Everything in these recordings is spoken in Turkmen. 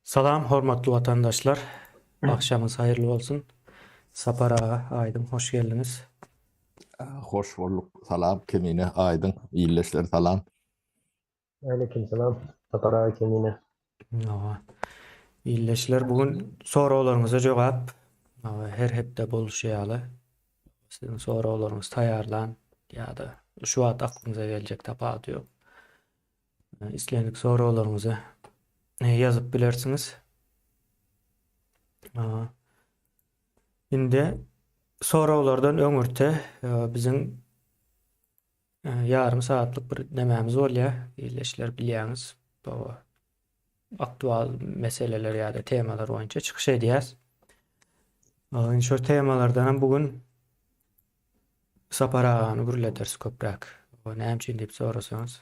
Salam hormatly watandaşlar. Agşamyňyz haýyrly bolsun. Sapar aga, Aýdyň hoş geldiňiz. Hoş bolduk. Salam Kemine, Aýdyň, ildeşler salam. Aleyküm salam. Sapar aga Kemine. Hawa. Ildeşler bu gün soraglaryňyza jogap her hepde boluşy ýaly siziň soraglaryňyzy taýýarlan ýa-da şu wagt aklyňyza geljek tapawudy ýok. Islendik soraglaryňyzy ýazyp bilersiňiz. Indi soraglardan öňürti biziň ýarym sagatlyk bir nemämiz bolýar. Ildeşler bilýäňiz. Bu aktual meseleler ýa-da temalar boýunça çykyş edýäs. Indi şu temalardan hem bu gün Sapar agany gürlederis köpräk. O näme üçin diýip sorasaňyz,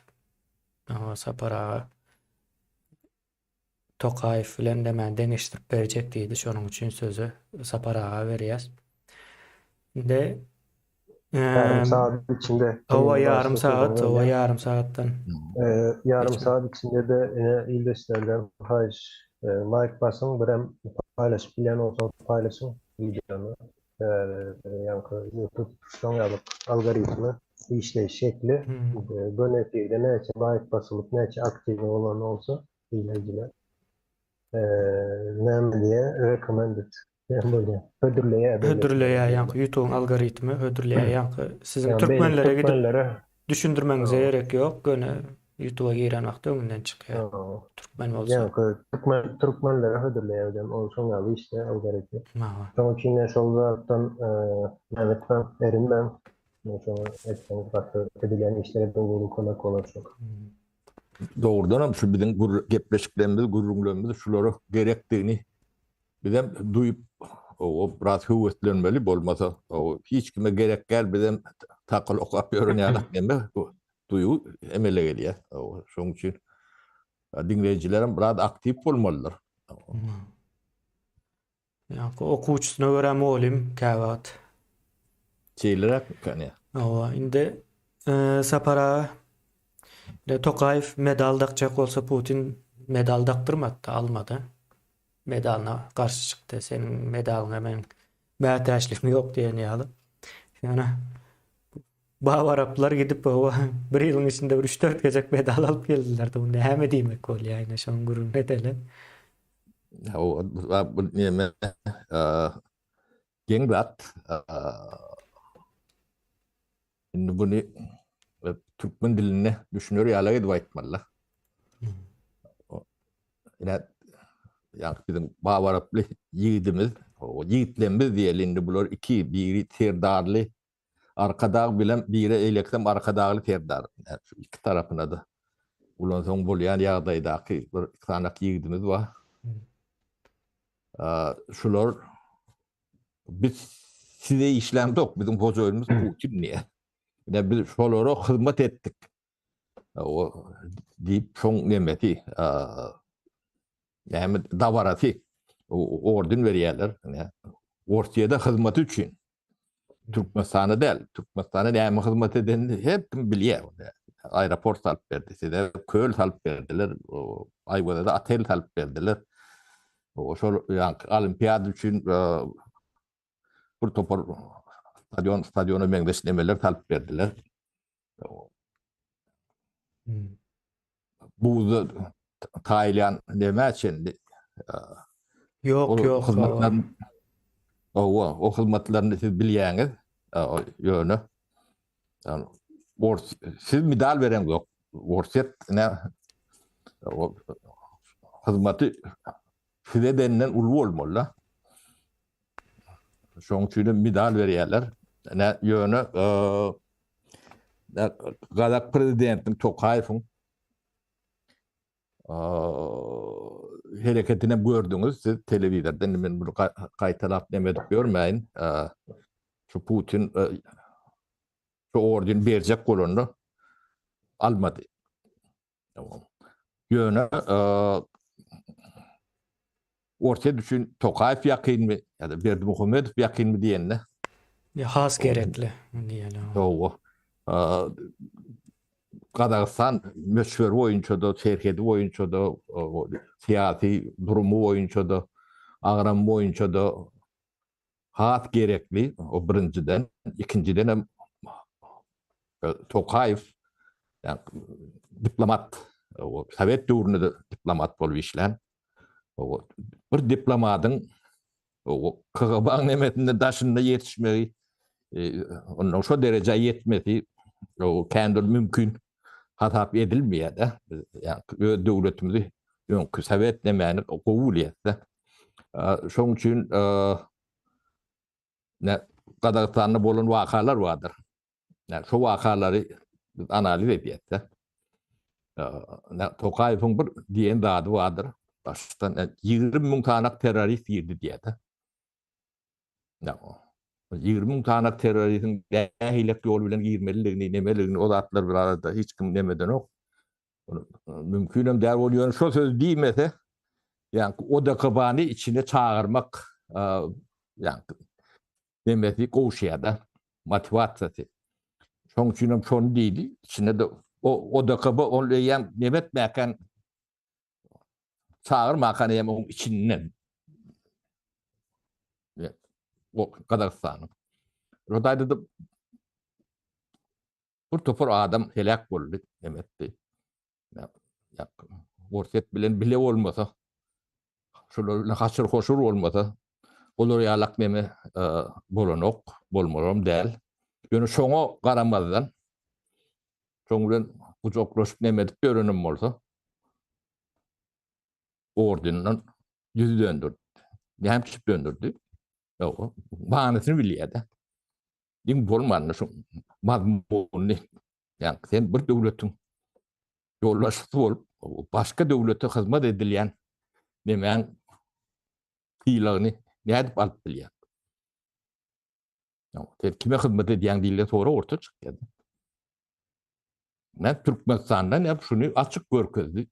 o Sapar aga Tokaýew bilen demän deňeşdirip berjek diýdi. Şonuň üçin sözi Sapar aga berýäs. Indi ýarym sagat içinde. Hawa ýarym sagat, hawa ýarym sagatdan. Ýarym sagat içinde-de ine ildeşlerden haýyş laýk basyň, birem paýlaşyp bilýän bolsaňyz paýlaşyň wideony. Sebäbi ýaňky YouTube şoň ýaly algoritmi işleýiş şekli göni efirde näçe laýk basylyp näçe aktiwny bolan bolsa diňleýjiler näme diýýär recommended diýen bolýar hödürleýär hödürleýär ýaňky YouTube'yň algoritmi hödürleýär ýaňky siziň türkmenlere gidip düşündirmegiňize gerek ýok göni YouTube'a giren wagty öňünden çykýar türkmen bolsa. Ýaňky türkmen türkmenlere hödürleýär özem ol şoň ýaly işleýär algoritmi. Şoň üçin de şol zatdan näme etmäň erinmäň. Şoňa etseňiz gaty edilýän işlere de uly kömek bolar şol. Dogrudan hem şu biziň gepleşiklerimiz, gürrüňlerimiz şulara gerekdigini Bizem duýup, o biraz höweslenmeli, bolmasa hiç kime gerek däl, bizem takyl okap ýören ýaly neme duýgy emele gelýär. Şonuň üçin diňleýjilerem biraz aktiw bolmalydyr. Ýa-da okuwçysyna görä mugallym käwagt. Şeýleräkmikä ne? Hawa, indi Sapar aga Tokaýew medal dakjak bolsa Putin medal dakdyrmady, almady. Medalyna garşy çykdy. Seniň medalyňa meň mätäçligim ýok diýen ýaly. Ýöne babaraplar gidip oba bir ýylyň içinde bir 3-4 gezek medal alyp geldiler. Bu näme diýmek bolýar ine şoň gürrüňini edeli. O bu näme geň zat. Indi buny türkmen dilinde düşüner ýaly edip aýtmaly. Ine ýa biziň babaraply ýigidimiz, o ýigitlerimiz diýeli indi bular iki, biri Serdarly Arkadag bilen biri eýleksem Arkadagly Serdar. Şu iki tarapyna da ulansaň bolýan ýagdaýdaky bir iki sanak ýigidimiz bar. Şular Biz size işlämzok, biziň hojaýynymyz Putin diýýär. Ine biz şolara hyzmat etdik. O diýip şoň nemesi, näme dabarasy orden berýärler. Ine Orsýede hyzmaty üçin. Türkmenistana däl, Türkmenistana näme hyzmat edenini her kim bilýär. Aeroport salyp berdi size, köl salyp berdiler, Aýwazada otel salyp berdiler. Şol ýaňky olimpiada üçin bir topar stadion, stadiona meňzeş nemeler salyp berdiler. Hmm. Buzda taýlaýan nämä çenli? Ýok, ýok. Hyzmatlar Owa, o hyzmatlaryny siz bilýäňiz. Ýöne Ors siz medal beren ýok. Orsýet ne hyzmaty size denden uly bolmaly. Şoň üçin hem medal berýärler. Ne ýöne Gazak prezidentiniň Tokaýewiň hereketini hem gördüňiz siz telewizorda. Indi men bunu gaýtalap neme edip ýörmäýin. Şu Putin şu orden berjek bolanda almady. Ýöne Orsýet üçin Tokaýew ýakynmy ýa-da Berdimuhamedow ýakynmy diýende Has gerekli diýeli. Hawa. Gazagystan möçberi boýunça-da, serhedi boýunça-da, syýasy durumy boýunça-da, agramy boýunça-da has gerekli, o birinjiden. Ikinjiden hem Tokaýew diplomat, sowet döwründe-de diplomat bolup işlän. Bir diplomatyň KGB-nyň nemesinde daşynda ýetişmegi, ondan şo derejä ýetmesi kän bir mümkin hasap edilmeýär-de. Biz öz döwletimizi öňki sowet nemäni gowy bilýäs-de. Şonuň üçin Gazagystanda bolan wakalar bardyr. Ýa şo wakalary biz analiz edýäs-de. Tokaýewiň bir diýen zady bardyr. Başdan 20 müň tanak terrorist girdi diýýär-de. Ýa 20 müň tanak terroristiň nähilek ýol bilen girmelidigini, nemeligini o zatlar barada hiç kim nemedenok. Mümkinem däl ol ýöne şo sözi diýmese, ýa ODKB-ny içine çagyrmak, ýa Nemesi gowşaýar-da, motiwasiýasy. Şonuň üçin hem şony diýdi. Içinde-de o ODKB ol eýýäm neme etmäkän çagyrmakan eýýäm onuň içinden. O Gazagystanyň. Rodaýda-da bir topar adam heläk boldy, neme etdi. Orsýet bilen bile bolmasa, şolar bilen haşyr-hoşur bolmasa, olar ýalak neme e, bolanok, bolmalam däl. Ýöne şoňa garamazdan, şoň bilen gujaklaşyp neme edip ýörenem bolsa, ordeninden ýüz döndürdi. Näme üçin döndürdi? Ýok, manysyny bilýär-de. Iň bolmanda şu mazmunyny Ýa sen bir döwletiň ýolbaşçysy bolup, başga döwlete hyzmat edilýän nemäň sylagyny nädip alyp bilýäň? Sen kime hyzmat edýäň diýlen sorag orta çykýar. Men Türkmenistanda näme şuny açyk görkezdi.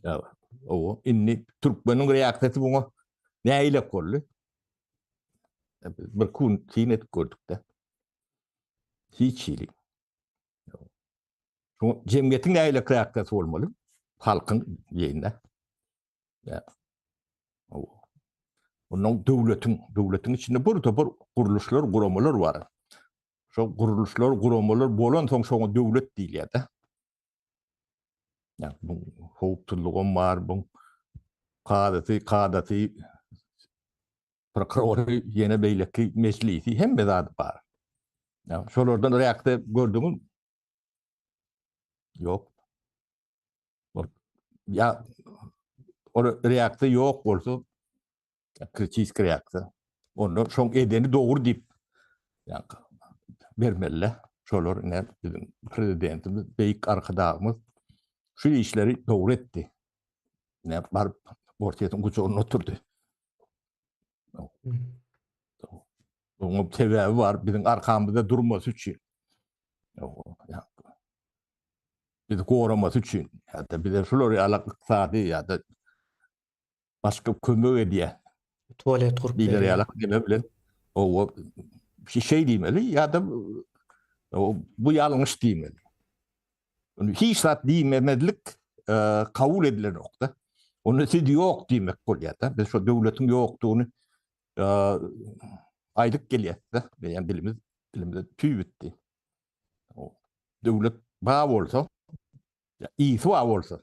Ýa, o indi türkmeniň reaksiýasy buňa nähili boldy? Bir kun syn edip gördük-de. Hiç hili. Şu jemgyýetiň nähili reaksiýasy bolmaly? Halkyň ýerine. Ýa. Ondan döwletiň, döwletiň içinde bir topar gurluşlar, guramalar bar. Şo gurluşlar, guramalar bolan soň şoňa döwlet diýilýär-de. Ýa bu howpsuzlygam bar, bu kadasy, kadasy prokurory, ýene beýleki mejlisi, hemme zady bar. Ýa şolardan reaksiýa gördüňiz? Ýok. Ýa ol reaksiýa ýok bolsa, kritiski reaksiýa. Onda şoň edeni dogry diýip ýa bermeli. Şolar ine biziň prezidentimiz, beýik arkadagymyz şu işleri dogry etdi. Ine baryp Orsýetiň gujagyna oturdy. Onuň sebäbi bar, biziň arkamyzda durmasy üçin. Bizi goramasy üçin. Ýa-da bize şular ýaly ykdysady ýa-da başga kömek edýär. Tualet gurup berýär. Ýaly neme bilen o şey diýmeli ýa-da bu ýalňyş diýmeli. Hiç zat diýmemezlik e, kabul edilenokda. Onda siz ýok diýmek bolýar-da. Biz şo döwletiň ýokdugyny e, aýdyp gelýäs-de. Ýa dilimiz dilimizde tüý bitdi. Döwlet bar bolsa, ýa iyisi bar bolsa,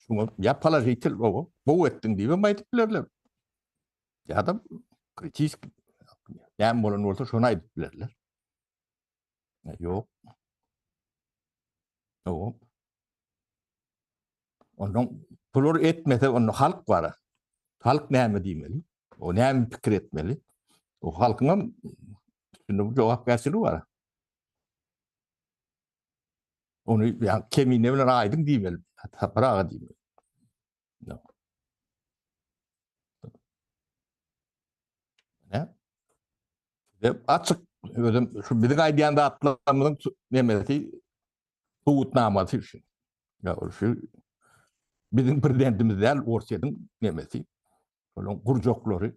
şuňa ýa položitel gowy, gowy etdiň diýip hem aýdyp bilerler. Ýa-da kritik näme bolan bolsa şony aýdyp bilerler. Ýok. Ýok. Ondan bular etmese onda halk bar. Halk näme diýmeli? O näme pikir etmeli? O halkyň hem üstünde bu jogapkärçiligi bar. Ony ýa kemine bilen aýdyň diýmeli. Sapar aga diýmeli. Ýok. Ne? Açyk özüm şu biziň aýdýan zatlarymyzyň nemesi subutnamasy şu. Ya şu biziň prezidentimiz däl, Orsýetiň nemesi. Şolaryň gurjaklary.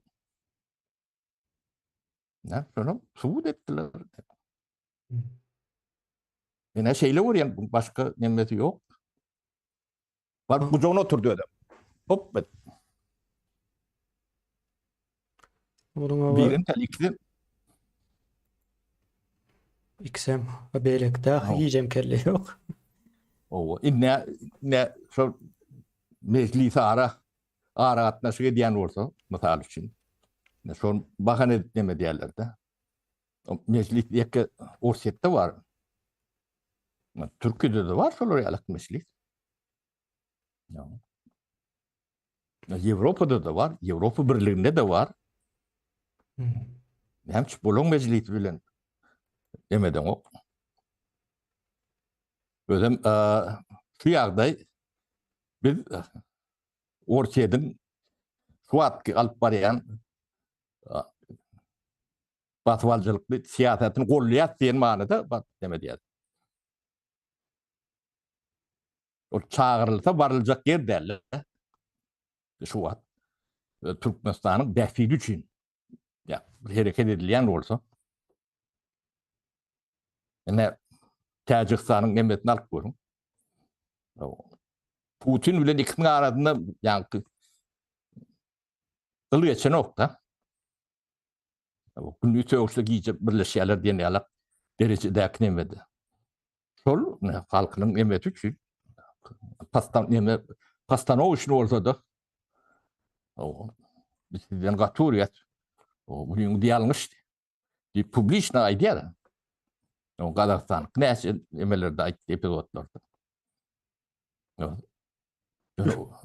Ne? Şonu subut etdiler. Men şeýle görýän, başga nemesi ýok. Baryp gujagyna oturdy özem. Hop. Et. Onuň Birim tel ikisi. Ikisem beýleki daha hijem kelle ýok. Owa, indi ne şol mejlis ara ara gatnaşyk edýän bolsa, mysal üçin. Şol bahana edip neme diýerler-de. Mejlis ýeke Orsýetde bar. Türkiýede de bar şolar ýaly mejlis. Ýewropada da bar, Ýewropa Birliginde de bar. Näme üçin bolaň mejlisi bilen emedeňok? Özem şu ýagdaý biz Orsýetiň şu wagtky alyp barýan basybalyjylykly syýasatyny goldaýas diýen manyda neme diýýär. Ol çagyrylsa baryljak ýer däl. Şu wagt e, Türkmenistanyň bähbidi üçin ýa hereket edilýän bolsa ine Täjigistanyň nemesini alyp görüň. Putin bilen ikisiniň arasynda ýaňky gyl geçenok-da. Gündüz sögüşse gije birleşýärler diýen ýaly derejedäki nemede. Şol halkynyň nemesi üçin pastan neme postanowişni bolsa-da biz sizden gaty görýäs. Munyň ýalňyş diýip publiçno aýdýar. O Gazagystan näçe emelerde aýtdy epizodlarda.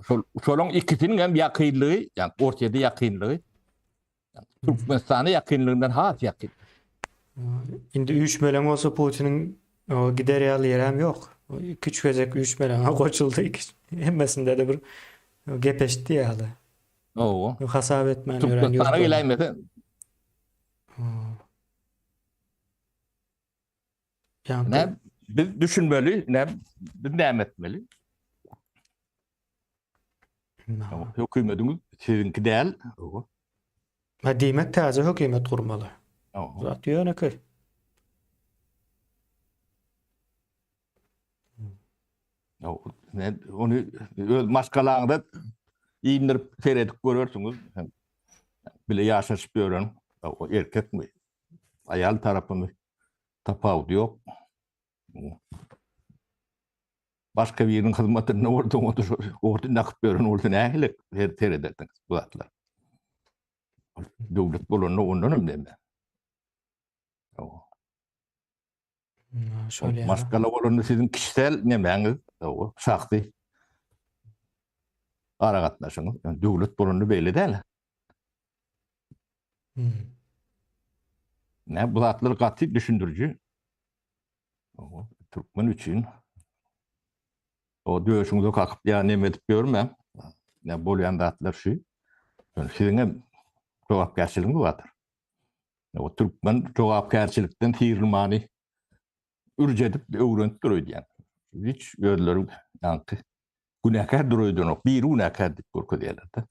Şol şolaň ikisiniň hem ýakynlygy, ýa Orsýete ýakynlygy Türkmenistana ýakynlygyndan has ýakyn. Indi üýşmeleň bolsa Putiniň gider ýaly ýeri hem ýok. Iki-üç gezek üýşmeleňe goşuldy. Hemmesinde-de bir gep eşitdi ýaly. Hawa. Hasap etmän ýören Türkmenistana geläýmese. Ne biz düşünmeli, ne biz näme etmeli? Hökümetiňiz siziňki däl. Ha diýmek täze hökümet gurmaly. Zat ýönekeý. Ne ony öz maşgalaňda indirip seredip görersiňiz. Bile ýaşaşyp ýören erkekmi, aýal tarapymy tapawudy ýok. Başga biriniň hyzmatynda bolsaň, o da orden dakyp ýören bolsa nähili serederdiňiz bu zatlar? Döwlet bolanda ondan hem neme? Şol ýaly. Maşgala bolanda siziň kişisel nemäňiz, şahsy aragatnaşygyňyz. Döwlet bolanda beýle däl. Hmm. Ne bu zatlar gaty düşündiriji. Türkmen üçin o döşüňize kakyp ýa neme edip ýörmäň. Ne bolýan zatlar şu. Ýöne siziň hem jogapkärçiligiňiz bardyr. O türkmen jogapkärçilikden syrylmany ürc edip öwrenipdir öýdýän. Hiç özleri ýaňky günäkärdir öýdenok. Biri günäkär diýip görkezýärler-de.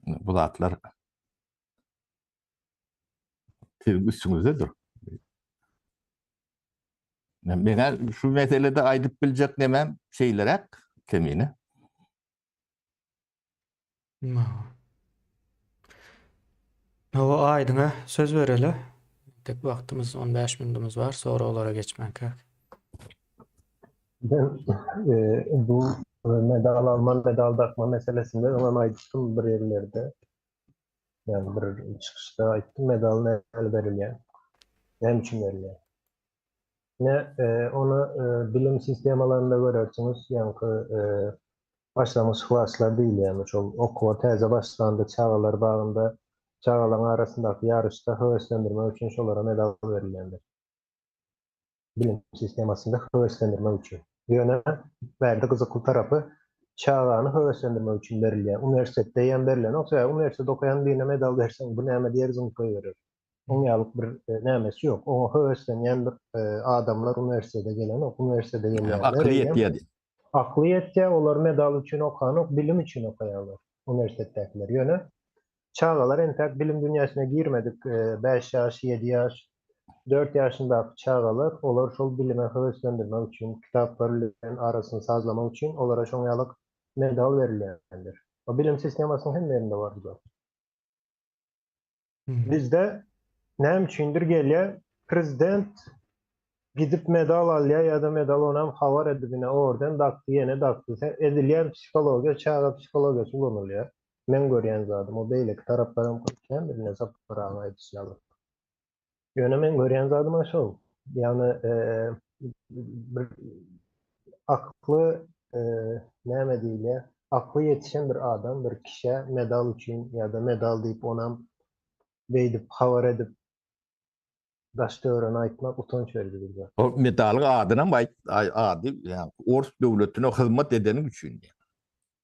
Bu zatlar siziň üstüňizdedir. Men şu meselede aýdyp biljek nemem şeýleräk kemine. Hawa Aýdyňa söz bereli. Tek wagtymyz 15 minudymyz bar, soraglara geçmänkäk. Ben e, bu medal alma, medal dakma meselesinde öňem aýdypdym bir ýerlerde. Ýagny bir çykyşda aýtdym, medal näme berilýär? Näme üçin berilýär? Ne e, ony e, bilim sistemalarynda görersiňiz, ýaňky e, başlangyç klaslar diýilýärmi, şol okuwa täze başlanda çagalar bagynda çagalaryň arasyndaky ýaryşda höweslendirmek üçin şolara medal berilýändir. Bilim sistemasynda höweslendirmek üçin. Ýöne bärde gyzykly tarapy çagany höweslendirmek üçin berilýär. Uniwersitetde hem berilenok, sebäbi uniwersitetde okaýan birine medal berseň, bu näme diýer zyňyp goýberer. Oň ýalyk bir e, nämesi ýok. Oňa höweslenýän bir e, adamlar uniwersitete gelenok. Uniwersitete gelýänler Akyly ýetýär. Akly ýetýär, olar medal üçin okanok, bilim üçin okaýarlar uniwersitetdäkiler. Ýöne çagalar entäk bilim dünýäsine girmedik, 5 e, ýaş, 7 ýaş. 4 ýaşyndaky çagalar, olar şol bilime höweslendirmek üçin, kitaplar bilen arasyny sazlamak üçin olara şoň ýalyk medal berilýändir. O bilim sistemasynyň hemme ýerinde bar bu zat. Bizde näme üçindir gelýär, prezident gidip medal alýar ýa-da medal onam habar edip ine orden dakdy, ýene dakdy. Sen edilýän psihologiýa çaga psihologiýasy ulanylýar. Meň görýän zadym o beýleki taraplaram kändir ine Sapar aga aýdyşy ýaly. Ýöne meň görýän zadym-a şol. Ýagny bir akly näme diýilýär? Akly ýetişen bir adam bir kişä medal üçin ýa-da medal diýip onam beýdip habar edip daş-töwerene aýtmak utanç beriji bir zat. O medalyň adynam aýt, ady ýa ors döwletine hyzmat edeniň üçin diýýär.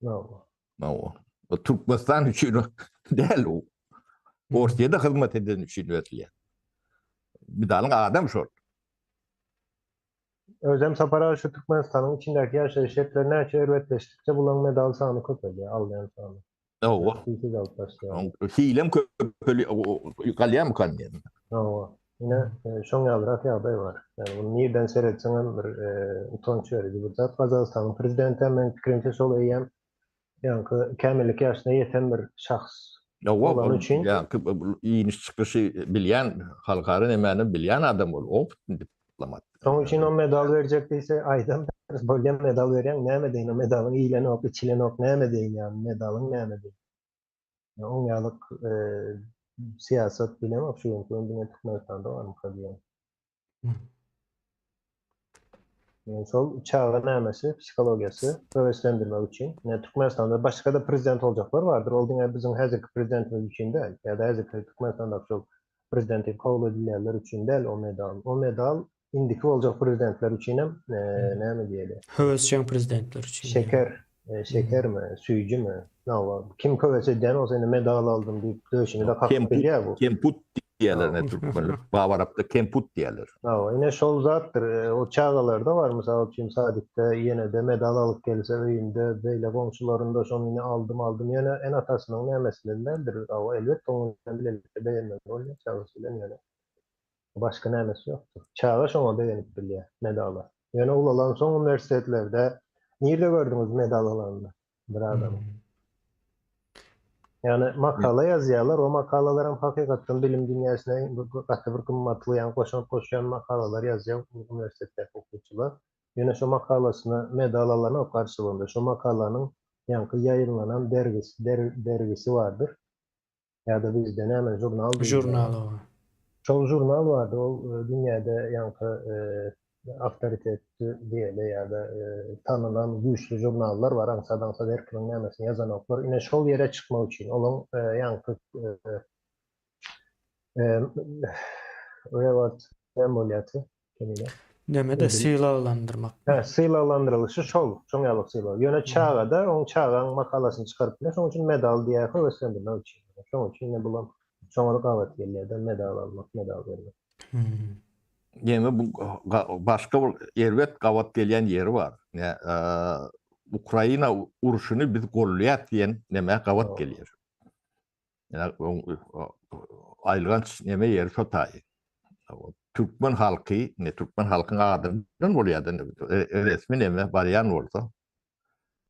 Hawa. Hawa. O Türkmenistan üçin däl o. Orsýede hyzmat eden üçin berilýär. Medalyň adam şol. Özem Sapar aga şu Türkmenistanyň içindäki ýaşaýyş şertleri näçe erbetleşdikçe bulaň medal sany köpelýär, alýan sany. Hawa. Hiç alyp başlaýar. Hilem köpeli galýarmykan diýen. Hawa. Ine, şoň ýalyrak ýagdaý bar. Ýani muny nirden seretseňem bir utanç beriji bir zat. Gazagystanyň prezidenti hem meniň pikirimçe şol eýýäm ýaňky kämillik ýaşyna ýeten bir şahs bolany üçin. Ýaňky iniş çykyşy bilýän, halkara nemäni bilýän adam ol, opytny diplomat. Şoň üçin o medal berjek diýse aýdam bolýa medal berýäň näme deýin o medalyň iýlenok içilenok näme deýin ýagny medalyň näme deýin. Oň ýalyk syýasat bilemok şu günki gün diňe Türkmenistanda barmyka diýýän. Yani şol çaga nämesi, psihologiýasy höweslendirmek üçin. Yani Türkmenistanda başga-da prezident boljaklar bardyr. Ol diňe biziň häzirki prezidentimiz üçin däl. Ýa-da häzirki Türkmenistandaky şol prezidenti kabul edilýänler üçin däl o medal. O medal indiki boljak prezidentler üçin hem näme diýeli? Höwesjeň prezidentler üçin. Şeker, şekermi, süýjümi? Nawa, kim höwes edýän bolsa indi medal aldym diýip döşüni-de kakyp bilýär bu. Kemput diýýärler ne türkmenler. Babarapda kemput diýýärler. Hawa, ine şol zatdyr. O çagalarda bar, mysal üçin, sadikde ýene-de medal alyp gelse öýünde, beýle goňşularynda şony ine aldym, aldym. Ýöne ene-atasynyň nämesi däldir. Hawa, elbetde onuň bilen bilelikde begenmeli bolýar çagasy bilen ýöne. Başga nämesi ýokdur. Çaga şoňa begenip bilýär, medala. Ýöne ulalansoň uniwersitetlerde nirde gördüňiz medal alanyny bir adamyň? Ýagny makala ýazýarlar, o makalalaram hakykatdan bilim dünýäsine gaty bir gymmatly, ýagny goşant goşýan makalalar ýazýar uniwersitetdäki okuwçylar. Ýöne şo makalasyna medal alanok garşylygynda. Şo makalanyň ýaňky ýaýymlanan dergisi, dergisi bardyr. Ýa-da bizde näme žurnal diýilýär. Žurnal oba. Şol žurnal bardy, ol dünýäde ýaňky awtoritetli diýeli ýa-da tanylan güýçli žurnallar bar, aňsat-aňsat her kimiň nämesini ýazanoklar. Ine şol ýere çykmak üçin olaň ýaňky reward näme bolýardy? Kemine. Näme-de sylaglandyrmak. Hä, sylaglandyrylyşy şol, şoň ýaly sylag. Ýöne çaga-da, oň çagaň makalasyny çykaryp biler, şoň üçin medal diýýär, höweslendirmek üçin. Şoň üçin ine bulam şoňa gabat gelýär-de, medal almak, medal bermek. Ýene bu başga bir erbet gabat gelýän ýeri bar. Ine, Ukraina urşuny biz gollaýas diýen nämä gabat gelýär. Ýa aýylganç neme ýeri şo taýy. Türkmen halky, ne türkmen halkyň adyndan bolýar da resmi neme barýan bolsa,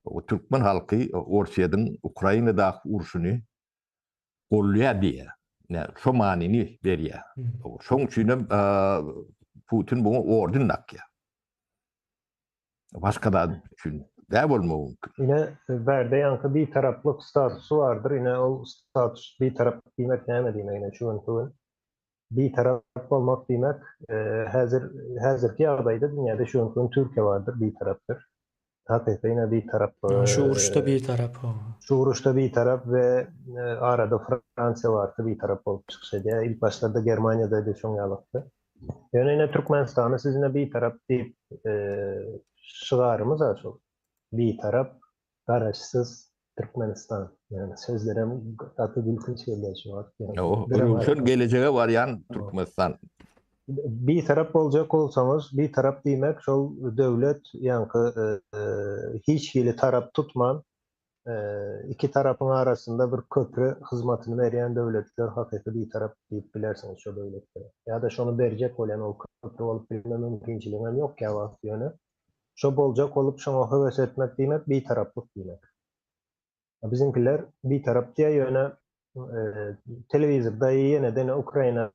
o türkmen halky Orsýetiň Ukrainadaky urşuny golýar diýýär. Ne şo manyny berýär. Şoň üçin hem Putin buňa orden dakýar. Başga zat üçin däl bolmagy mümkin. Ine, bärde ýaňky bitaraplyk statusy bardyr. Ine, ol status bitarap diýmek näme diýmek? Ine, şu günki gün bitarap bolmak diýmek, häzir häzirki ýagdaýda dünýäde şu günki gün Türkiýe bardyr, bitarapdyr. Hakyky ine bitarap. Şu uruşda bitarap. Şu uruşda bitarap we arada Fransiýa bardy, bitarap bolup çykyş edýär. Ilk başlarda Germaniýada edil şoň ýalykdy. Ýöne ine Türkmenistany siz ine Bitarap diýip şygarymyz-a şol. Bitarap, Garaşsyz Türkmenistan. Ýagny sözlerem gaty gülkünç gelýär şu wagt. Röwşen gelejege barýan Türkmenistan. Bitarap boljak bolsaňyz, bitarap diýmek şol döwlet ýaňky hiç hili tarap tutman. Iki tarapyň arasynda bir köpri hyzmatyny berýän döwletler hakyky bitarap diýip bilersiňiz şo döwletlere. Ýa-da şony berjek bolýan ol köpri bolup bilme mümkinçiligiňem ýok käwagt ýöne şo boljak bolup şoňa höwes etmek diýmek bitaraplyk diýmek. Biziňkiler bitarap diýýär ýöne telewizorda ýene-de Ukraina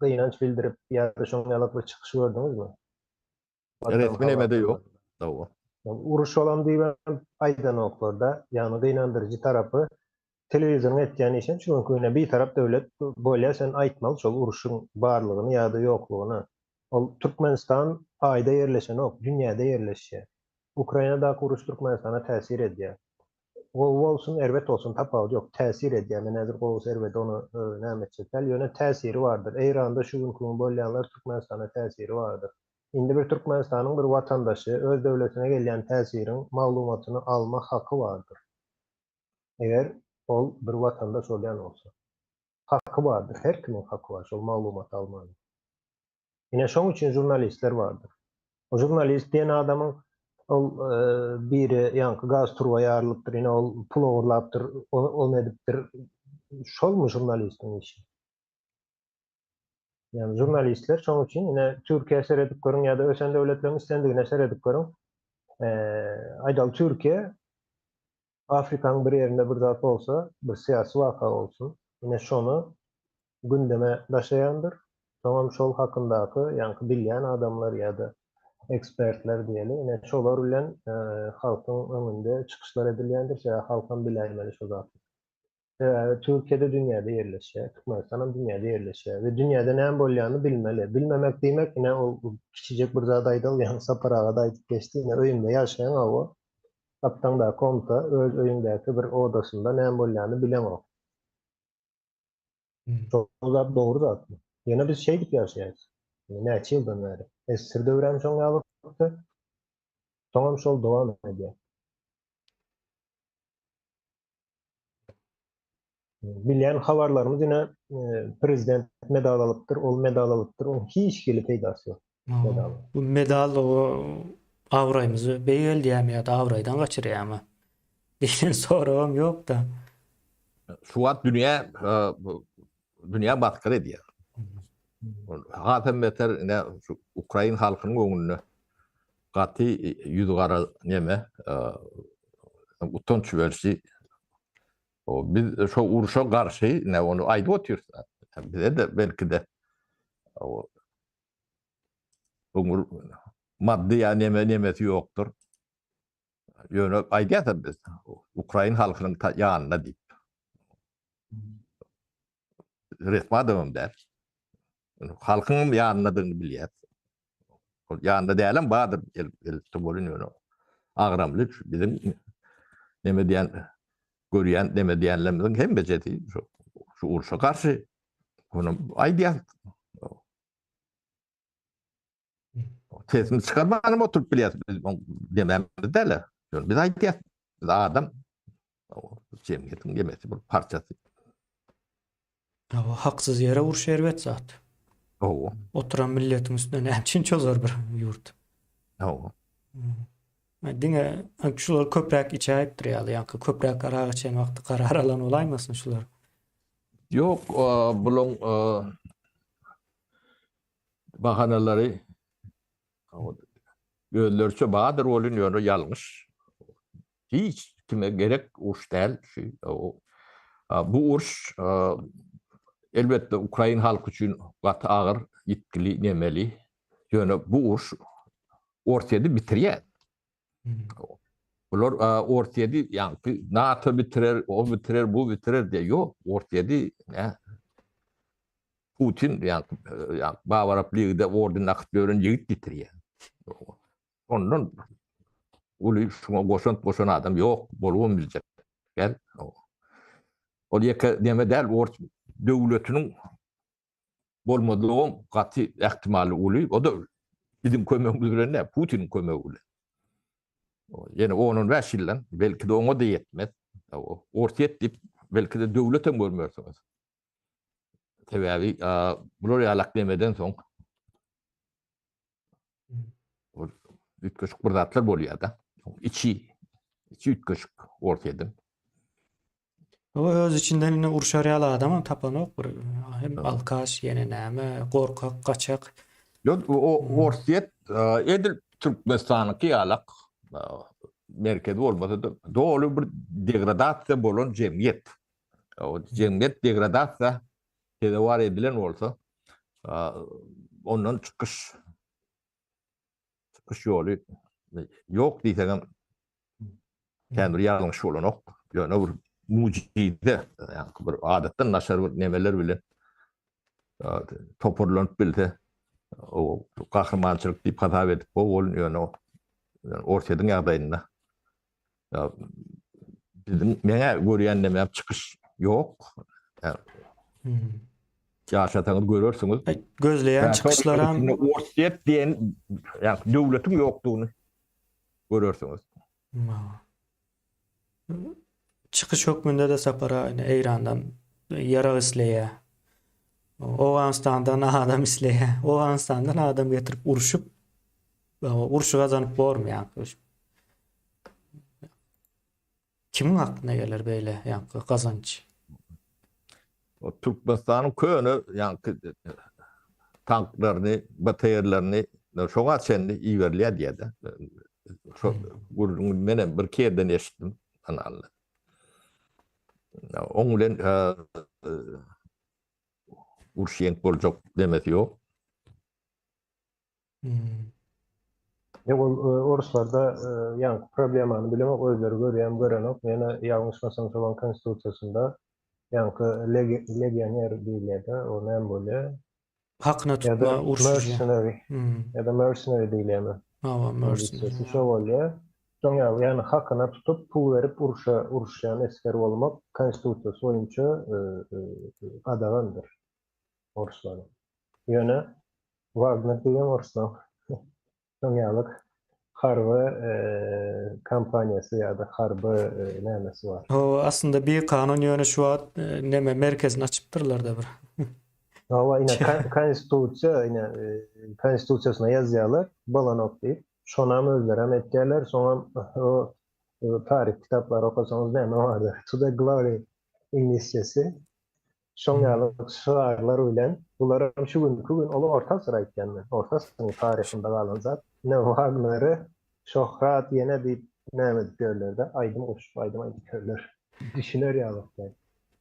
gynanç bildirip ýa-da şoň ýalak bir çykyş gördüňizmi? Resmi nemede ýok. Dogry. Uruş bolan diýibem aýdanoklar-da. Ýagny gynandyryjy tarapy telewizoryň etýän işem şu günki güne bitarap döwlet bolýa sen aýtmaly şol uruşyň barlygyny ýa-da ýoklugyny. Ol Türkmenistan Aýda ýerleşenok, dünýäde ýerleşýär. Ukrainadaky uruş Türkmenistana täsir edýär. Gowy bolsun, erbet bolsun tapawudy ýok, täsir edýär. Men häzir gowusy erbedi ony näme etjek däl, ýöne täsiri bardyr. Eýranda şu günki gün bolýanlar Türkmenistana täsiri bardyr. Indi bir Türkmenistanyň bir watandaşy öz döwletine gelýän täsiriň maglumatyny alma haky bardyr. Eger ol bir watandaş bolýan bolsa. Haky bardyr, her kimiň haky bar şol maglumaty almaga. Ine şoň üçin žurnalistler bardyr. O žurnalist diýen adamyň ol biri ýaňky gaz turba ýarylypdyr, ine ol pul ogurlapdyr, ony edipdir. Şolmy žurnalistiň işi? Ýagny žurnalistler şoň üçin ine Türkiýä seredip görüň ýa-da ösen döwletleriň islendigine seredip görüň. Aýdaly Türkiýe Afrikanyň bir ýerinde bir zat bolsa, bir syýasy waka bolsun, ine şony gündeme daşaýandyr. Soňam şol hakyndaky ýaňky bilýän adamlar ýa-da ekspertler diýeli, ine şolar bilen halkyň öňünde çykyşlar edilýändir, sebäbi halkam biläýmeli şo zady. Sebäbi Türkiýe-de dünýäde ýerleşýär, Türkmenistanam dünýäde ýerleşýär we dünýäde näme bolýanyny bilmeli. Bilmemek diýmek, ine ol kiçijek bir zat aýdaly, ýaňy Sapar aga-da aýdyp geçdi, ine öýüňde ýaşaýaň hawa, gapdaňdaky komnata, öz öýüňdäki bir odasynda näme bolýanyny bileňok. Şol zat dogry zatmy? Ýöne biz şeýdip ýaşaýarys. Ine näçe ýyldan bäri. SSR döwri hem şoň ýaly bolupdy. Soňam şol dowam edýär. Bilýän habarlarymyz ine prezident medal alypdyr, ol medal alypdyr, onuň hiç hili peýdasy ýok. Medal. Bu medal o abraýymyzy beýgeldýärmi ýa-da abraýdan gaçyrýarmy? Diýen soragam ýok-da. Şu wagt dünýä dünýä basgyr edýär. Hasam beter ine şu ukrain halkynyň öňünde gaty ýüz gara neme utanç beriji. Biz şo urşa garşy ine ony aýdyp otyrys. Bize-de belki-de öňür maddy ýa neme nemesi ýokdur. Ýöne aýdýarys biz ukrain halkynyň ýanynda diýip. Resmi adamam däl. Halkyň ýanyndadygyny bilýär. Ol ýanynda dälem bardyr elbetde bolun ýöne agramly biziň neme diýen görýän neme diýenlerimiziň hemmejesi şu şu urşa garşy ony aýdýar. Sesini çykarmanam oturyp bilýär biz dememiz däl. Ýöne biz aýdýas. Biz adam jemgyýetiň ýemesi bir parçasy. Hawa, haksyz ýere uruş erbet zat. Hawa. Oturan milletiň üstüne näme üçin çozar bir ýurt? Hawa. Diňe şular köpräk içäýipdir ýaly, ýaňky köpräk arak içen wagty karar alan bolaýmasyn şular? Ýok, bulaň bahanalary özleriçe bardyr welin ýöne ýalňyş. Hiç kime gerek uruş däl şu. Bu uruş elbetde ukrain halky üçin gaty agyr ýitgili nemeli. Ýöne bu uruş Orsýeti bitirýär. Bular Orsýeti ýaňky NATO bitirer, o bitirer, bu bitirer diýýär. Ýok, Orsýeti Putin ýaňky Babarap ligde orden dakyp ýören ýigit bitirýär. Ondan uly şuňa goşant goşan adam ýok, bolubam biljek däl. Ol ýeke neme däl, ors döwletiniň bolmazlygam gaty ähtimaly uly. O-da biziň kömegimiz bilen däl, Putiniň kömegi bilen. Ýene on-on bäş ýyldan, belki-de oňa-da ýetmez. Orsýet diýip, belki-de döwletem görmersiňiz. Sebäbi bular ýalak nemeden soň üýtgeşik bir zatlar bolýar-da. Içi. Hiç üýtgeşik Orsýetiň. O öz içinden indi urşar ýaly adamam tapanok bir. Hem alkaş, ýene näme, gorkak, gaçak. Ýok, o Orsýet edil Türkmenistanyňky ýalak merkezi bolmasa-da doly bir degradasiýa bolan jemgyýet. O jemgyýet degradasiýa sezewar edilen bolsa, ondan çykyş çykyş ýoly ýok diýseňem kän bir ýalňyş bolanok. Ýöne bir mujize, ýagny bir adatdan daşary bir nemeler bilen toparlanyp bilse, o gahrymançylyk diýip hasap edip gowy bolun, ýöne Orsýetiň ýagdaýynda biziň meňä görýän nemem çykyş ýok. Ýaşasaňyz görersiňiz. Gözleýän çykyşlaram Orsýet diýen ýagny döwletiň ýokdugyny görersiňiz. Çykyş hökmünde-de Sapar aga ine Eýrandan ýarag isleýär. Owganystandan adam isleýär. Owganystandan adam getirip urşup, urşy gazanyp bormy ýa? Kimiň aklyna geler beýle ýaňky gazanç? O Türkmenistanyň köne ýaňky tanklaryny, BTR-lerini şoňa çenli iberilýär diýýär-de. Şo gürrüňi menem bir iki ýerden eşitdim kanalda. Oň bilen uruş ýeňip boljak demesi ýok. Ýok, ol oruslarda ýaňky problemany bilemok, özleri görýämi, görenok. Ýöne ýalňyşmasam şolaň konstitusiýasynda ýaňky legioner diýilýär-de, o näme bolýar? Hakyna tutma urşujy. Mercenary. Ýa-da mercenary diýilýärmi? Hawa, mercenary. Şo bolýar. Şoň ýaly, ýagny hakyna tutup, pul berip urşa uruşýan esger bolmak konstitusiýasy boýunça gadagandyr oruslaryň. Ýöne Wagner diýen orsdan şoň ýaly harby kompaniýasy ýa-da harby nämesi bar. Hawa, aslynda bikanun ýöne şu wagt neme merkezini açypdyrlar-da bir. Hawa, ine konstitusiýa, ine konstitusiýasyna ýazýarlar, bolanok diýip. Şonam özlerem etýärler, soňam o taryh kitaplary okasaňyz näme bardyr, to the glory iňlisçesi. Şoň ýaly şygarlar bilen, bularam şu günki gün, ol orta asyr aýtýan men, orta asyryň taryhynda galan zat. Ine Wagneri şöhrat ýene diýip näme edip ýörler-de, aýdym goşup, aýdym aýdyp ýörler. Düşüner ýaly däl.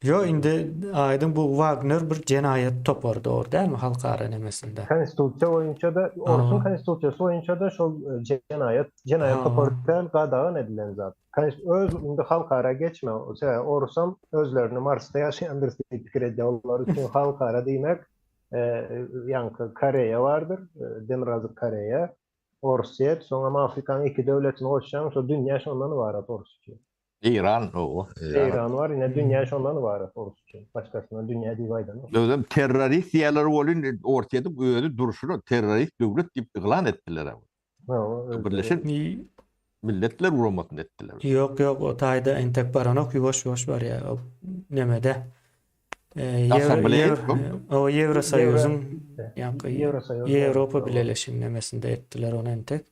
Ýok, indi aýdyň bu Wagner bir jenaýat topary dogry dälmi halkara nemesinde? Konstitusiýa boýunça-da, orsuň konstitusiýasy boýunça-da şol jenaýat, jenaýat topary däl, gadagan edilen zat. Öz indi halkara geçme, sebäbi orusam özlerini Marsda ýaşaýandyrys diýip pikir edýär. Olar üçin halkara diýmek ýaňky Koreýa bardyr, Demirgazyk Koreýa, Orsýet, soňam Afrikanyň iki döwletini goşsaň, şo dünýä şondan ybarat orus üçin. Eýran, hawa. Eýran bar, ine dünýä şondan ybarat orus üçin. Başgasyna dünýä diýip aýdanok. Özem terrorist diýýärler welin, Orsýetiň özi durşuna terrorist döwlet diýip yglan etdiler. Birleşen Milletler Guramasyny etdiler. Ýok, ýok, o taýda entek baranok, ýuwaş-ýuwaş barýar. O nemede? Assambleýa O Ýewrosoýuzyň ýaňky Ýewropa Bileleşiginiň nemesinde etdiler ony entek.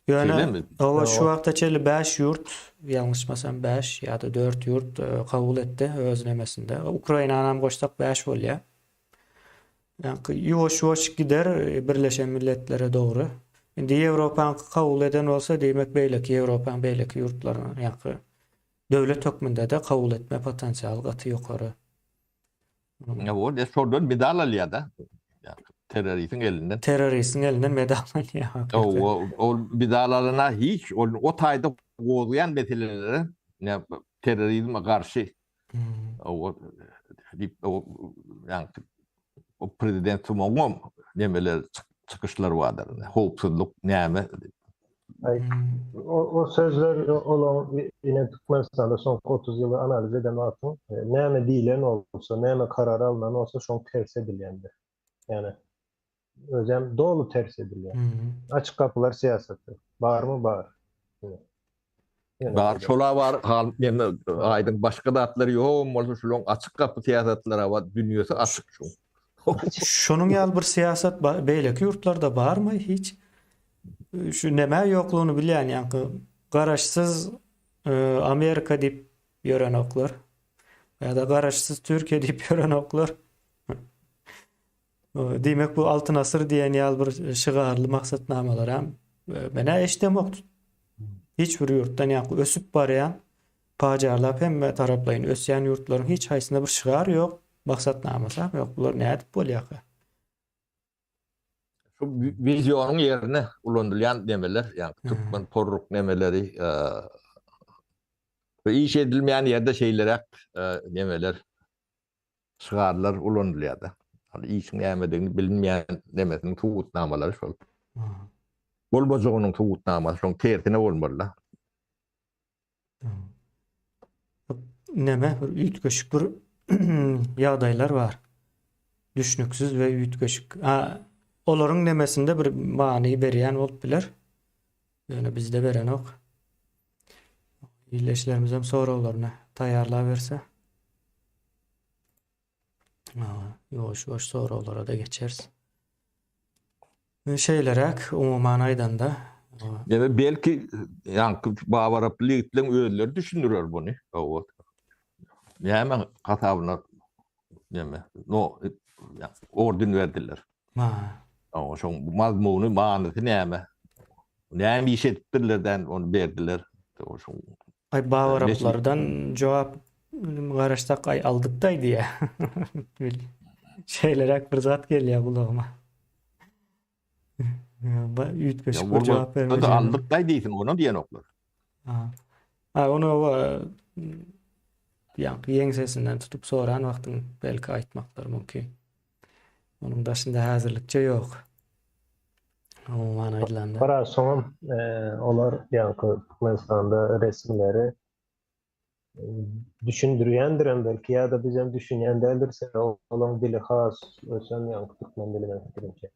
Ýöne oba şu wagta çenli 5 ýurt, ýalňyşmasam 5 ýa-da 4 ýurt e, kabul etdi öz nemesinde. Ukrainany hem goşsak 5 bolýar. Ýaňky ýuwaş-ýuwaş gider Birleşen Milletlere dogry. Indi Ýewropaňky kabul eden bolsa, diýmek beýleki Ýewropaň beýleki ýurtlarynyň ýaňky döwlet hökmünde-de kabul etme potensialy gaty ýokary. Ýa ol de şondan medal alýar-da. Terroristiň elinden. Terroristiň elinden medal alýar. Ol ol medal alana hiç ol o taýda gozgaýan meselelere terrorizme garşy O diýip o ýaňky o prezident Sumoňam nemeler çykyşlar bardyr. Howpsuzlyk näme? Aý, o, o sözler olaň ine Türkmenistanda soňky 30 ýyly analiz eden wagtyň näme diýlen bolsa, näme karar alnan bolsa şoň tersi edilýändir. Ýani özem doly ters edilýär. Açyk gapylar syýasaty. Barmy? Bar. Bar şola bar hal mende aýdyň başga zatlar ýogam bolsa şulaň açyk gapy syýasatlary bar dünýesi açyk şu. Şonuň ýaly bir syýasat beýleki ýurtlarda barmy hiç? Şu nämä ýoklugyny bilýän ýaňky garaşsyz. Amerika diýip ýörenoklar. Ýa-da garaşsyz Türkiýe diýip ýörenoklar. Diýmek bu Altyn asyr diýen ýaly bir şygarly maksatnamalar hem men-ä eşidemok. Hiç bir ýurtdan ýa ösüp barýan, pajarlap hemme taraplaýyn ösýän ýurtlaryň hiç haýsynda bir şygar ýok, maksatnamasy hem ýok. Bular nädip bolýarka? Şu wizionyň ýerine ulanylýan nemeler, ýagny türkmen porruk nemeleri, bu iş edilmeýän ýerde şeýleräk nemeler, şygarlar ulanylýar-da. Ol işiň nämedigini bilinmeýän nemesiniň subutnamalary şol. Bolmajagynyň subutnamasy şoň tersine bolmaly-da. Neme bir üýtgeşik bir ýagdaýlar bar. Düşnüksiz we üýtgeşik. Ha, olaryň nemesinde bir many berýän bolup biler. Ýöne bizde berenok. Illeşlerimiz hem soraglaryny taýýarlaberse. Ýuwaş-ýuwaş soraglara-da geçeris. Şeýleräk, umuman aýdanda. Ýa belki ýaňky babaraply ýigitleň özleri düşündirer buny. Hawa. Näme hasabyna näme no orden berdiler. Ha. Hawa, şoň mazmuny, manysy näme? Näme iş edipdirler dän ony berdiler. Şoň Aý babaraplardan jogap garaşsak aý aldyk-daý diýýä. Şeýleräk bir zat gelýär gulagyma. Üýtgeşik bir jogap bermejek. Aldyk-daý diýsin, onam diýenoklar. Ha, ony ýaňky ýeňsesinden tutup soran wagtyň belki aýtmaklary mümkin. Onuň daşynda häzirlikçe ýok. Umuman aýdylanda. Biraz soňam olar ýaňky Türkmenistanda resmileri düşündirýändirem belki ýa-da bizem düşünýän däldiris olaň dili has ösen ýaňky türkmen dili meň pikirimçe.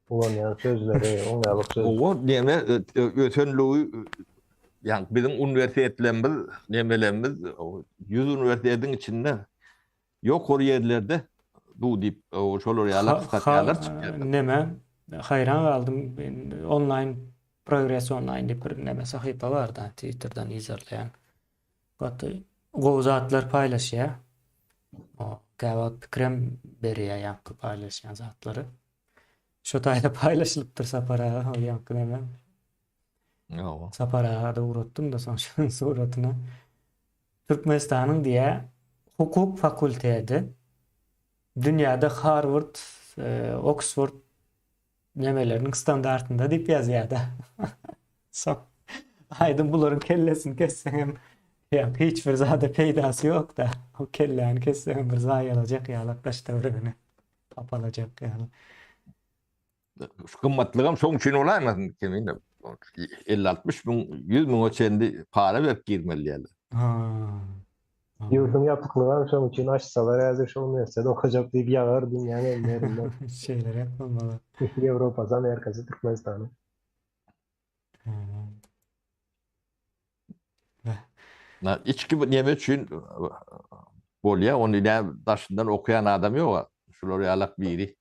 Ulanýan sözleri oňýalyk söz. Owa neme ösenligi ýaňky biziň uniwersitetlerimiz nemelerimiz 100 uniwersitetiň içinde Ýokary ýerlerde du diýip şolar ýaly statýalar çykýar. Neme haýran galdym onlaýn progres onlaýn diýip bir neme sahypa barda twitterden yzarlaýan. Gaty gowy zatlar paýlaşýar. Käwagt pikirem berýär ýaňky paýlaşýan zatlary. Şo taýda paýlaşylypdyr Sapar aga o ýaňky neme. Sapar aga-da ugratdym-da soň şonuň suratyny. Türkmenistanyň diýä hukuk fakulteti dünýäde Harward, Oksford nemeleriniň standartynda diýip ýazýar-da. Soň aýdym bularyň kellesini kesseňem ýa hiç bir zada peýdasy ýok-da. O kelläni kesseňem bir zaýalajak ýalak daş-töweregini hapalajak ýaly. Şu gymmatlygam şoň üçin bolaýmasyn kemine 50-60 müň, 100 müňe çenli para berip girmeli diýýärler. Ha. Ýurduň ýapyklygam şoň üçin açsalar häzir şo uniwersitet okajak diýip ýagar dünýäň hemme ýerinden. Şeýleräk bolmaly. Ýewropasy, Amerikasy, Türkmenistany. Na içki bu neme üçin bolýar, ony nä daşyndan okaýan adam ýok. Şular ýalak biri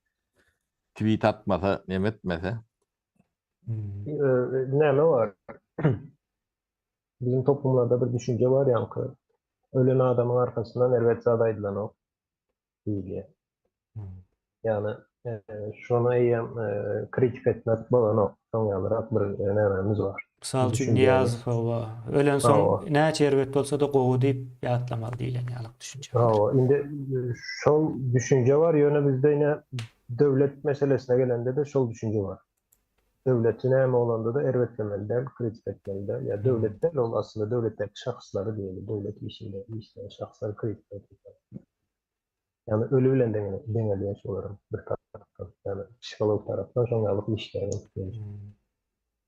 tweet atmasa, neme etmese. Näme bar? Biziň toplumlarda bir düşünje bar ýaňky. Ölen adamyň arkasyndan erbet zat aýdylanok. diýilýär. Ýagny şony eýýäm kritika etmek bolanok. Şoň ýalyrak bir nämemiz bar. Mysal üçin Nyýazow hawa, ölensoň näçe erbet bolsa-da gowy diýip ýatlamaly diýlen ýalyk düşünje bar. Hawa, indi şol düşünje bar, ýöne bizde ine döwlet meselesine gelende-de şol düşünje bar. Döwleti näme bolanda-da erbetlemeli däl, kritika etmeli däl. Ýa döwlet däl, ol aslynda döwletdäki şahslary diýeli, döwlet işinde işleýän şahslary kritika etmeli. Ýagny öli bilen deňelýär şolaryň bir tarapdan. Ýagny psiholog tarapdan şoň ýaly işleýär.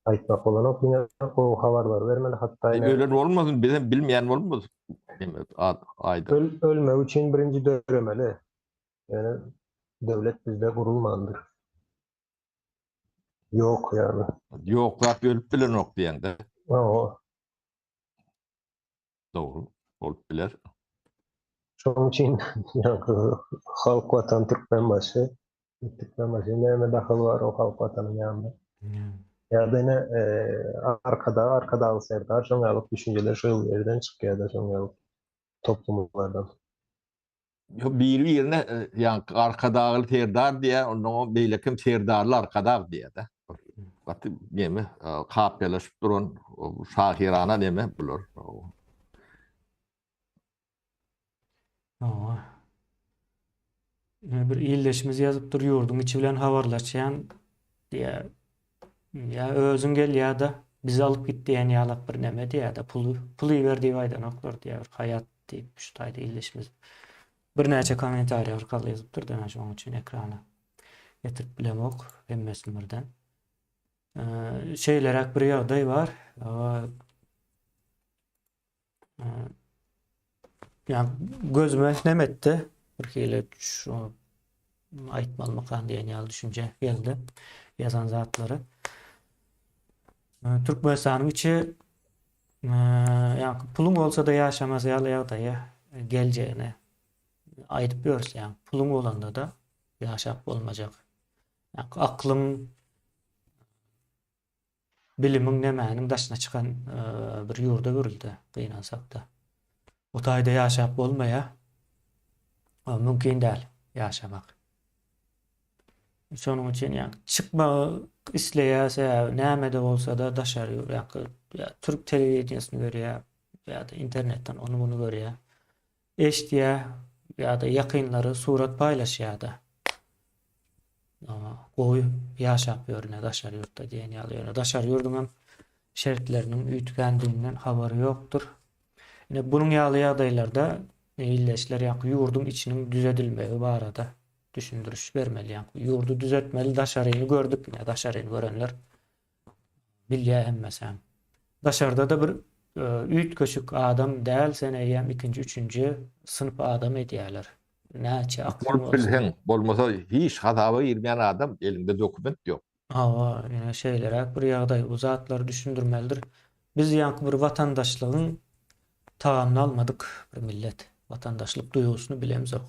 Aýtmak bolanok, diňe gowy habarlar bermeli, hatda ine. Ölen bolmasyn, bizem bilmeýän bolmasyn. Neme aýda. Ölmek üçin birinji döremeli. Ýöne döwlet bizde gurulmandyr. Ýok ýagny. Ýok zat ölüp bilenok diýeňde. Hawa. Dogry, bolup biler. Şonuň üçin ýaňky Halk Watan Türkmenbaşy, Türkmenbaşy näme dahyly bar o Halk Watanyň ýanynda? Ýa-da ine Arkadag, Arkadagly Serdar şoň ýaly düşünjeler şol ýerden çykýar-da şoň ýaly toplumlardan. Ýok biri-birine ýaňky Arkadagly Serdar diýýär, ondan beýlekem Serdarly Arkadag diýýär-de. Gaty neme, kapýalaşyp duran şahyrana neme bular. Hawa. Bir ildeşimiz ýazypdyr, ýurduň içi bilen habarlaşýan diýýär. Ýa özüň gel ýa-da bizi alyp git diýen ýalak bir neme diýýär-de, puly, pul iber diýip aýdanoklar diýýär, bir haýat diýip şu taýda ildeşimiz birnäçe kommentariý arkaly ýazypdyr, demek şonuň üçin ekrana getirip bilemok hemmesini birden. Şeýleräk bir ýagdaý bar. Ýa gözüme nem etdi. Bir hili şu aýtmalymykan diýen ýaly düşünje geldi. Ýazan zatlary. Türkmenistanyň içi ýa puluň bolsa-da ýaşamaz ýaly ýagdaýa geljegini aýdyp ýörüs. Ýa puluň bolanda-da ýaşap bolmajak. Ýa aklyň Bilimiň nemäniň daşyna çykan bir ýurda öwrüldi, gynansak-da. Bu taýda ýaşap bolmaýar. Mümkin däl ýaşamak. Şonuň üçin ýa çykmak isleýär, sebäbi näme-de bolsa-da daşary ýurt, ýa türk telewideniýesini görýär, ýa-da internetden ony-muny görýär. Eşidýär ýa-da ýakynlary surat paýlaşýar-da. Gowy ýaşap ýörüne daşary ýurtda diýen ýaly. Ýöne daşary ýurduň hem şertleriniň üýtgändiginden habary ýokdur. Ine bunuň ýaly ýagdaýlarda ildeşler ýa ýurduň içiniň düzedilmegi barada düşündiriş bermeli. Ýa ýurdy düzetmeli daşaryny gördük ine daşaryny görenler Bilýär hemmesem. Daşarda-da bir üýtgeşik adam däl sen eýýäm ikinji üçünji synp adam edýärler. Näçe aklyň Bolup bolsa. bilseň, bolmasa hiç hasaba girmeýän adam eliňde dokument ýok. Hawa, ine şeýleräk bir ýagdaý bu zatlary düşündirmelidir. Biz ýaňky bir watandaşlygyň tagamyny almadyk bir millet. Watandaşlyk duýgusyny bilemzok.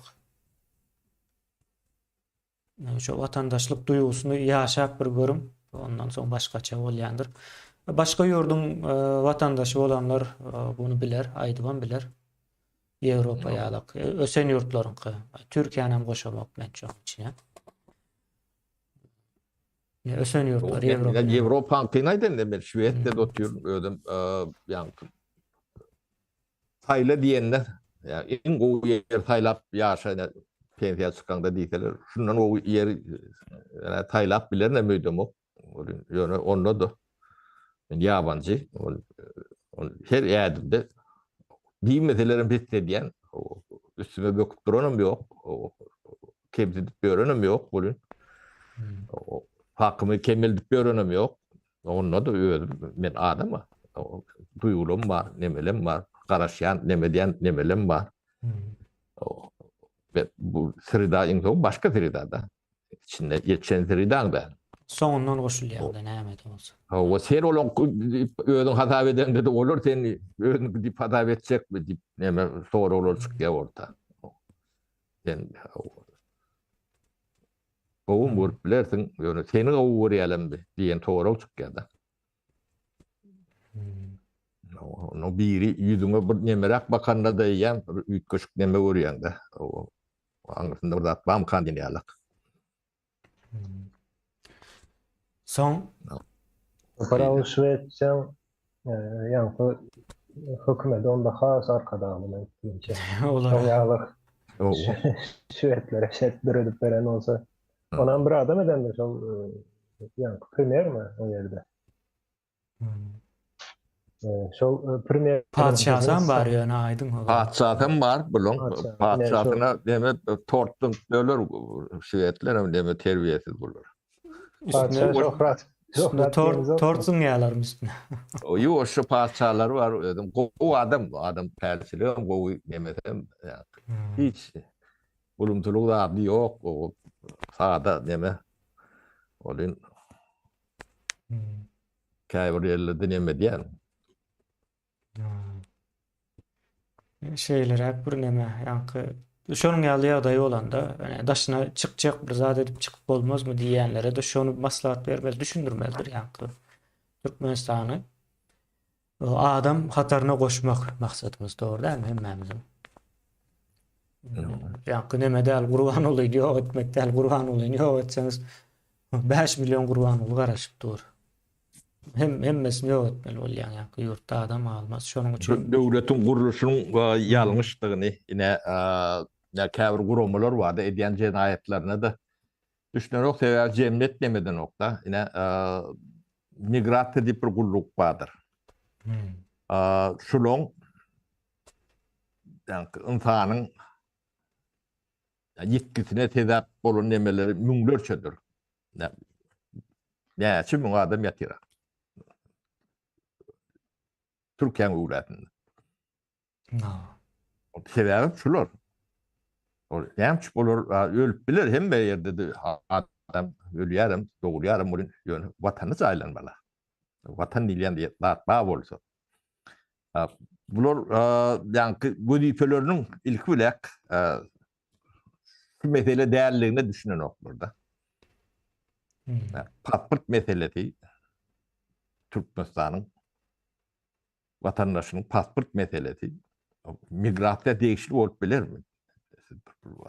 Şu watandaşlyk duýgusyny ýaşap bir görüň, ondan soň başgaça bolýandyr. Başga ýurduň e, watandaşy bolanlar e, bunu biler, aýdybam biler. Ýewropa ýalak, e, ösen ýurtlaryňky. Türkiýäni hem goşamok men şoň içine. Ösen ýurtlar, Ýewropa. Ýewropaňkyny aýdanda men Şwesiýada otyryn özüm, ýa Saýla diýende, ýa iň gowy ýeri saýlap ýaşa ine pensiýa çykaňda diýseler, şundan gowy ýeri ýa saýlap bilerinem öýdemok. Ýöne onda-da men ýabanjy, ol ol her ädimde diýmeselerem his edýän, üstüme böküp duranam ýok, kemsidip ýörenem ýok welin. Hakymy kemeldip ýörenem ýok. Onda-da özüm men adam-a. Duýgularym bar, nemelem bar, garaşýan, neme edýän nemelem bar. Bu sreda iň soňy başga sreda-da. İçinde ýetişen sredaň da. Soňundan goşulýar-da näme-de bolsa. Hawa, sen olaňky diýip özüň hasap edeňde-de olar seni özüňki diýip hasap etjekmi diýip neme soraglar çykýar orta. Sen Gowum görüp bilersiň, ýöne seni gowy görýälemmi diýen sorag çykýar-da. Onuň biri ýüzüňe bir nemeräk bakanda-da eýýäm bir üýtgeşik neme görýäň-de. Aňyrsynda bir zat barmykan diýen ýalak. Soň Bravo Şwesiýaň ýaňky hökümeti onda has arkadagly men pikirimçe. Olar. Şoň ýaly şwetlere şert döredip beren bolsa. Onam bir adam edendir şol ýaňky premýermi o ýerde. Şol premýer Patyşasam bar ýöne aýdyň. Patyşasam bar buluň. Patyşasyna deme tortdan böler şwetler deme terbiýesiz bular. Patyşa şöhrat. Üstüne tort, tort zyňýarlar üstüne. Ýok, şu patyşalar bar özüm. Gowy adam, adam pälçiligem gowy, nemesem hiç ulumsylyk zady ýok, sada neme. Olin käbir ýerlerde neme diýen. Şeýleräk bir neme, ýaňky şonuň ýaly ýagdaý bolanda, ýani daşyna çykjak bir zat edip çykyp bolmazmy diýýänlere-de şony maslahat bermeli, düşündirmelidir ýaňky. Türkmenistany adam hataryna goşmak maksadymyz dogry dälmi hemmämiziň? Ýa-da neme däl Gurbangulyny ýok etmek däl, Gurbangulyny ýok etseňiz 5 million Gurbanguly garaşyp dur. Hem hemmesini ýok etmeli bolýan ýa ýurtda adam galmaz. Şonuň üçin döwletiň gurluşynyň ýalňyşdygyny ine käbir guramalar bardy edýän jenaýatlaryna-da Düşünenok sebäbi jemgyýet nemedenokda ine migrasiýa diýip bir gulluk bardyr. Şulaň ynsanyň ýitgisine sebäp bolan nemeleri müňlerçedir. Näçe müň adam ýatyr. Türkiýäniň öwläsinde. Sebäbi şular. Ol näme üçin olar ölüp biler hemme ýerde adam ölýärem, dogulýaram welin ýöne watany jaýlanmaly. Watan diýilýän diýen zat bar bolsa. Bular ýaňky wezipeleriniň ilki bilek şu mesele däldigine düşünenoklar-da. Pasport meselesi Türkmenistanyň watandaşynyň pasport meselesi migrasiýa degişli bolup bilermi?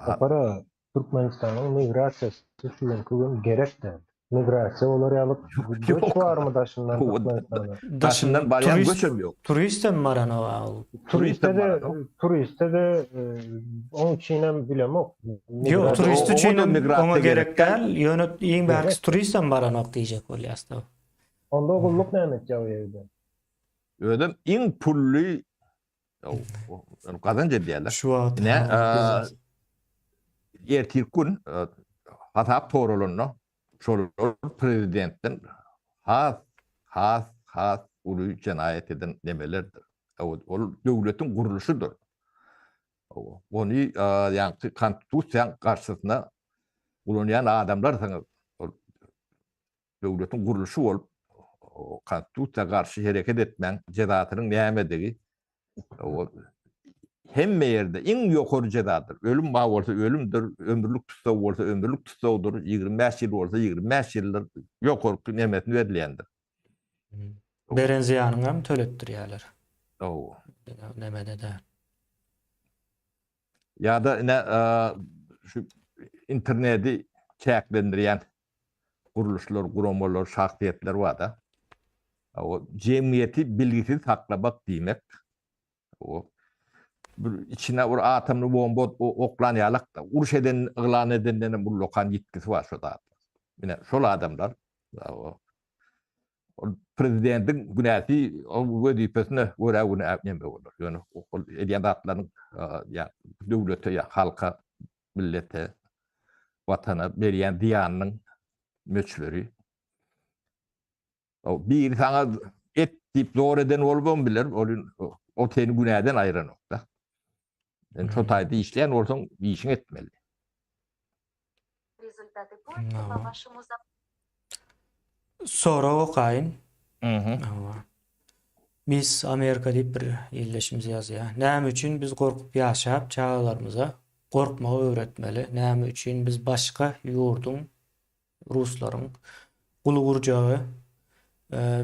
Sapar Türkmenistanyň migrasiýasy şu günki gün gerek däl. Migrasiýa bolar ýaly göç barmy daşyndan Türkmenistana? Daşyndan barýan göçem ýok. Turist hem baranok ol. Turiste-de turiste-de oň üçinem bilemok. Ýok, turist üçinem oňa gerek däl, ýöne iň bärkisi turist hem baranok diýjek bolýas-da. Onda gulluk näme etýär o ýerde? Özem iň pully gazanç edýärler. Şu wagt Ine, ertir gün hasap soralanda şolar prezidentden has has has uly jenaýat eden nemelerdir. Ol döwletiň gurluşydyr. Ony ýaňky konstitusiýaň garşysyna ulanýan adamlarsyňyz. Ol döwletiň gurluşy bolup, konstitusiýa garşy hereket etmäň jezasynyň nämedigi hemme ýerde iň ýokary jezadyr. Ölüm bar bolsa ölümdir, ömürlik tussag bolsa ömürlik tussagdyr, 25 ýyl bolsa 25 ýyldyr, ýokarky nemesini berilýändir. Beren zyýanyňy hem töletdirýärler. Hawa. Nemede däl. Ýa-da ine şu interneti çäklendirýän gurluşlar, guramalar, şahsyýetler bar-da. O jemgyýeti bilgisiz saklamak diýmek. O bir içine bir atomly bomba oklan ýalak-da, uruş eden, yglan edenden hem ullakan ýitgisi bar şo zat. Ine şol adamlar Ol prezidentiň günäsi ol wezipesine görä günä neme bolar. Ýöne ol edýän zatlarynyň ýa döwlete ýa halka, millete, watana berýän zyýanynyň möçberi. O biri saňa et diýip zor eden bolubam biler, ol o seni günäden aýyranok-da. Sen şo taýda işleýän bolsaň, işiňi etmeli. Sorag okaýyn. Hawa. Miss Amerika diýip bir ildeşimiz ýazýar. Näme üçin biz gorkup ýaşap, çagalarymyza gorkmagy öwretmeli? Näme üçin biz başga ýurduň, ruslaryň guly gurjagy?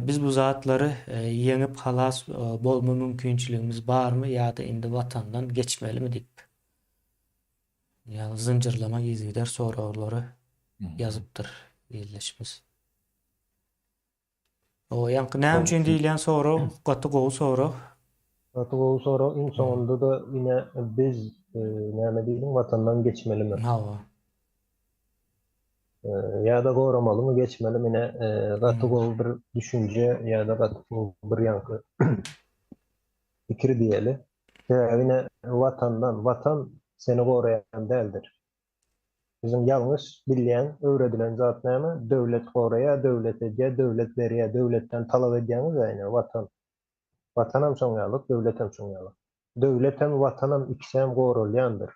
Biz bu zatlary ýeňip halas bolma mümkinçiligimiz barmy ýa-da indi watandan geçmelimi diýip. Ýaly zynjyrlama yzygider soraglary ýazypdyr ildeşimiz. O ýaňky näme üçin diýilýän sorag gaty gowy sorag. Gaty gowy sorag. Iň soňunda-da ine biz näme diýdiň watandan geçmelimi? Hawa. Ýa-da goramalymy geçmelimi ine gaty gowy bir düşünje ýa-da gaty gowy bir ýaňky pikir diýeli. Sebäbi ine Watandan, Watan seni goraýan däldir. Biziň ýalňyş bilýän, öwredilen zat näme? Döwlet goraýar, döwlet edýär, döwlet berýär, döwletden talap edýäňiz-ä ine Watan. Watanam şoň ýalyk, döwletem şoň ýalyk. Döwletem, Watanam ikisem goralýandyr.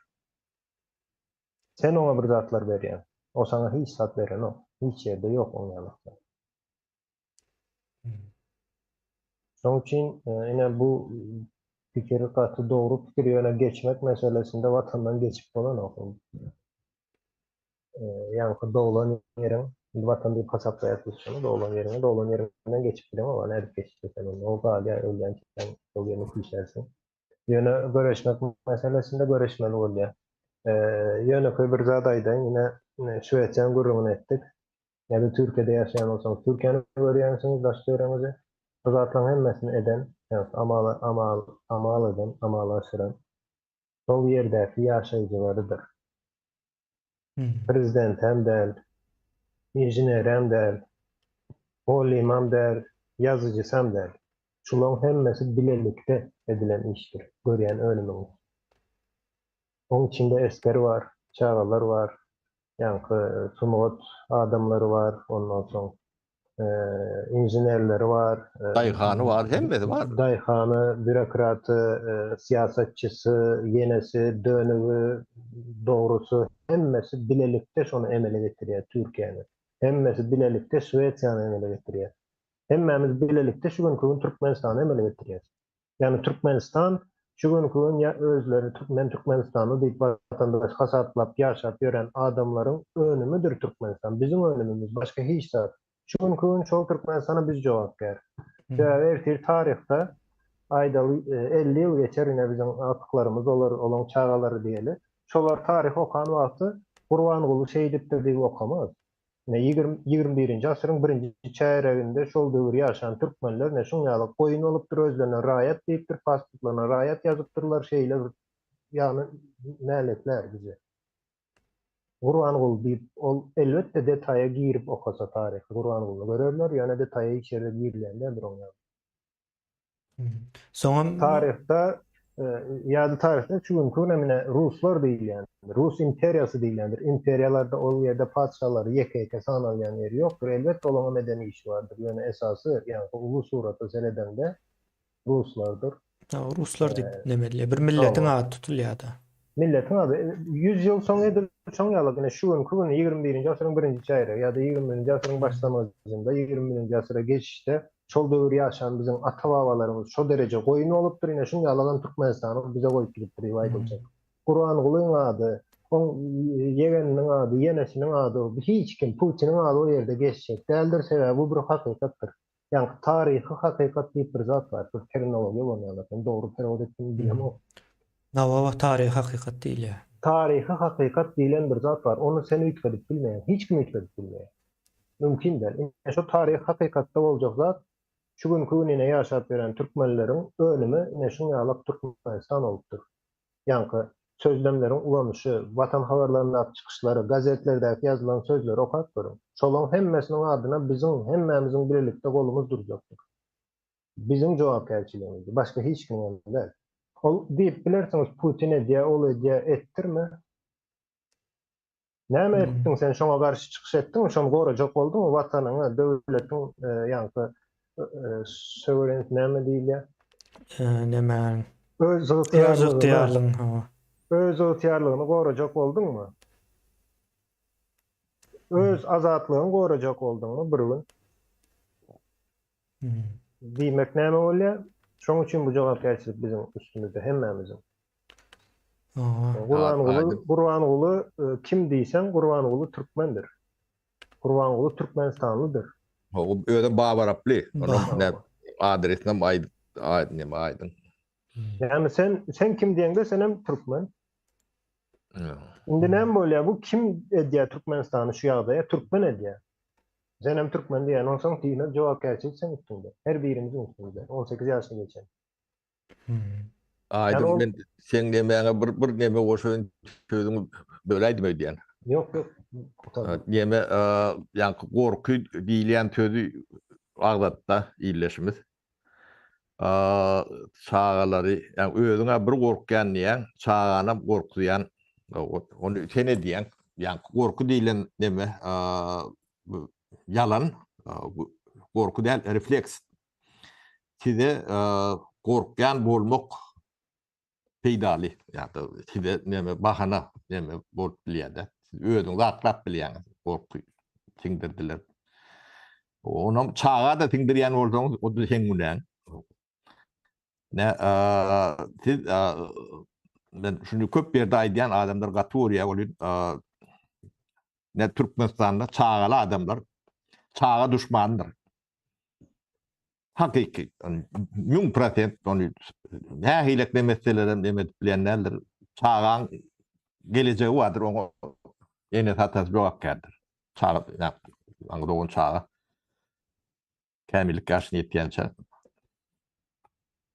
Sen oňa bir zatlar berýäň. O saňa hiç zat berenok. Hiç ýerde ýok oň ýalyk zat. Şonuň üçin ine bu pikir gaty dogry pikir ýöne geçmek meselesinde watandan geçip bolanok. Ýaňky doglan ýeriň. Indi watan diýip hasaplaýas biz şony, doglan ýeriňi, doglan ýeriňden geçip bileňok, a nädip geçjek sen onda, o galýar ölýänçäň şol ýerini küýsärsiň. Ýöne göreşmek meselesinde göreşmeli bolýar. Ýönekeý bir zat aýdaýyn, ine Şwesiýanyň gürrüňini etdik. Ýa-da Türkiýede ýaşaýan bolsaňyz Türkiýäni görýänsiňiz daş-töweregiňizi. Bu zatlaryň hemmesini eden, ýagny amala amal amal eden, amala aşyran şol ýerdäki ýaşaýjylarydyr. Prezidentem däl, inženerem däl, mugallymam däl, ýazyjysam däl. Şularyň hemmesi bilelikde edilen işdir, görýän önümiňiz. Oň içinde esger bar, çagalar bar, ýaňky sungat adamlary bar, ondan soň inženerleri bar. Daýhany bar, hemmesi bar. Daýhany, býurokraty, syýasatçysy, ýenesi, dönügi, dogrusy, hemmesi bilelikde şony emele getirýär Türkiýäni. Hemmesi bilelikde Şwesiýany emele getirýär. Hemmämiz bilelikde şu günki gün Türkmenistany emele getirýäris. Ýagny Türkmenistan şu günki gün ýa özleri men Türkmenistanly diýip watandaş hasaplap ýaşap ýören adamlaryň önümidir Türkmenistan. Biziň önümimiz başga hiç zat. Şu günki gün şol Türkmenistana biz jogapkär. Sebäbi ertir taryhda aýdaly 50 ýyl geçer ine biziň agtyklarymyz olar olaň çagalary diýeli. Şolar taryh okan wagty Gurbanguly şeýdipdir diýip okamaz. Ine, 21-nji asyryň birinji çäýreginde şol döwür ýaşan türkmenler ine şuň ýaly goýun bolupdyr, özlerine raýat diýipdir, pasportlaryna raýat ýazypdyrlar, şeýle bir ýagny näletler bize. Gurbanguly diýip, ol elbetde detaýa girip okasa taryhy Gurbangulyny görerler, ýöne detaýa hiç ýerde girilýän däldir oň ýaly. Soňam taryhda ýa-da taryhda şu günki günem ine ruslar diýilýän, Rus imperiýasy diýilýändir. Imperiýalarda ol ýerde patyşalary ýeke-ýeke sanalýan ýeri ýokdur. Elbetde olaňam eden işi bardyr. Ýöne esasy, ýaňky uly surata seredeňde ruslardyr. Ruslar diýip neme edilýär? Bir milletiň ady tutulýar-da. Milletiň ady. 100 ýyl soň edil şoň ýaly ine şu günki gün 21-nji asyryň birinji çäýregi ýa-da 21-nji asyryň başlangyjynda 21-nji asyra geçişde Şol döwür ýaşan biziň ata-babalarymyz şo dereje goýun bolupdyr, ine şuň ýalam Türkmenistany bize goýup gidipdir diýip aýdyljak. Gurbangulyň ady, oň ýegeniniň ady, ýenesiniň ady, hiç kim, Putiniň ady o ýerde geçjek däldir, sebäbi bu bir hakykatdyr. Ýaňky taryhy hakykat diýip bir zat bar, bir terminologiýa bolýar, men dogry perewod etdimmi bilemok. Hawa, taryhy hakykat diýilýär. Taryhy hakykat diýlen bir zat bar, ony sen üýtgedip bilmeýäň, hiç kim üýtgedip bilmeýär. Mümkin däl. Ine şu taryhy hakykatda boljak zat şu günki gün ine ýaşap ýören türkmenleriň önümi ine şuň ýalak Türkmenistan bolupdyr. Ýaňky sözlemleriň ulanyşy, Watan habarlaryndaky çykyşlary, gazetlerdäki ýazylan sözleri okap görüň. Şolaň hemmesiniň adyna biziň hemmämiziň bilelikde golumyz durjakdyr. Biziň jogapkärçiligimizdir. Başga hiç kimiň hem däl. Ol diýip bilersiňiz Putin edýär, ol edýär, etdirme. Näme etdiň sen şoňa garşy çykyş etdiňmi şony gorajak bolduňmy watanyňy döwletiň ýaňky söwerenit näme diýilýär? Näme? Öz ygtyýarlygyny hawa. Öz ygtyýarlygyny gorajak bolduňmy? Öz azatlygyňy gorajak bolduňmy bir gün? Diýmek näme bolýar? Şoň üçin bu jogapkärçilik biziň üstümizde hemmämiziň. Gurbanguly Gurbanguly e, kim diýseň Gurbanguly türkmendir. Gurbanguly türkmenistanlydyr. O özem babaraply. Onuň ne adresini hem aýdyp aýdyn näme aýdyň. Ýagny sen sen kim diýeňde sen hem türkmen. Indi näme bolýar? Bu kim edýär Türkmenistany şu ýagdaýa? Türkmen edýär. Sen hem türkmen diýen bolsaň, diýmek jogapkärçilik seň üstüňde. Her birimiziň üstümizde. 18 ýaşyna geçen. Aýdym men seň nemäňe bir bir neme goşaýyn sözüňi böläýdim öýdýän. Ýok, ýok. Neme ýaňky gorky diýilýän sözi agzatda ildeşimiz. Çagalary, ýa özüňe bir gorkýan diýýäň, çaganam gorkuzýan. Ony sen edýäň. Ýaňky gorky diýlen neme ýalan, gorky däl, refleks. Size gorkýan bolmak peýdaly ýa-da size näme bahana näme bolup bilýär-de. Siz özüňizi aklap bilýäňiz, gorky siňdirdiler. Onam çaga-da siňdirýän bolsaňyz, o-da seň günäň. Ne, siz men şuny köp ýerde aýdýan, adamlar gaty görýär welin,. Ne Türkmenistanda çagaly adamlar çaga duşmanydyr. Hakyky, 1000% ony nähili neme etselerem neme edip bilen däldir. Çagaň gelejegi bardyr, oňa enesi atasy jogapkärdir. Çaga, ýa, dogan çaga kämillik ýaşyna ýetýänçä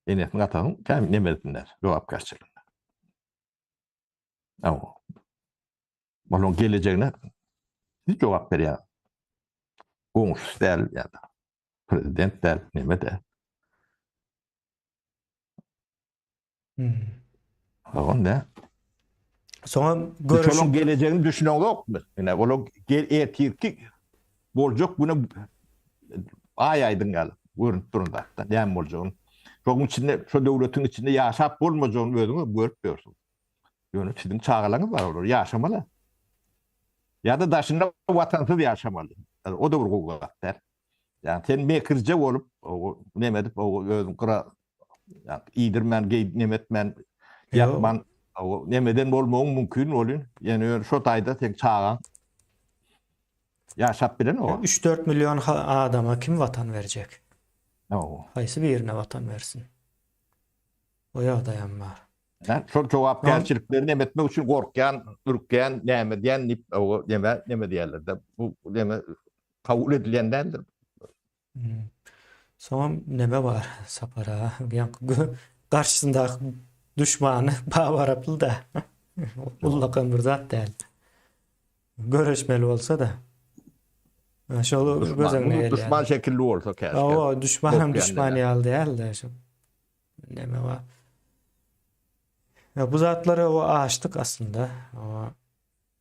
enesiniň atasynyň kämil nemesinde jogapkärçiliginde. Aw. Onuň gelejegine siz jogap berýär. Goňşusy däl ýa-da prezident däl, neme däl. Hmm. ne? Soňa görüş. Şonuň gelejegini düşüneňzokmy? Ine, olar gel ertirki boljak güne aý aýdyň ýaly görünip duran zatda näme boljagyny. Şonuň içinde, şo döwletiň içinde ýaşap bolmajagyny özüňiz görüp ýörsüňiz. Ýöne siziň çagalaryňyz bar, olar ýaşamaly. Ýa-da daşynda watansyz ýaşamaly. O da bir gowy zat däl. Ýa sen mekirje bolup, neme edip, özüň gyra iýdirmän, geý neme etmän, ýatman, nemeden bolmagyň mümkin bolýan. Ýöne şo taýda seň çagaň ýaşap bilen o. 3-4 million adama kim watan berjek? Haýsy birine watan bersin? O ýagdaýam bar. Şol jogapkärçilikleri neme etmek üçin gorkýan, ürkýän, näme edýän diýip, neme neme diýerler-de. Bu neme kabul edilýän däldir. Hmm. Soňam neme bar Sapar aga? Ýaňky garşysyndaky duşmany babaraply da. Ullakan bir zat däl. Göreşmeli bolsa-da. Şol göz öňüne gelýär. Duşman şekilli bolsa käşgä. Hawa, duşmanam duşman ýaly däl-de. Neme bar. Ya bu zatlary o açdyk aslynda.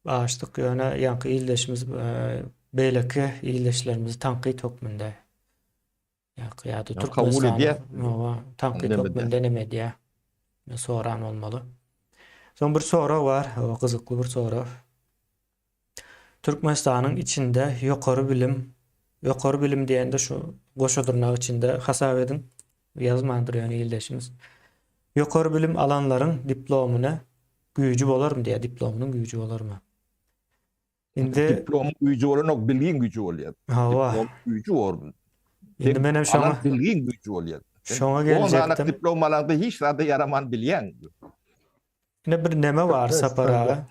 O açdyk ýöne ýaňky ildeşimiz e, beýleki ildeşlerimizi tankyt hökmünde ýa ýa-da Türkmenistany tankyt hökmünde neme edýär? Soran bolmaly. Soň bir sorag bar, o gyzykly bir sorag. Türkmenistanyň içinde ýokary bilim, ýokary bilim diýende şu goşa dyrnak içinde hasap ediň, ýazmandyr ýöne ildeşimiz. Ýokary bilim alanlaryň diplomyna güýji bolarmy diýýär, diplomynyň güýji bolarmy? Indi diplomyň güýji bolanok, bilgiň güýji bolýar. Hawa. Diplom güýji bor. Indi menem şoňa bilgiň güýji bolýar. Şoňa geljekdim. Diplom alaňda hiç zada ýaraman bilýäň. Ine bir neme bar Sapar aga.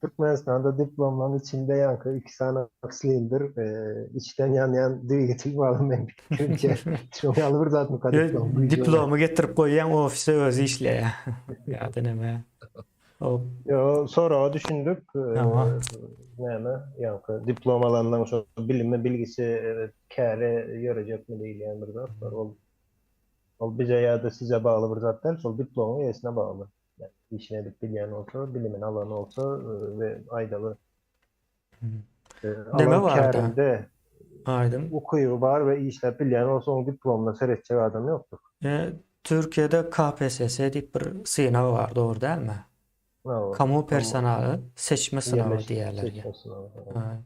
Türkmenistanda diplomlaryň içinde ýaňky iki sany silindr, içden ýanýan dwigatel bar meň pikirimçe. Şoň ýaly bir zatmyka diplom? Diplomy getirip goýýaň ofise özi işleýär. Ýa-da neme. Ýo, soraga düşündik. Näme, ýaňky diplom alandan şo bilimi, bilgisi käre ýörejekmi diýilýän bir zat bar. Ol Ol bize ýa-da size bagly bir zat däl, şol diplomyň eýesine bagly. Ýagny işini edip bilýän bolsa, bilimini alan bolsa we aýdaly Neme alan barda? kärinde Aýdyň. ukyby bar we işläp bilýän bolsa, onuň diplomyna seretjek adam ýokdur. E, Türkiýede KPSS diýip bir synag bar, dogry dälmi? Hawa. Kamu personaly seçme synagy Ýerleş, diýýärler. seçme synagy. Ha,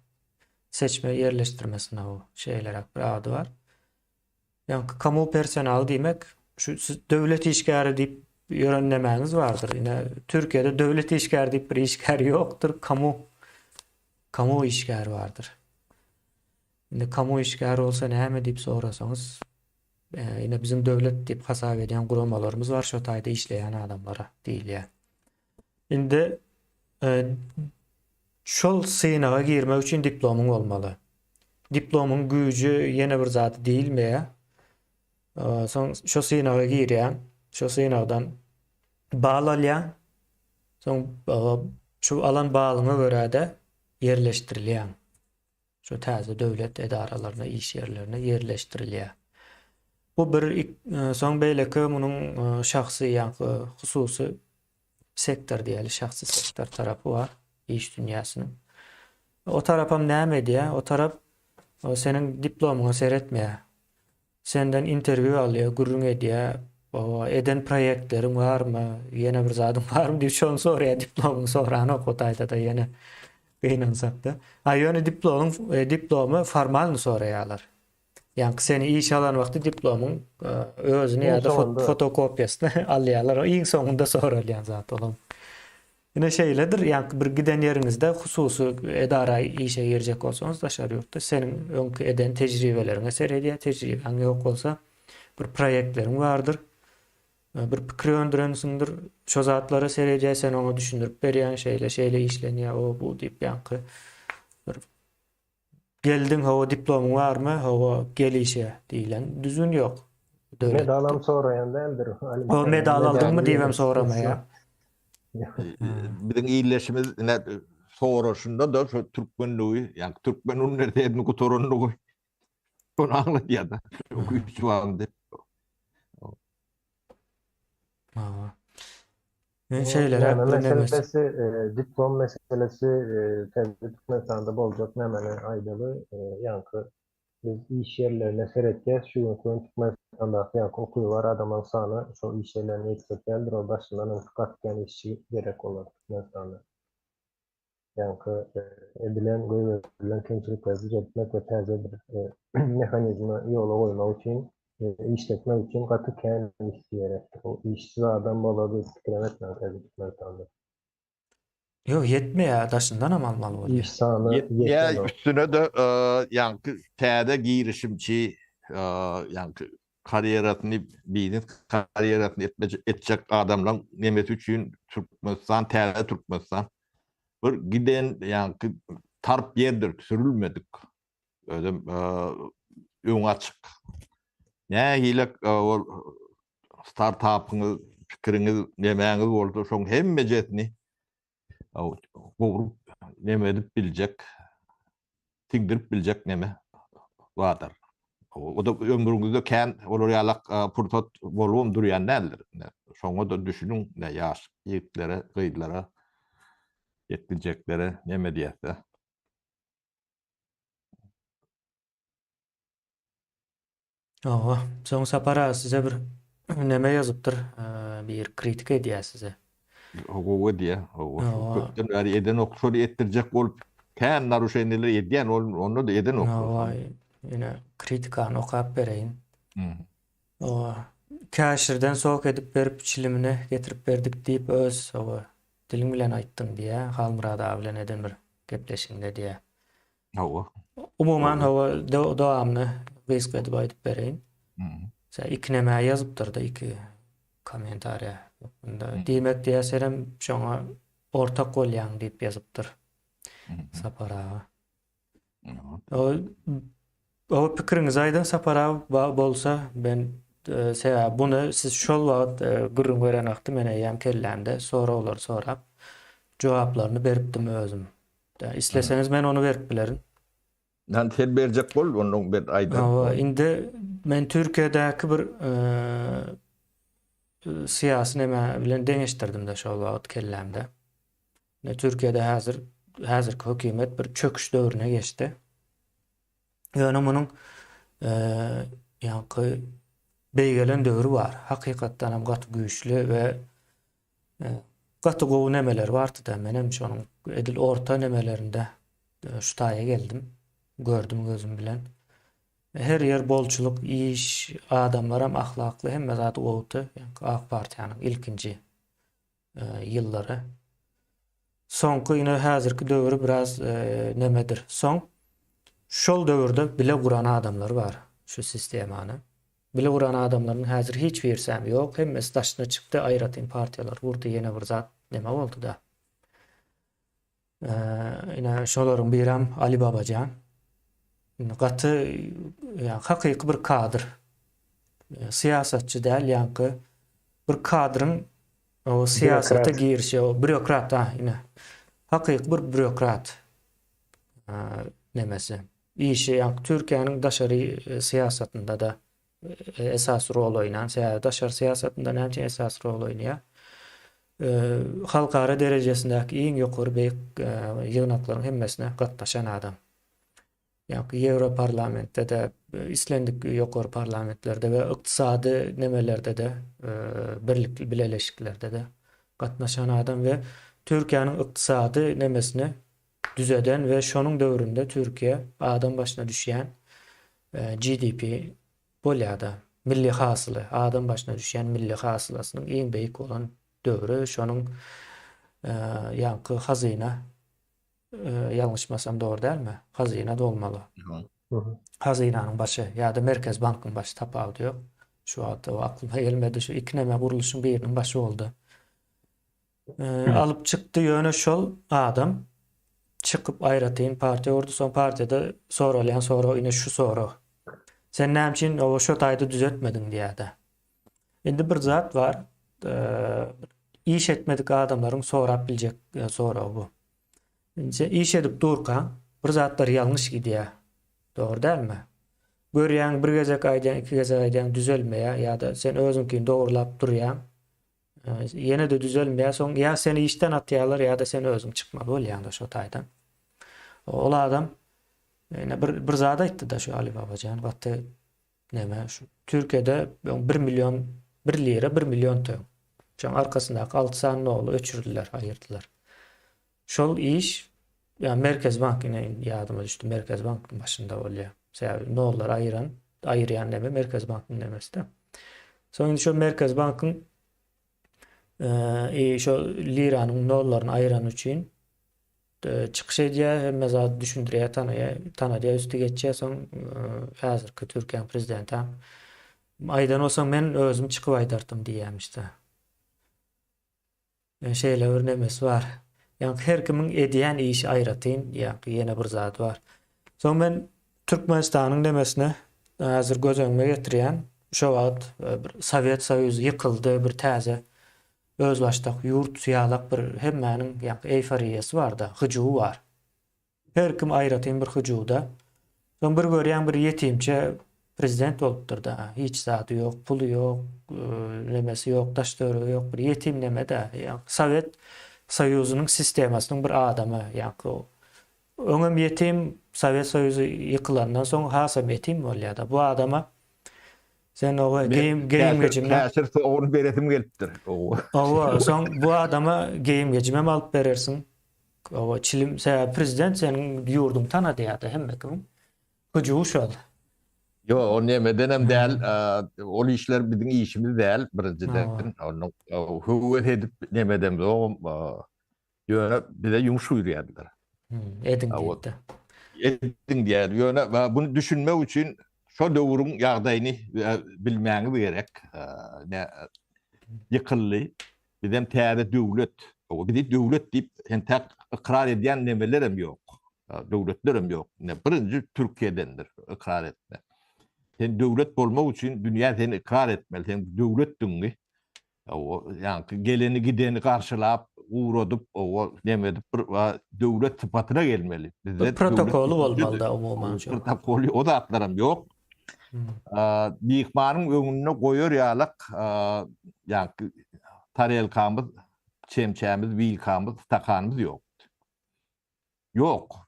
Seçme ýerleşdirme synagy şeýleräk bir ady bar. Ýaňky kamu personaly diýmek, şu siz döwlet işgäri diýip ýören nemäňiz bardyr. Ine, Türkiýede döwlet işgäri diýip bir işgär ýokdur, kamu kamu işgäri bardyr. Indi kamu işgäri bolsa näme diýip sorasaňyz, e, ine biziň döwlet diýip hasap edýän guramalarymyz bar, şo taýda işleýän adamlara diýilýär. Indi e, şol synaga girmek üçin diplomyň bolmaly. Diplomyň güýji ýene bir zat diýilmeýär. Soň şo synaga girýäň, şo synagdan bal alýaň. Soň şu alan balyňa görä-de ýerleşdirilýäň. Şu täze döwlet edaralaryna, iş ýerlerine ýerleşdirilýär. Bu bir, soň beýleki munuň şahsy ýa-da hususy sektor diýeli, şahsy sektor tarapy bar iş dünýäsiniň. O tarapam näme edýär? O tarap seniň diplomyňa seretmeýär. Senden interwýu alýar, gürrüň edýär. Oba, eden proýektleriň barmy, ýene bir zadyň barmy diýip şony soraýar, diplomyňy soranok o taýda-da ýene gynansak-da. A ýöne diplomyň e, diplomy formalny soraýarlar. Ýaňky seni işe alan wagty diplomyň e, özüni ýa-da fotokopiýasyny alýarlar. O iň soňunda soralýan zat olam. Ine şeýledir, ýaňky bir giden ýeriňizde hususy edara işe girjek bolsaňyz daşary ýurtda seniň öňki eden tejribeleriňe seredýär, tejribäň ýok bolsa bir proýektleriň bardyr, bir pikir öndürensiňdir, şo zatlara seredýär, sen oňa düşündirip berýäň, şeýle şeýle işlenýär, o bu diýip ýaňky bir Geldiň hawa diplomyň barmy hawa gel işe diýilen düzgün ýok döwletde. Medalam soraýan däldir. O medal aldyňmy diýibem soramaýar. Biziň illeşimiz ine soraşynda da şu türkmenligi, ýagny türkmen uniwersitetini gutaranlygy şony aňladýar-da. Güýç barmy diýip. Hawa. Men şeýleräk bir meselesi, diplom meselesi täze Türkmenistanda boljak nämeni aýdaly, ýaňky biz iş ýerlerine seretýäs, şu günki gün Türkmenistandaky ýaňky okuwy bar adamlaryň sany şol iş ýerlerine ýetjek däldir, ol daşyndan hem gaty kän işçi gerek bolar Türkmenistanda. Ýaňky edilen, goýberilen kemçilikleri düzeltmek we täze bir mehanizmi ýola goýmak üçin, işletmek üçin gaty kän işçi gerekdir. Ol işsiz adam bolar diýip pikirem etmäň täze Türkmenistanda. Ýok, ýetmeýär, daşyndanam almaly bolýar. Iş sany ýetmeýär, üstüne-de ýaňky täze girişimçi, ýaňky karýerasyny, biznes karýerasyny etjek adamlaryň nemesi üçin Türkmenistan, täze Türkmenistan bir giden ýaňky tarp ýerdir, sürülmedik. Özem öňi açyk. Nähili ol startapyňyz, pikiriňiz, nemäňiz bolsa, şoň hemmejesini gowrup neme edip biljek, siňdirip biljek neme bardyr. O da ömrüňizde kän olar ýalak pursat bolubam durýan däldir. Şoňa da düşüniň, ýaş ýigitlere, gyzlara, ýetginjeklere neme diýäs-de. Hawa, soň Sapar aga size bir neme ýazypdyr, bir kritika edýär size. Gowy edýär, hawa. Köpden bäri edenok, şony etdirjek bolup kän naruşeniýalar edýän, ol onda-da edenok. Hawa, ýöne kritikany okap bereýin. Hawa, käşirden sok edip berip çilimini getirip berdik diýip öz, hawa, diliň bilen aýtdyň diýýär, Halmyrat aga bilen eden bir gepleşigiňde diýýär. Hawa. Umuman hawa dowamyny gysga edip aýdyp bereýin. Sen iki näme ýazypdyr-da iki kommentariýa hökmünde. Diýmek diýýär senem şoňa ortak bolýaň diýip ýazypdyr. Sapar aga. O pikiriňizi aýdyň Sapar aga bolsa ben sebäbi buny siz şol wagt gürrüň beren wagty men eýýäm kellämde soraglary sorap jogaplaryny beripdim özüm. Isleseňiz men ony berip bilerin. Ýani sen berjek bol, ondan ben aýdaryn. Hawa, indi men Türkiýedäki bir syýasy neme bilen deňeşdirdim-de şol wagt kellämde. Ine Türkiýede häzir häzirki hökümet bir çöküş döwrüne geçdi. Ýöne munuň ýaňky beýgelen döwri bar. Hakykatdan hem gaty güýçli we Gaty gowy nemeleri bardy-da, menem şonuň edil orta nemelerinde şu taýa geldim. Gördüm gözüm bilen. Her ýer bolçulyk, iş, adamlaram ahlakly, hemme zady gowudy. Ak partiýanyň ilkinji ýyllary. Soňky ine häzirki döwri biraz nemedir. Soň şol döwürde bile guran adamlar bar şu sistemany. Bile guran adamlaryň häzir hiç birisäm ýok, hemmesi daşyna çykdy, aýratyn partiýalar gurdy, ýene bir zat neme boldy-da. Ine şolaryň birem Ali Babajan. Indi gaty ýa hakyky bir kadr. Syýasatçy däl, ýaňky bir kadryň o syýasata girişi, o býurokrat, ha, ine. Hakyky bir býurokrat nemesi. Işi ýaňky Türkiýäniň daşary syýasatynda-da esasy rol oýnan. Sebäbi daşary syýasatynda näme üçin esasy rol oýnaýar? Halkara derejesindäki iň ýokary beýik ýygnaklaryň hemmesine gatnaşan adam. Ýaňky Ýewroparlamentde-de, islendik ýokary parlamentlerde we ykdysady nemelerde-de, birlik bileleşiklerde-de gatnaşan adam we Türkiýäniň ykdysady nemesini düzeden we şonuň döwründe Türkiýe adam başyna düşýän GDP bolýada milli hasyly adam başyna düşýän milli hasylasynyň iň beýik bolan döwri şonuň. Ýaňky hazyna ýalňyşmasam dogry dälmi? Hazyna dolmaly. Hazynanyň başy ýa-da Merkezi bankyň başy tapawudy ýok. Şu wagt o aklyma gelmedi. Şu iki neme gurluşyň biriniň başy boldy. Alyp çykdy ýöne şol adam çykyp aýratyn partiýa gurdy. Soň partiýada soralýan sorag ine şu sorag. Sen näme üçin o şo taýda düzetmediň diýýär-de. Indi bir zat bar. Iş etmedik adamlaryň sorap biljek soragy bu. Indi sen iş edip durkaň bir zatlar ýalňyş gidýär. Dogry dälmi? Görýäň bir gezek aýdýaň, iki gezek aýdýaň düzelmeýär ýa-da sen özüňkini dogrulap durýaň. Ýene-de düzelmeýär. Soň ýa seni işden atýarlar ýa-da sen özüň çykmaly bolýaň-da şo taýdan. Ol adam ine bir bir zat aýtdy-da şu Ali Babajan gaty Näme şu Türkiýede 1 million 1 lira 1 million töň. Şoň arkasyndaky 6 sany noly öçürdiler, aýyrdylar. Şol iş ýa Merkez bank ine ýadyma düşdi. Merkez bankyň başynda bolýar. Sebäbi nollary aýyran, aýyrýan näme Merkez bankyň nemesi-de. Soň indi şo Merkez bankyň e, şo liranyň nollaryny aýyrany üçin çykyş edýär, hemme zady düşündirýär, tanaýar, tanadýar, üsti geçýär, soň häzirki Türkiýäň prezidenti aýdan bolsaň men özüm çykyp aýdardym diýýärmiş-de. Şeýle bir nemesi bar. Ýaňky her kimiň edýän işi aýratyn, ýaňky ýene bir zady bar. Soň men Türkmenistanyň nemesine häzir göz öňüme getirýän, şo wagt bir Sowet Soýuzy ýykyldy, bir täze Özbaşdak ýurt ýalak bir hemmäniň ýaňky eýforiýasy bar-da, hyjuwy bar. Her kim aýratyn bir hyjuwda. Soň bir görýäň bir ýetimçe prezident bolupdyr-da. Hiç zady ýok, puly ýok, nemesi ýok, daş-töweregi ýok, bir ýetim neme-dä. Ýaňky Sowet Soýuzynyň sistemasynyň bir adamy, ýaňky öňem ýetim, Sowet Soýuzy ýykylandan soň hasam ýetim bolýar-da. Bu adama Sen oba geýim geýim gejimden. Täşir sogruny beresim gelipdir. Oba. Oba, soň bu adama geýim gejimem alyp berersiň. Oba, çilim, sebäbi prezident seniň ýurduň tanadýar-da hemme kim. Hyjuwy şol. Ýok, o nemedenem däl, ol işler biziň işimiz däl, birinjiden. Onuň höwes edip nemedemzogam. Ýöne bize ýumuş buýurýardylar. Ediň diýipdi. Ediň diýýär. Ýöne bunu düşünmek üçin şo döwrüň ýagdaýyny bilmäňiz gerek. Ýykyldy. Bizem täze döwlet. Bizi döwlet diýip entäk ykrar edýän nemelerem ýok. Döwletlerem ýok. Birinji Türkiýedendir ykrar etme. Sen döwlet bolmak üçin dünýä seni ykrar etmeli. Sen döwletdigiňi Owa, ýaňky geleni gideni garşylap, ugradyp, owa, neme edip bir döwlet sypatyna gelmeli. Bizde protokoly bolmaly-da umuman şo. Protokoly o zatlaram ýok. Myhmanyň öňünde goýar ýalak ýaňky tarelkamyz, çemçämiz, wilkamyz, stakanymyz ýok. Ýok.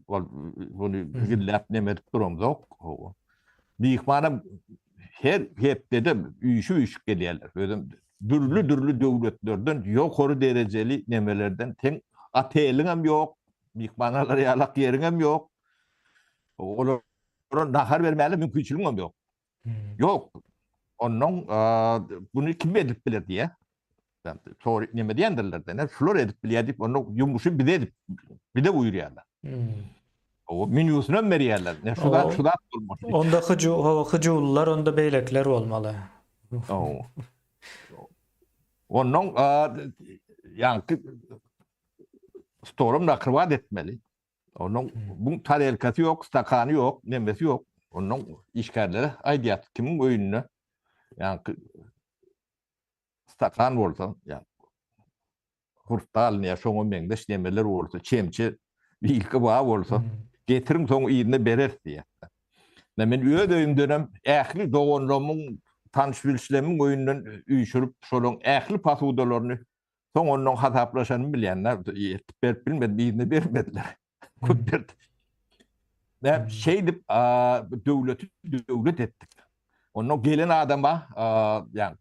Ol muny gizläp neme edip duramzok. Hawa. Myhmanam her hepdede üýşüp-üýşüp gelýärler. Özem dürli-dürli döwletlerden ýokary derejeli nemelerden seň oteliňem ýok, myhman alar ýalak ýeriňem ýok. Olara nahar bermäge mümkinçiligiňem ýok. Ýok. Onnoň muny kim edip biler diýýär. Sory neme diýendirler de, şular edip bilýär diýip, onda ýumuşy bize edip, bize buýurýarlar. Hmm. O menýusyny hem berýärler. Ne şu zat, şu zat bolmaly. Onda hyju, hawa hyjuwlylar, onda beýlekiler bolmaly. Hawa. Ondan ýaňky stolum nakrybat etmeli. Ondan bu tarelkasy ýok, stakany ýok, nemesi ýok. Ondan işgärlere aýdýar, kimiň öýünde ýaňky stakan bolsa, ýa hurtal ýa şoňa meňzeş nemeler bolsa, çemçe, wilka bar bolsa, getiriň soň yzyna bereris diýýär. Men öz öýümdenem ähli doganlarymyň, tanyş-bilişlerimiň öýünden üýşürip, şolaryň ähli posudalaryny soň ondan hasaplaşanymy bilýän-dä, ýetip berip bilmedim, yzyna bermediler. Köp berdi. Ve şeýdip döwleti döwlet etdik. Ondan gelen adama ýa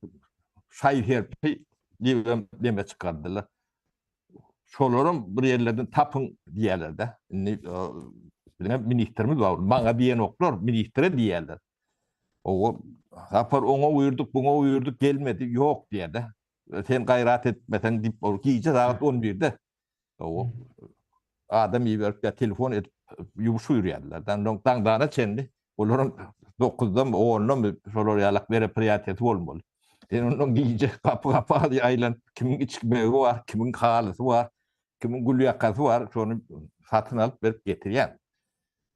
şaý serpi diýip neme çykardylar. Şolaram bir ýerlerden tapyň diýerler-de. Indi biziň ministrimiz bar. Maňa diýenoklar, ministre diýerler. O Sapar oňa buýurduk, buňa buýurduk gelmedi. Ýok diýerde. Sen gaýrat etmeseň diýip ol gije sagat 11-de o adam iberip ýa telefon edip ýumuş buýurýardylar. Ondan daňdana çenli olaryň 9-dan 10-dan şolar ýalak meropriýatiýasy bolmaly. Sen ondan gije gapy-gapy aýlanyp kimiň içmegi bar, kimiň halysy bar, kimiň gül ýakasy bar, şony satyn alyp berip getirýän.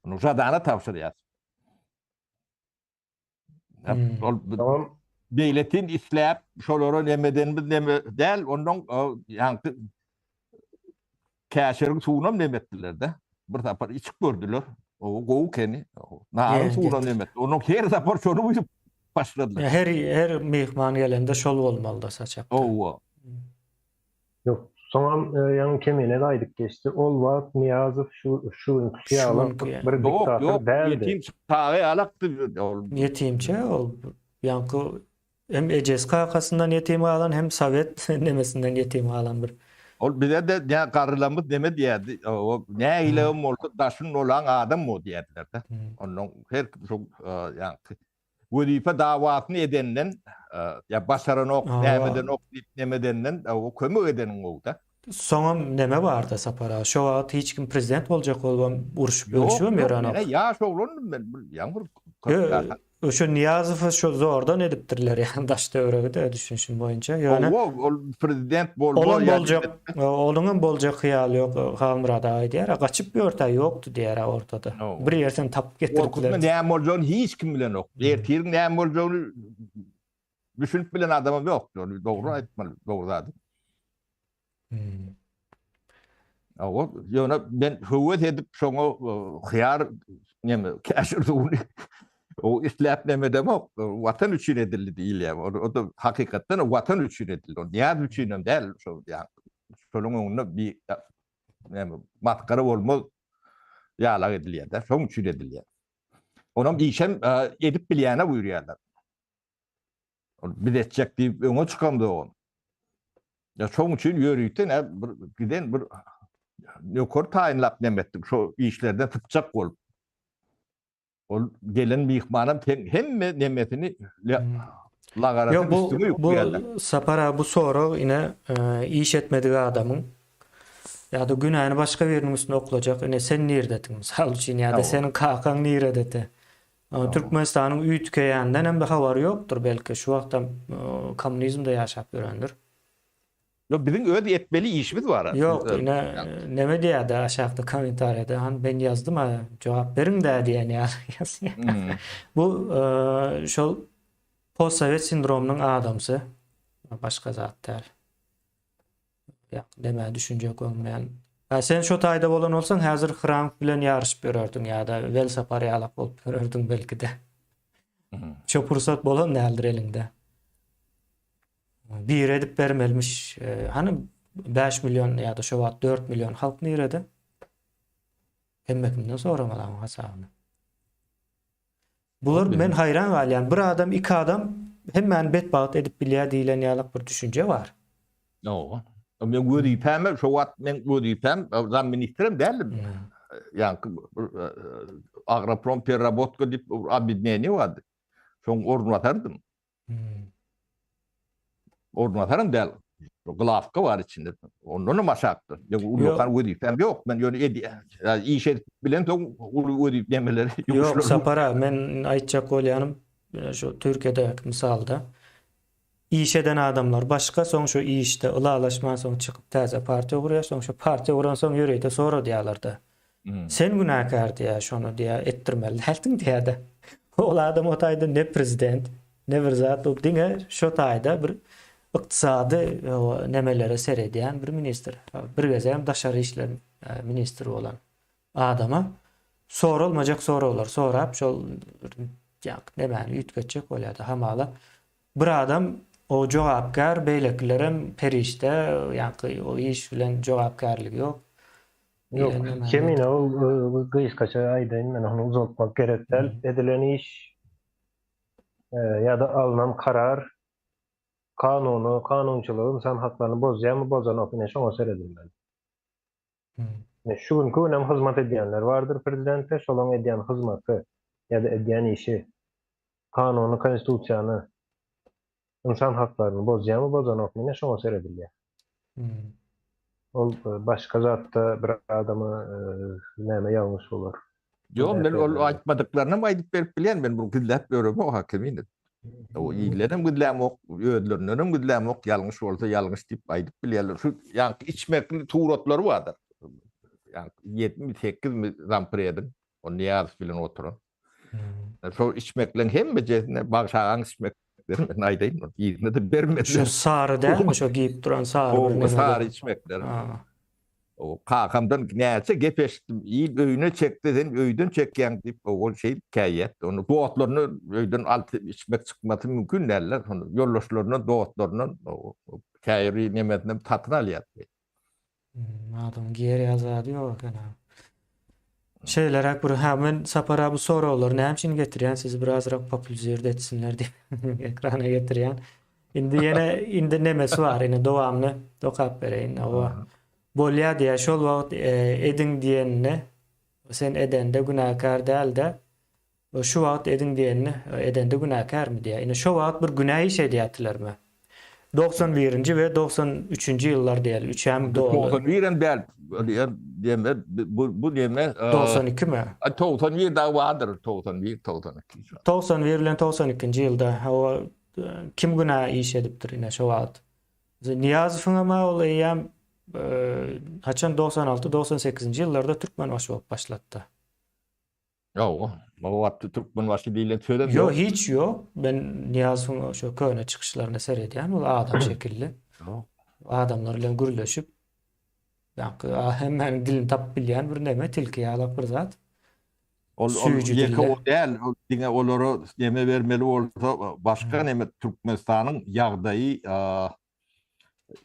Onu Žadana tabşyrýar. Hmm. Ol Tamam. beýletin isläp şolara neme biz neme däl, ondan ýaňky käşiriň suwunam neme etdiler-de. Bir sapar içip gördüler. O gowy keni. Naryň suwunam neme etdi. Ondan her sapar şony uýup başladylar. Her her myhman gelende şol bolmaly-da saçakda. Owa. Ýok, soňam ýaňy Kemine de aýdyp geçdi. Ol wagt Nyýazow şu şu günküsi ýaly bir diktator däldi. Ýetim çaga ýalakdy ol. Ýetimçe ol ýaňky hem ejesi kakasyndan ýetim galan hem sowet nemesinden ýetim galan bir. Ol bize-de nä garrylarymyz neme diýerdi, o nägilegem bolsa daşyn dolan adam bu diýerdiler-de. Ondan her kim şo ýaňky wezipe dawasyny edenden, ýa başaranok, näme edenok diýip neme edenden, o kömek edeniň gowy-da. Soňam neme barda Sapar aga, şo wagt hiç kim prezident boljak bolubam urşup ölşübem ýörenok. Ýok, ýaş oglandym men, bir ýaňy bir 40 ýaşa. Şo Nyýazowy şo zordan edipdirler ýa daş töweregi-de düşünişim boýunça. Ýöne Hawa, ol prezident bolma Olam boljak, onuňam boljak hyýaly ýok, Halmyrat aga aýdýar, gaçyp ýörtä ýokdy diýýär ortada. Bir ýerden tapyp getirdiler. Gorkusyna näme boljagyny hiç kim bilenok. Ertiriň näme boljagyny düşünip bilen adamam ýok. Dogry aýtmaly, dogry zady. Hmm. Hawa, ýöne men höwes edip şoňa hyýar neme käşir suwuny o isläp neme edemok. Watan üçin edildi diýilýär. O da hakykatdan watan üçin edildi. O Nyýaz üçin hem däl şo ýa. Şonuň öňünde bir neme masgara bolmaz ýalak edilýär-de. Şonuň üçin edilýär. Onam işem edip bilýäne buýurýarlar. Ol biz etjek diýip öňe çykamda ol. Ya şoň üçin ýörite ne bir giden bir nöker taýynlap nem etdik şo işlerden sypjak bolup. Ol gelen myhmanam sen hemme nemesini hmm. lagarasyny bu, üstüňe ýükleýärler. Bu Sapar abi bu sorag ine e, iş etmedik adamyň ýa-da günäni başga biriniň üstüne oklajak ine sen niredediň mysal üçin ýa-da seniň kakaň nirededi. Türkmenistanyň üýtgeýänden hem habary ýokdur belki şu wagtam kommunizmde ýaşap ýörendir. Ýok biziň öz etmeli işimiz bar. Ýok ine neme diýýärdi aşakda kommentariýada han men ýazdym a jogap beriň-dä diýen ýaly ýazýar. Bu şol postsowet sindromynyň adamsy başga zat däl. Ýa demä düşünjek bolmaýan. A sen şo taýda bolan bolsaň häzir Hrank bilen ýaryşyp ýörerdiň ýa-da Welsapar ýalak bolup ýörerdiň belki-de. Şo pursat bolan däldir eliňde. Biri edip bermelimiş. E, hany 5 million ýa-da şo wagt 4 million halk nirede? Hemme kimden soramaly oň hasabyny. Bular men haýran galýan. Bir adam, iki adam hemmäni betbagt edip bilýär diýlen ýalak bir düşünje bar. Hawa. Men wezipäme şo wagt men wezipäm zam ministrem däldim. Ýaňky agroprom perrabotka diýip obýedineniýe bardy. Şoň orunbasarydym. Orunbasaram däl. Glawka bar içinde. Ondan hem aşakda. Ýok, ullakan wezipäm ýok. Men ýöne iş edip bilen soň uly wezip nemeleri Ýok, Sapar aga, men aýtjak bolýanym, şu Türkiýedäki mysalda iş eden adamlar başga, soň şu işde ylalaşman soň çykyp täze partiýa gurýar, soň şu partiýa guransoň ýörite soradýarlar-da. Sen günäkär diýýär, şony diýýär, etdirmeli däldiň diýýär-de. Ol adam o taýda ne prezident, ne bir zat, ol diňe şo taýda bir ykdysady nemelere seredýän bir ministr. Bir gezegem daşary işler ministri bolan adama soralmajak soraglary sorap, şol nemäni üýtgetjek bolýar-da, hamala bir adam o jogapkär, beýlekilerem perişde, ýaňky o iş bilen jogapkärligi ýok. Ýok, Kemine ol gysgaça aýdaýyn men ony uzaltmak gerek däl. Edilen iş ýa-da alnan karar kanuny, kanunçylygy, ynsan haklaryny bozýarmy, bozanok, ine şoňa seredilmeli. Ine şu günki gün hem hyzmat edýänler bardyr prezidente, şolaň edýän hyzmaty ýa-da edýän işi kanuny, konstitusiýany. Ynsan haklaryny bozýarmy, bozanokmy, ine şoňa seredilýär. Ol başga zatda bir adama näme ýalňyş bolar. Ýok, men ol aýtmadyklarynam aýdyp berip bilýän, men bunu gizläp ýöremok hakimini. O illerem gizlämok, özlerindenem gizlämok, ýalňyş bolsa ýalňyş diýip aýdyp bilýärler. Şu ýaňky içmekli suratlary bardyr. Ýaňky 78 mi zamprediň, o Nyýazow bilen oturan. Şol içmekleň hemmejesine bagşagaň içmeklerini men aýdaýyn, yzyna-da bermediler. Şu sary dälmi şo giýip duran sary bir neme? Sary içmekler. O kakamdan näçe gep eşitdim. Il öýüne çekdi, sen öýden çekýäň diýip, ol şeýdip käýýärdi. Onu dostlaryny öýden alyp içmek çykmasy mümkin däldi. Şony ýoldaşlaryndan, dostlaryndan käýeri nemesinden satyn alýardy. Adamyň giýer ýaly zady ýok eken ha. Şeýleräk bir ha men Sapar abi soraglary näme üçin getirýän sizi birazrak populizirde etsinler diýip ekrana getirýän. Indi ýene indi nemesi bar ine dowamyny okap bereýin. Owa. Bolýa diýä şol wagt e, ediň diýenine sen edende günäkär däl-de Şu wagt ediň diýenini edende günäkärmi diýýär. Ine şo wagt bir günä iş edýärdilermi? 91-nji we 93-nji ýyllar diýeli, üçem doly. 91 hem däl. Diýeme bu bu diýeme 92 mi? 91 dagy bardyr, 91, 92. 91 bilen 92-nji ýylda hawa kim günä iş edipdir ine şo wagt? Nyýazowyň hem ol eýýäm haçan 96, 98-nji ýyllarda Türkmenbaşy bolup başlatdy. Ýok, o wagtda Türkmenbaşy diýlen sözem ýok. Ýok, hiç ýok. Men Nyýazowyň şo köne çykyşlaryna seredýän, ol adam şekilli. Ýok. Adamlar bilen gürleşip, ýaňky hemmäniň dilini tapyp bilýän bir neme, tilki ýalak bir zat. Ol ol ýeke o däl, ol diňe olara neme bermeli bolsa, başga neme Türkmenistanyň ýagdaýy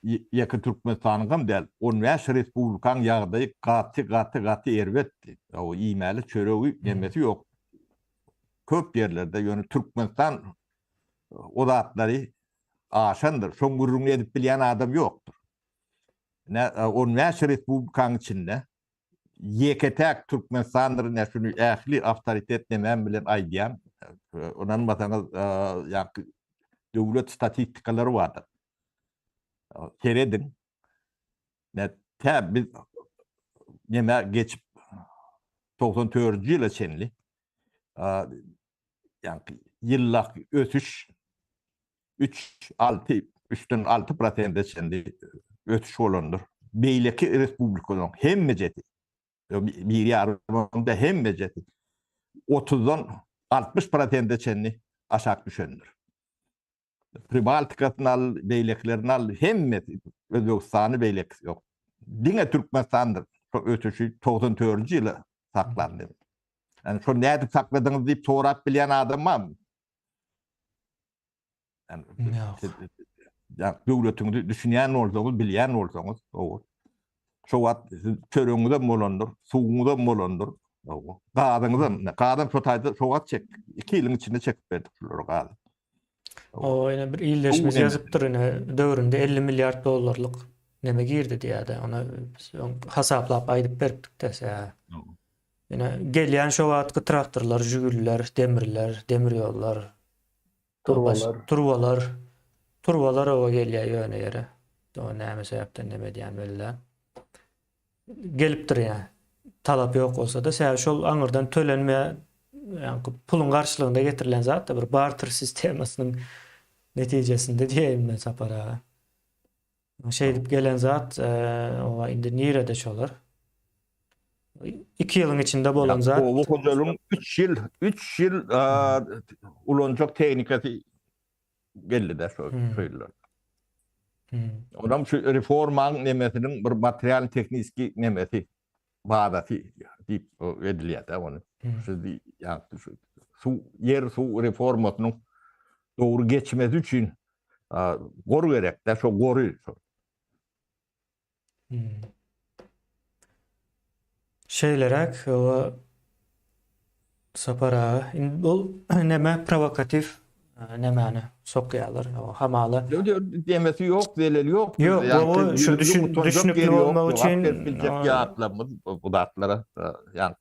ýeke Türkmenistanyňkam däl, on bäş respublikaň ýagdaýy gaty, gaty, gaty erbetdi. O iýmäli çöregi, nemesi ýok. Köp ýerlerde, ýöne Türkmenistan o zatlary aşandyr. Şoň gürrüňini edip bilýän adam ýokdur. Ine, on bäş respublikaň içinde ýeke-täk Türkmenistandyr, ine şuny ähli awtoritet nemäm bilen aýdýan. Ynanmasaňyz, ýaňky döwlet statistikalary bardyr. Serediň. Ne tä biz neme geçip 94-nji ýyla çenli ýaňky ýyllak ösüş 3 6 3-den 6 prosente çenli ösüş bolandyr. Beýleki respublikalaryň hemmejesi bir ýarymda hemmejesi 30-dan 60 prosente çenli aşak düşendir. Pribaltikasyny al, beýlekilerini al, hemmesi Özbegistany beýlekisi ýok. Diňe Türkmenistandyr şo ösüşi 94-nji ýyla saklandy. Yani şo nädip sakladyňyz diýip sorap bilýän adam barmy? Yani, Ýok. Döwletiňizi düşünýän bolsaňyz, bilýän bolsaňyz, o şo wagt siz çöregiňizem bolandyr, suwuňyzam bolandyr, gazyňyzam, gazam şo taýda şo wagt çekdik. 2 ýylyň içinde çekip berdik şulara gazy. O ýene bir ildeşimiz ýazypdyr ine döwründe 50 milliard dollarlyk neme girdi diýýärdi. Ony biz öň hasaplap aýdyp beripdik-de. Ine gelýän şo wagtky traktorlar, žigullar, demirler, demir ýollar, Turbalar. Turbalar. Turbalar oba gelýär ýöne ýere. O näme sebäpden neme edýän belli däl. Gelipdir ýa. Talap ýok bolsa-da, sebäbi şol aňyrdan tölenme, ýaňky puluň garşylygynda getirilen zat-da bir barter sistemasynyň netijesinde diýeýin men Sapar aga. Şeýdip gelen zat, oba indi nirede şolar? 2 ýylyň içinde bolan zat. Oba hojalygyň 3 ýyl, 3 ýyl ulanjak tehnikasy geldi-de şo şu ýyllar. Onam şu reformaň nemesiniň bir material tehniki nemesi bazasy diýip edilýär-de ony. Şu ýa şu suw ýer suw reformasynyň dogry geçmesi üçin gor gerek-de şo gory. Hmm. Şeýleräk o Sapar aga, indi bu neme provokatiw e, nemäni sokýarlar. O hamala. Demesi ýok, zeleli ýok. Ýok, bu şu düşün, düşnükli bolmak üçin biljek ýatlamyz bu zatlara ýa.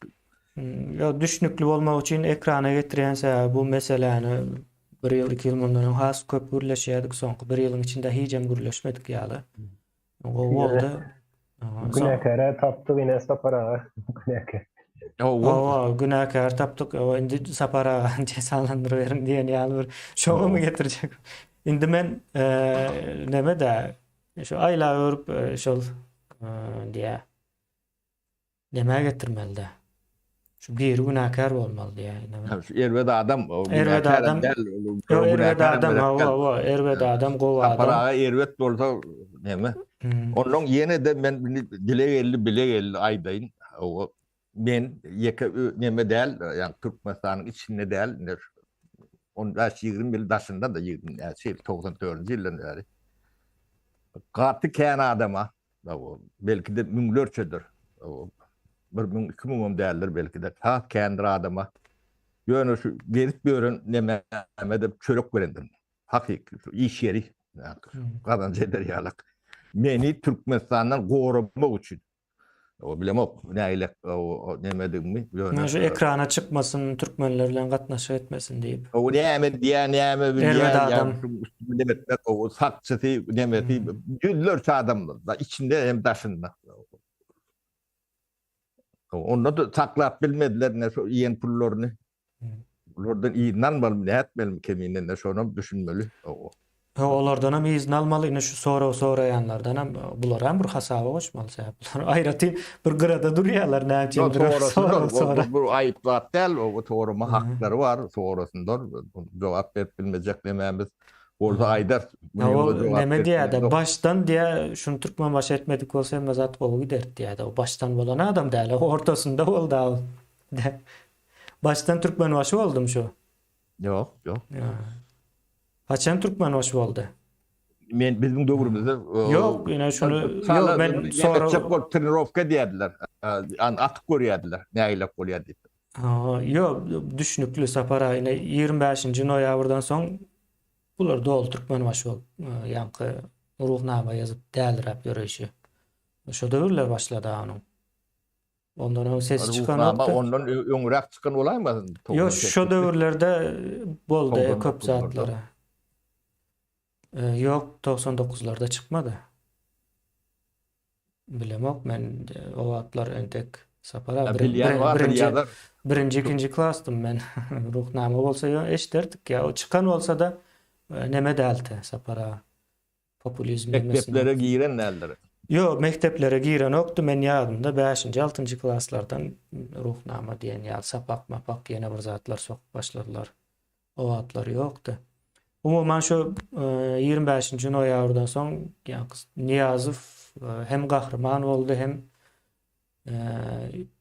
Hmm, ýok, düşnükli bolmak üçin ekrana getirýän sebäbi bu meseläni. Bir ýyl, iki ýyl mundan öň has köp gürleşýärdik. Soňky bir ýylyň içinde hijem gürleşmedik ýaly. Gowy boldy. Günäkäre tapdyk ine Sapar aga. Günäkär. Hawa, günäkär tapdyk. Hawa, indi Sapar agany jezalandyryberiň diýen ýaly bir şoňamy getirjek. Indi men neme-dä, şu aýlap öwrüp şol diýä. Nämä getirmeli-dä? Şu biri günäkär bolmaly diýýär. Şu erbet adam, erbet adam däl. Ýok, erbet adam, hawa, hawa, erbet adam, gowy adam. Sapar aga erbet bolsa näme? Ondan ýene-de men dile geldi, bile geldi aýdaýyn. Hawa, men ýeke neme däl, ýagny Türkmenistanyň içinde däl, indi 15-20 ýyl daşynda-da, 20 näçe ýyl, 94-nji ýyldan bäri. Gaty kän adama Belki-de müňlerçedir. Bir müň, 2000 hem däldir belki-de. Has kändir adama. Ýöne şu gezip ýören nemäme de çörek berendir. Hakyky şu iş ýeri gazanç eder ýalak. Meni Türkmenistandan goramak üçin O bilemok nägile nemedigimi ýöne. Şu ekrana çykmasyn, türkmenler bilen gatnaşyk etmesin diýip. O näme diýýär, näme bilýär. Erbet adam. Bilemetmek o sakçysy, nemesi ýüzlerçe adam da içinde hem daşynda. Onda da saklap bilmediler ne şu iýen pullaryny. Bulardan yzyny almalymy, nätmelimi kemine ne şonam düşünmeli. He olardanam yzyny almaly, ine şu sorag soraýanlardanam bularam bir hasaba goşmaly sebäp bular aýratyn bir gyrada durýarlar näme üçindir sorag sora. Bu aýyp zat däl, o sorama haklary bar, sorasynlar, jogap berip bilmejek nemämiz bolsa aýdar. Neme diýýärdi, başdan diýýär, şuny Türkmenbaşy etmedik bolsa hemme zat gowy giderdi diýýärdi. O başdan bolan adam däl, o ortasynda boldy. Başdan Türkmenbaşy boldum şu. Ýok, ýok. Haçan Türkmenbaşy boldy? Men biziň döwrümizde Ýok, ýene şuny ýok men sorag bolup trenirowka edýärdiler. An atyp görýärdiler, nägilek bolýar diýip. Ýok, düşnükli Sapar aga, ine 25-nji noýabrdan soň bular doly Türkmenbaşy bolup, ýaňky Ruhnama ýazyp däliräp ýöreýşi. Şo döwürler başlady onuň. Ondan öň ses çykanokdy. Ondan öňräk çykan bolaýmasyn? Ýok, şo döwürlerde boldy köp zatlar. Ýok, 99-larda çykmady. Bilemok men o wagtlar entek Sapar abi birinji, birinji, ikinji klasdym men. Ruhnama bolsa ýa eşderdik ýa o çykan bolsa-da neme däldi Sapar aga. Populizm Mekdeplere giren däldir. Ýok, mekdeplere girenokdy. Men ýadymda bäşinji, altynjy klaslardan Ruhnama diýen ýaly sapak-mapak ýene bir zatlar sokup başladylar. O wagtlar ýokdy. Umuman şu 25-nji noýabrdan soň ýaňky Nyýazow hem gahryman boldy, hem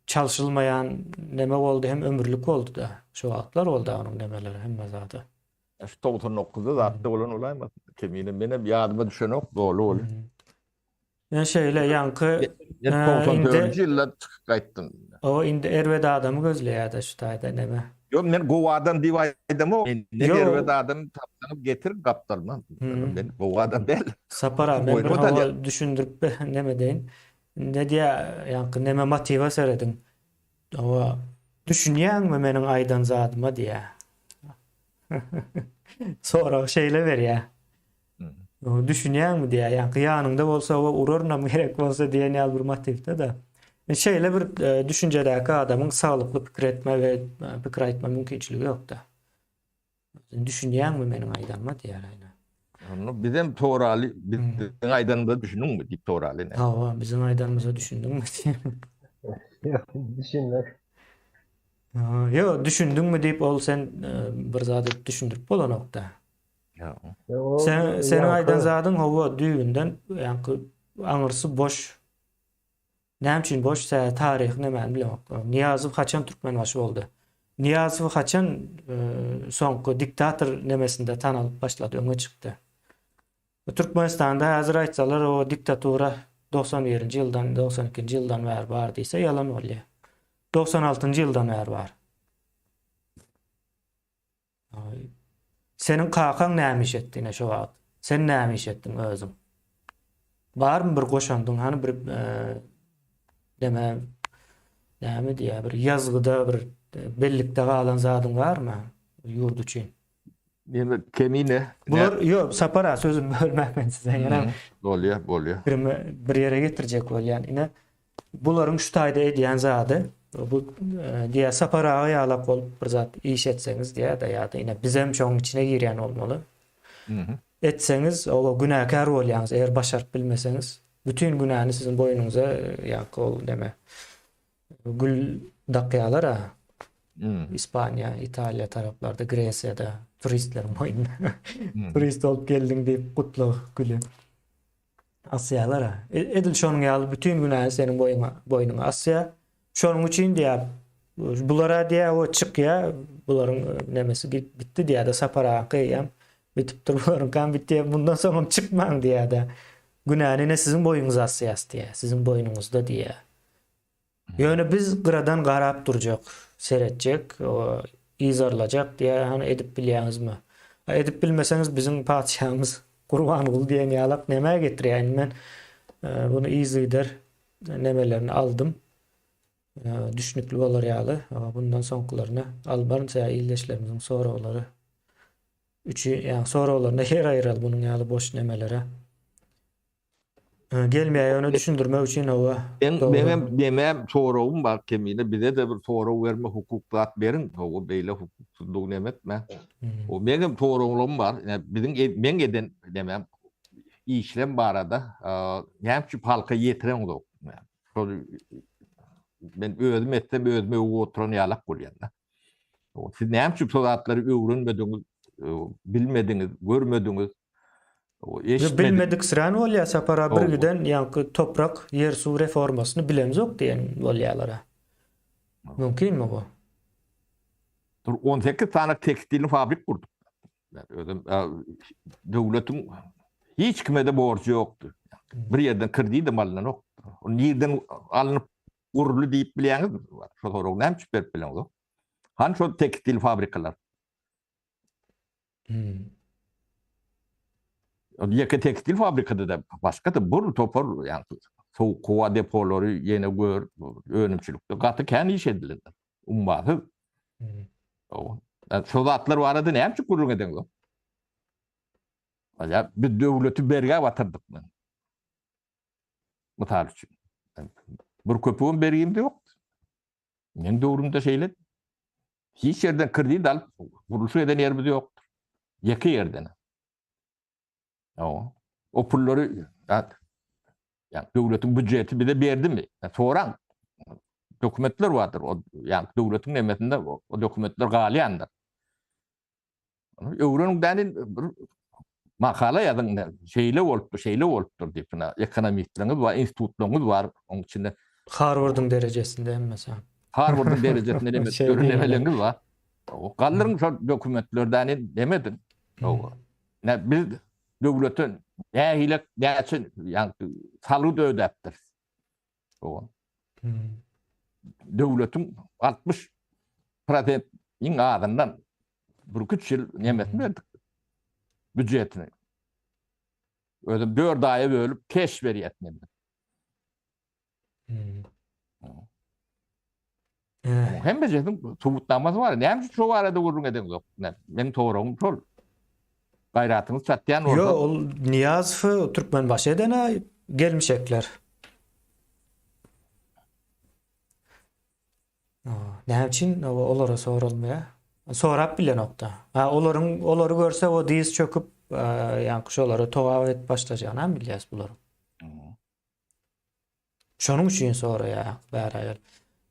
çalşylmaýan neme boldy, hem ömürlik boldy-da. Şo wagtlar boldy onuň nemeleri, hemme zady. Şu 99-da zatda bolan bolaýmasyn? Kemine menem ýadyma düşenok doly ol. Men şeýle ýaňky Men 94-nji ýylda çykyp gaýtdym. O indi erbet adamy gözleýärdi şu taýda neme. Ýok men gowy adam diýip aýdamok. Men erbet adam tapsaňyz getir gapdalyma. Men gowy adam däl. Sapar aga men bir hawa düşündirip neme deýin. Ne diýä ýaňky neme motiwa serediň. Hawa, düşünýäňmi meniň aýdan zadyma diýýär. Sorag şeýle berýär. Düşünýäňmi diýýär. Ýaňky ýanyňda bolsa we urarynam gerek bolsa diýen ýaly bir motiwde-de. Şeýle bir e, düşünjedäki adamyň saglykly pikir etme we e, pikir aýtma mümkinçiligi ýokda. Düşünýäňmi meniň aýdanyma diýýär aýna. Onda bizem soraly, biziň aýdanymyza düşündiňmi diýip soraly. Hawa, biziň aýdanymyza düşündiňmi diýip. Düşünmek. Ýok, düşündiňmi diýip ol sen e, bir zat edip düşündirip bolanokda. Sen seniň aýdan zadyň hawa düýbünden ýaňky aňyrsy boş Näme üçin boş sebäbi taryhy nämäni bilemok. Nyýazow haçan Türkmenbaşy boldy? Nyýazow haçan soňky diktator nemesinde tanalyp başlady, öňe çykdy? Türkmenistanda häzir aýtsalar o diktatura 91-nji ýyldan, 92-nji ýyldan bäri bar diýse ýalan bolýar. 96-njy ýyldan bäri bar. Seniň kakaň näme iş etdi ine şo wagt? Sen näme iş etdiň özüň? Barmy bir goşandyň hany bir neme näme diýýär bir ýazgyda bir bellikde galan zadyň barmy ýurt üçin? Neme kemine. Bular ýok Sapar aga sözümi bölmäň men size ýene. Bolýa, bolýa. Pikirimi bir ýere getirjek bolýan. Ine bularyň şu taýda edýän zady bu diýä Sapar aga ýalak bolup bir zat iş etseňiz diýä-de ýa-da ine bizem şoň içine girýän bolmaly. Etseňiz oba günäkär bolýaňyz eger başaryp bilmeseňiz bütin günäni siziň boýnuňyza ýaňky ol neme Gül dakýalar-a. Ispaniýa, Italiýa taraplarda, Gresiýada turistleriň boýnuna. Turist bolup geldiň diýip gutlag güli asýalar-a. E, edil şonuň ýaly bütin günäni seniň boýuňa, boýnuňa asýar. Şonuň üçin diýýär, bulara diýýär, o çykýar, bularyň e, nemesi bitdi diýýär-de, Sapar aga eýýäm bitipdir, bularyňkam bitdi, bundan soňam çykmaň diýýär-de. Günäni ine siziň boýuňyza asýas diýýär, siziň boýnuňyzda diýýär. Ýöne biz gyradan garap durjak, seretjek, yzarlajak diýýär, hany edip bilýäňizmi? A edip bilmeseňiz biziň patyşamyz Gurbanguly diýen ýalak nämä getirýär? Indi men bunu yzygider nemelerini aldym. Düşnükli bolar ýaly. Bundan soňkularyny almaryn, sebäbi ildeşlerimiziň soraglary üçin, ýagny soraglaryna ýer aýyraly bunuň ýaly boş nemelere. Gelmeýär ýöne düşündirmek üçin hawa. Men meňem nemem soragym bar kemine bize-de bir sorag berme hukuk zat beriň hawa beýle hukuksyzlygy neme etme. O meňem soraglym bar ine biziň meň eden nemem işlem barada näme üçin halka ýetireňzok. Şol men özüm etsem özüme öwüp oturan ýalak bolýan-da. Siz näme üçin şo zatlary öwrenmediňiz, bilmediňiz, görmediňiz? Eşitmedik. Bilmediksirän bolýar Sapar aga bir giden ýaňky toprak ýer suw reformasyny bilemzok diýen bolýalara. Mümkinmi bu? Dur 18 sany tekstilni fabrik gurduk. Özüm döwletiň hiç kime-de borjy ýokdy. Bir ýerden kredidem alynanok. O nirden alnyp guruldy diýip bilýäňizmi? Şo soragy näme üçin berip bileňzok? Hany şol tekstil fabrikalar? Hmm. Ýeke tekstil fabrikada da başga da bir topar ýagny sowuk howa depolary ýene gör önümçilikde gaty kän iş edilendir. Ummasyz. Hmm. Şo zatlar barada näme üçin gürrüň edeňzok? Ya biz döwleti bergä batyrdyk. Mysal üçin. Bir köpügem bergimde ýokdy. Meň döwrümde şeýle. Hiç ýerden kredit alyp gurluşyk eden ýerimiz ýokdur. Ýeke ýerden. O, o pullary ýa döwletiň býujeti bize berdimi? Soraň. Dokumentler bardyr. O ýa döwletiň nemesinde o dokumentler galýandyr. Öwreniň däni bir makala ýazyň şeýle bolupdyr, şeýle bolupdyr diýip, ina ekonomistleriňiz bar, institutlaryňyz bar, onuň içinde Harwardyň derejesinde hemmesi. Harwardyň derejesinde neme nemeleriňiz bar. Galdyryň şol dokumentleri däni neme ediň. Ne biz döwlete nähili näçe ýa salgyt ödäpdiris. Döwletiň 60 prosent iň azyndan bir üç ýyl nemesini berdik. Býujetini. Özüm 4 aýa bölüp keş berýär neme. Hemmesiniň subutnamasy bar. Näme üçin şu barada gürrüň edeňzok? Meniň soragym şol. Gaýratyňyz çatýan bolsa. Ýok, ol Nyýazowy Türkmenbaşy eden-ä gelmişekler. Näme üçin olara soralmaýar? Sorap bilenok-da. Ha, olaryň olary görse o dyz çöküp, ýaňky şolara togap edip başlajagyny bilýäs bularyň. Şonuň üçin soraýar bära gel.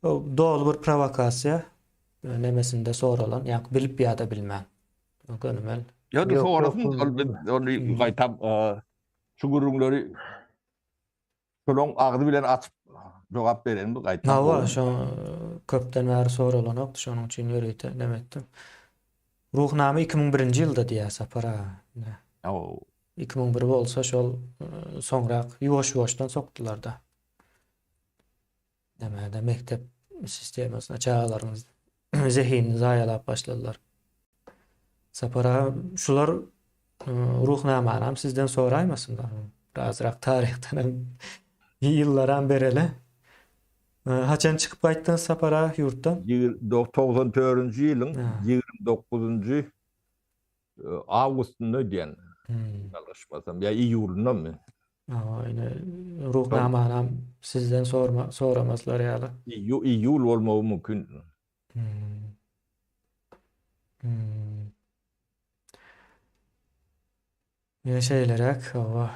O doly bir prowokasiýa nemesinde soralan, ýa bilip ýa-da bilmän. Gönümel. Ýa-da sorasyn, ol biz ony gaýtam şu gürrüňleri şolaň agzy bilen açyp jogap berenimiz gaýtam. Hawa, şo köpden bäri soralanokdy, şonuň üçin ýörite neme etdim. Ruhnama 2001-nji ýylda diýýär Sapar aga. Hawa. 2001 bolsa şol soňrak ýuwaş-ýuwaşdan sokdular-da. Nämäde mekdep sistemasyna çagalaryň zehinini zaýalap başladylar. Sapar aga şular Ruhnamanam sizden soraýmasynlar. Birazrak taryhdan hem ýyllaram bereli. Haçan çykyp gaýtdyňyz Sapar aga ýurtdan? 94-nji ýylyň 29-njy. Awgustynda öýdýän. Ýalňyşmasam ýa iýulyndamy? Hawa, ine Ruhnamany sizden sorma soramazlar ýaly. Iýul bolmagy mümkin. Ýa şeýleräk, hawa.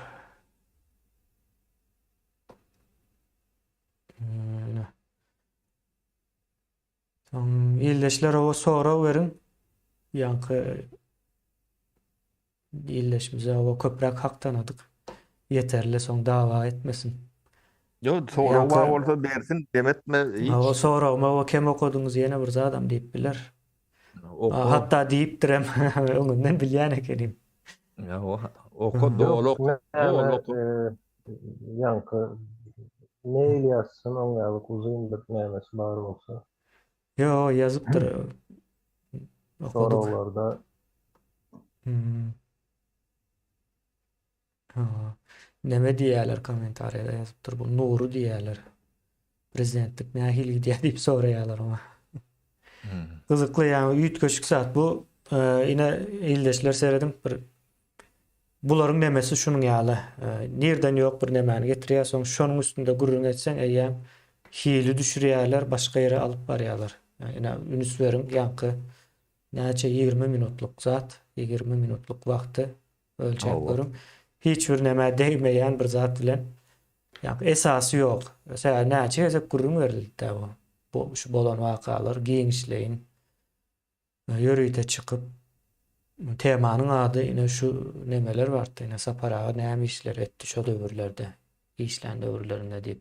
Ine. Soň ildeşler oba sorag beriň. Ýaňky ildeşimize oba köpräk hak tanadyk. Ýeterli soň dawa etmesin. Ýok, sorag bar bolsa bersin, demetme hiç. Hawa, soragymy oba kem okadyňyz ýene bir zadam diýip biler. Oka. Hatda diýipdirem, öňünden bilýän ekenim. Ýa, oka, doly oka. Doly oka. Ýaňky mail ýazsyn oň ýaly uzyn bir nämesi bar bolsa. Ýo, ýazypdyr. Okadyk. Soraglarda. Hmm. Ha. Neme diýýärler kommentariýada ýazypdyr bu Nury diýýärler. Prezidentlik nähili gidýär diýip soraýarlar oňa. Hmm. Gyzykly ýa üýtgeşik zat bu. Ine ildeşler serediň bir Bularyň nemesi şunuň ýaly. Nirden ýok bir nemäni getirýär, soň şonuň üstünde gürrüň etseň eýýäm hili düşürýärler, başga ýere alyp barýarlar. Ine, üns beriň, ýaňky näçe 20 minutlyk zat, 20 minutlyk wagty ölçäp görüň. Hiç bir nämä degmeýän bir zat bilen ýaňky esasy ýok. Sebäbi näçe gezek gürrüň berildi-dä bu. Bu şu bolan wakalar giňişleýin Ýörite çykyp, temanyň ady ine şu nemeler bardy, ine Sapar aga näme işler etdi şo döwürlerde, işlän döwürlerinde diýip.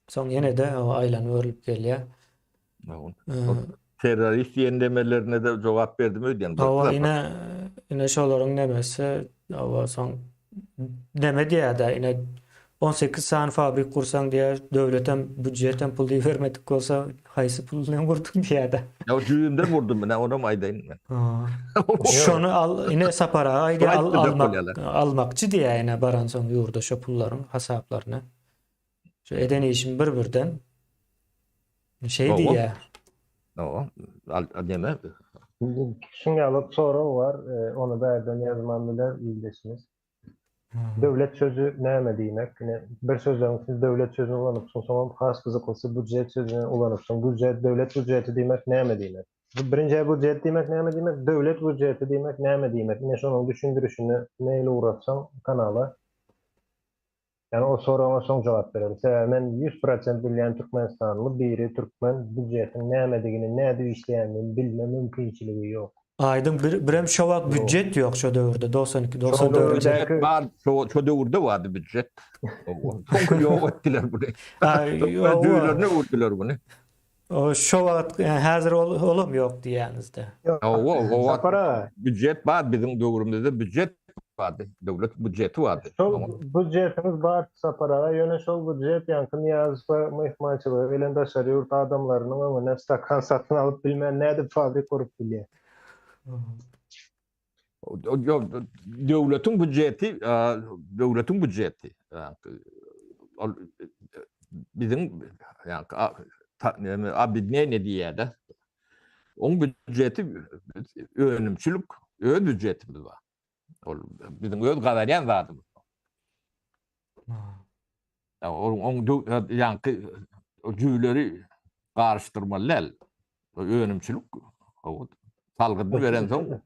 Soň ýene-de o aýlanyp örülip gelýär. Terrorist diýen demelerine-de jogap berdim öýdýän. Hawa, ine, ine şolaryň nemesi, hawa, soň neme diýýär-dä, ine 18 sany fabrik gursaň diýýär, döwletem, býujetem pul ibermedik bolsa, haýsy pul bilen gurduň diýýär-dä. Ýa jübimden gurdum men, onam aýdaýyn men. Şony al, ine Sapar aga aýdýar, al, almak, almakçy diýýär ine baransoň ýurda şo pullaryň hasaplaryny. Şu eden işim bir-birden şeý diýýär. Hawa, al, neme? Şuň ýaly sorag bar, ony bärden ýazman biler ildeşimiz. Döwlet sözi näme diýmek? Ine, bir sözlemiň içinde döwlet sözüni ulanypsyň, soňam has gyzyklysy býujet sözüni ulanypsyň. Býujet, döwlet býujeti diýmek näme diýmek? Birinji býujet diýmek näme diýmek? Döwlet býujeti diýmek näme diýmek? Ine şonuň düşündirişini mail ugratsaň kanala. Ýagny o soragyňa soň jogap bereris. Sebäbi men 100% bilýän türkmenistanly biri türkmen býujetiň nämedigini, nädip işleýänini bilme mümkinçiligi ýok. Aýdyň bir birem şo wagt býujet ýok şo döwürde 92 94 Şo döwürdäki bar şo şo döwürde bardy býujet. Soňky ýok etdiler buny. Düýlerine öwürdiler buny. O şo wagt häzir ol olam ýok diýýäňizde. Hawa, o wagt býujet bar biziň döwrümizde býujet bardy. Döwlet býujeti bardy. Şol býujetimiz bar Sapar aga, ýöne şol býujet ýaňky Nyýazowa myhmançylyga gelen daşary ýurt adamlarynyň öňüne stakan satyn alyp bilmän nädip fabrik gurup bilýär? Ýok, döwletiň býujeti, döwletiň býujeti. Ol biziň ýaňky objedineniýe diýýär-de. Oň býujeti önümçilik, öz býujetimiz bar. Ol biziň öz gazanýan zadymyz. Oň ýaňky jübüleri garyşdyrmaly däl. Önümçilik salgydyny berensoň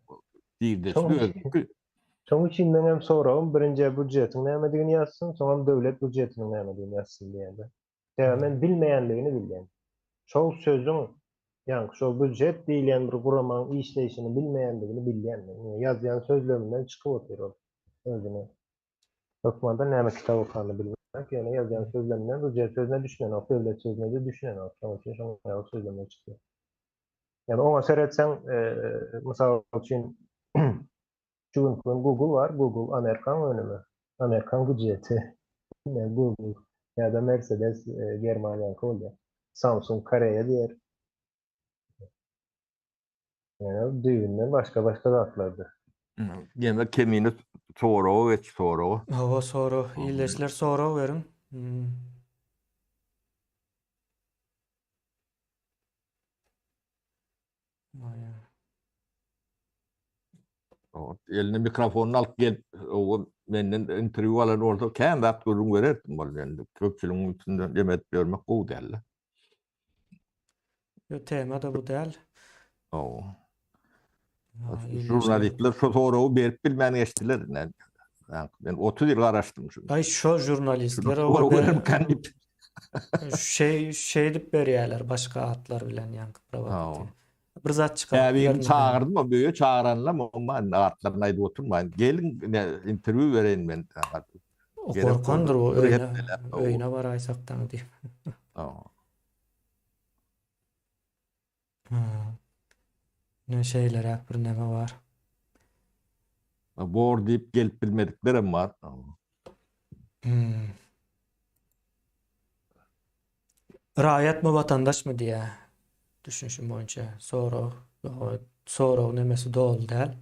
girdejisi özüniňki. Şoň üçin meň hem soragym birinji býujetiň nämedigini ýazsyn, soňam döwlet býujetiniň nämedigini ýazsyn diýende. Sebäbi men bilmeýänligini bilýän. Şol sözüň, ýaňky şol býujet diýilýän bir guramaň işleýşini bilmeýändigini bilýän men. Ýazýan sözleminden çykyp otyr ol özüne. Hökmanda näme kitap okanyny bilmek, ýöne ýazýan sözleminden býujet sözüne düşünenok, döwlet sözüne-de düşünenok. Şonuň üçin şonuň ýaly sözlemler çykýar. Ýagny oňa seretseň, mysal üçin, şu günki gün Google bar, Google Amerikan önümi, Amerikan býujeti. Google ýa-da Mercedes Germaniýaňky bolýar. Samsung Koreýa diýer. Ýöne düýbünden başga-başga zatlardyr. Ýene kemini soraga geç soraga. Hawa sorag, ildeşler sorag beriň. Eline mikrofonyny alyp gelip, o menden interwýu alan bolsa kän zat gürrüň bererdim ol indi köpçüligiň üstünde dem edip ýörmek gowy däl-de. Ýok, tema-da bu däl. Hawa. Žurnalistler şu soragy berip bilmän geçdiler. Men 30 ýyl garaşdym şu. Aý şo žurnalistler diýip. Şeý şeýdip berýärler başga atlar bilen ýaňky prowokasiýa. Bir zat çykaryp. Äbirini çagyrdym, o öýe çagyranlam, umuman atlaryny aýdyp oturmaýyn. Geliň, interwýu bereýin men. O gorkandyr o öýüne, öýüne baraýsakdan diýip. Ne şeýleräk bir neme bar. Bor diýip gelip bilmediklerem bar. Hmm. Raýatmy watandaşmy diýýär. Düşünişim boýunça sorag, sorag nemesi doly däl.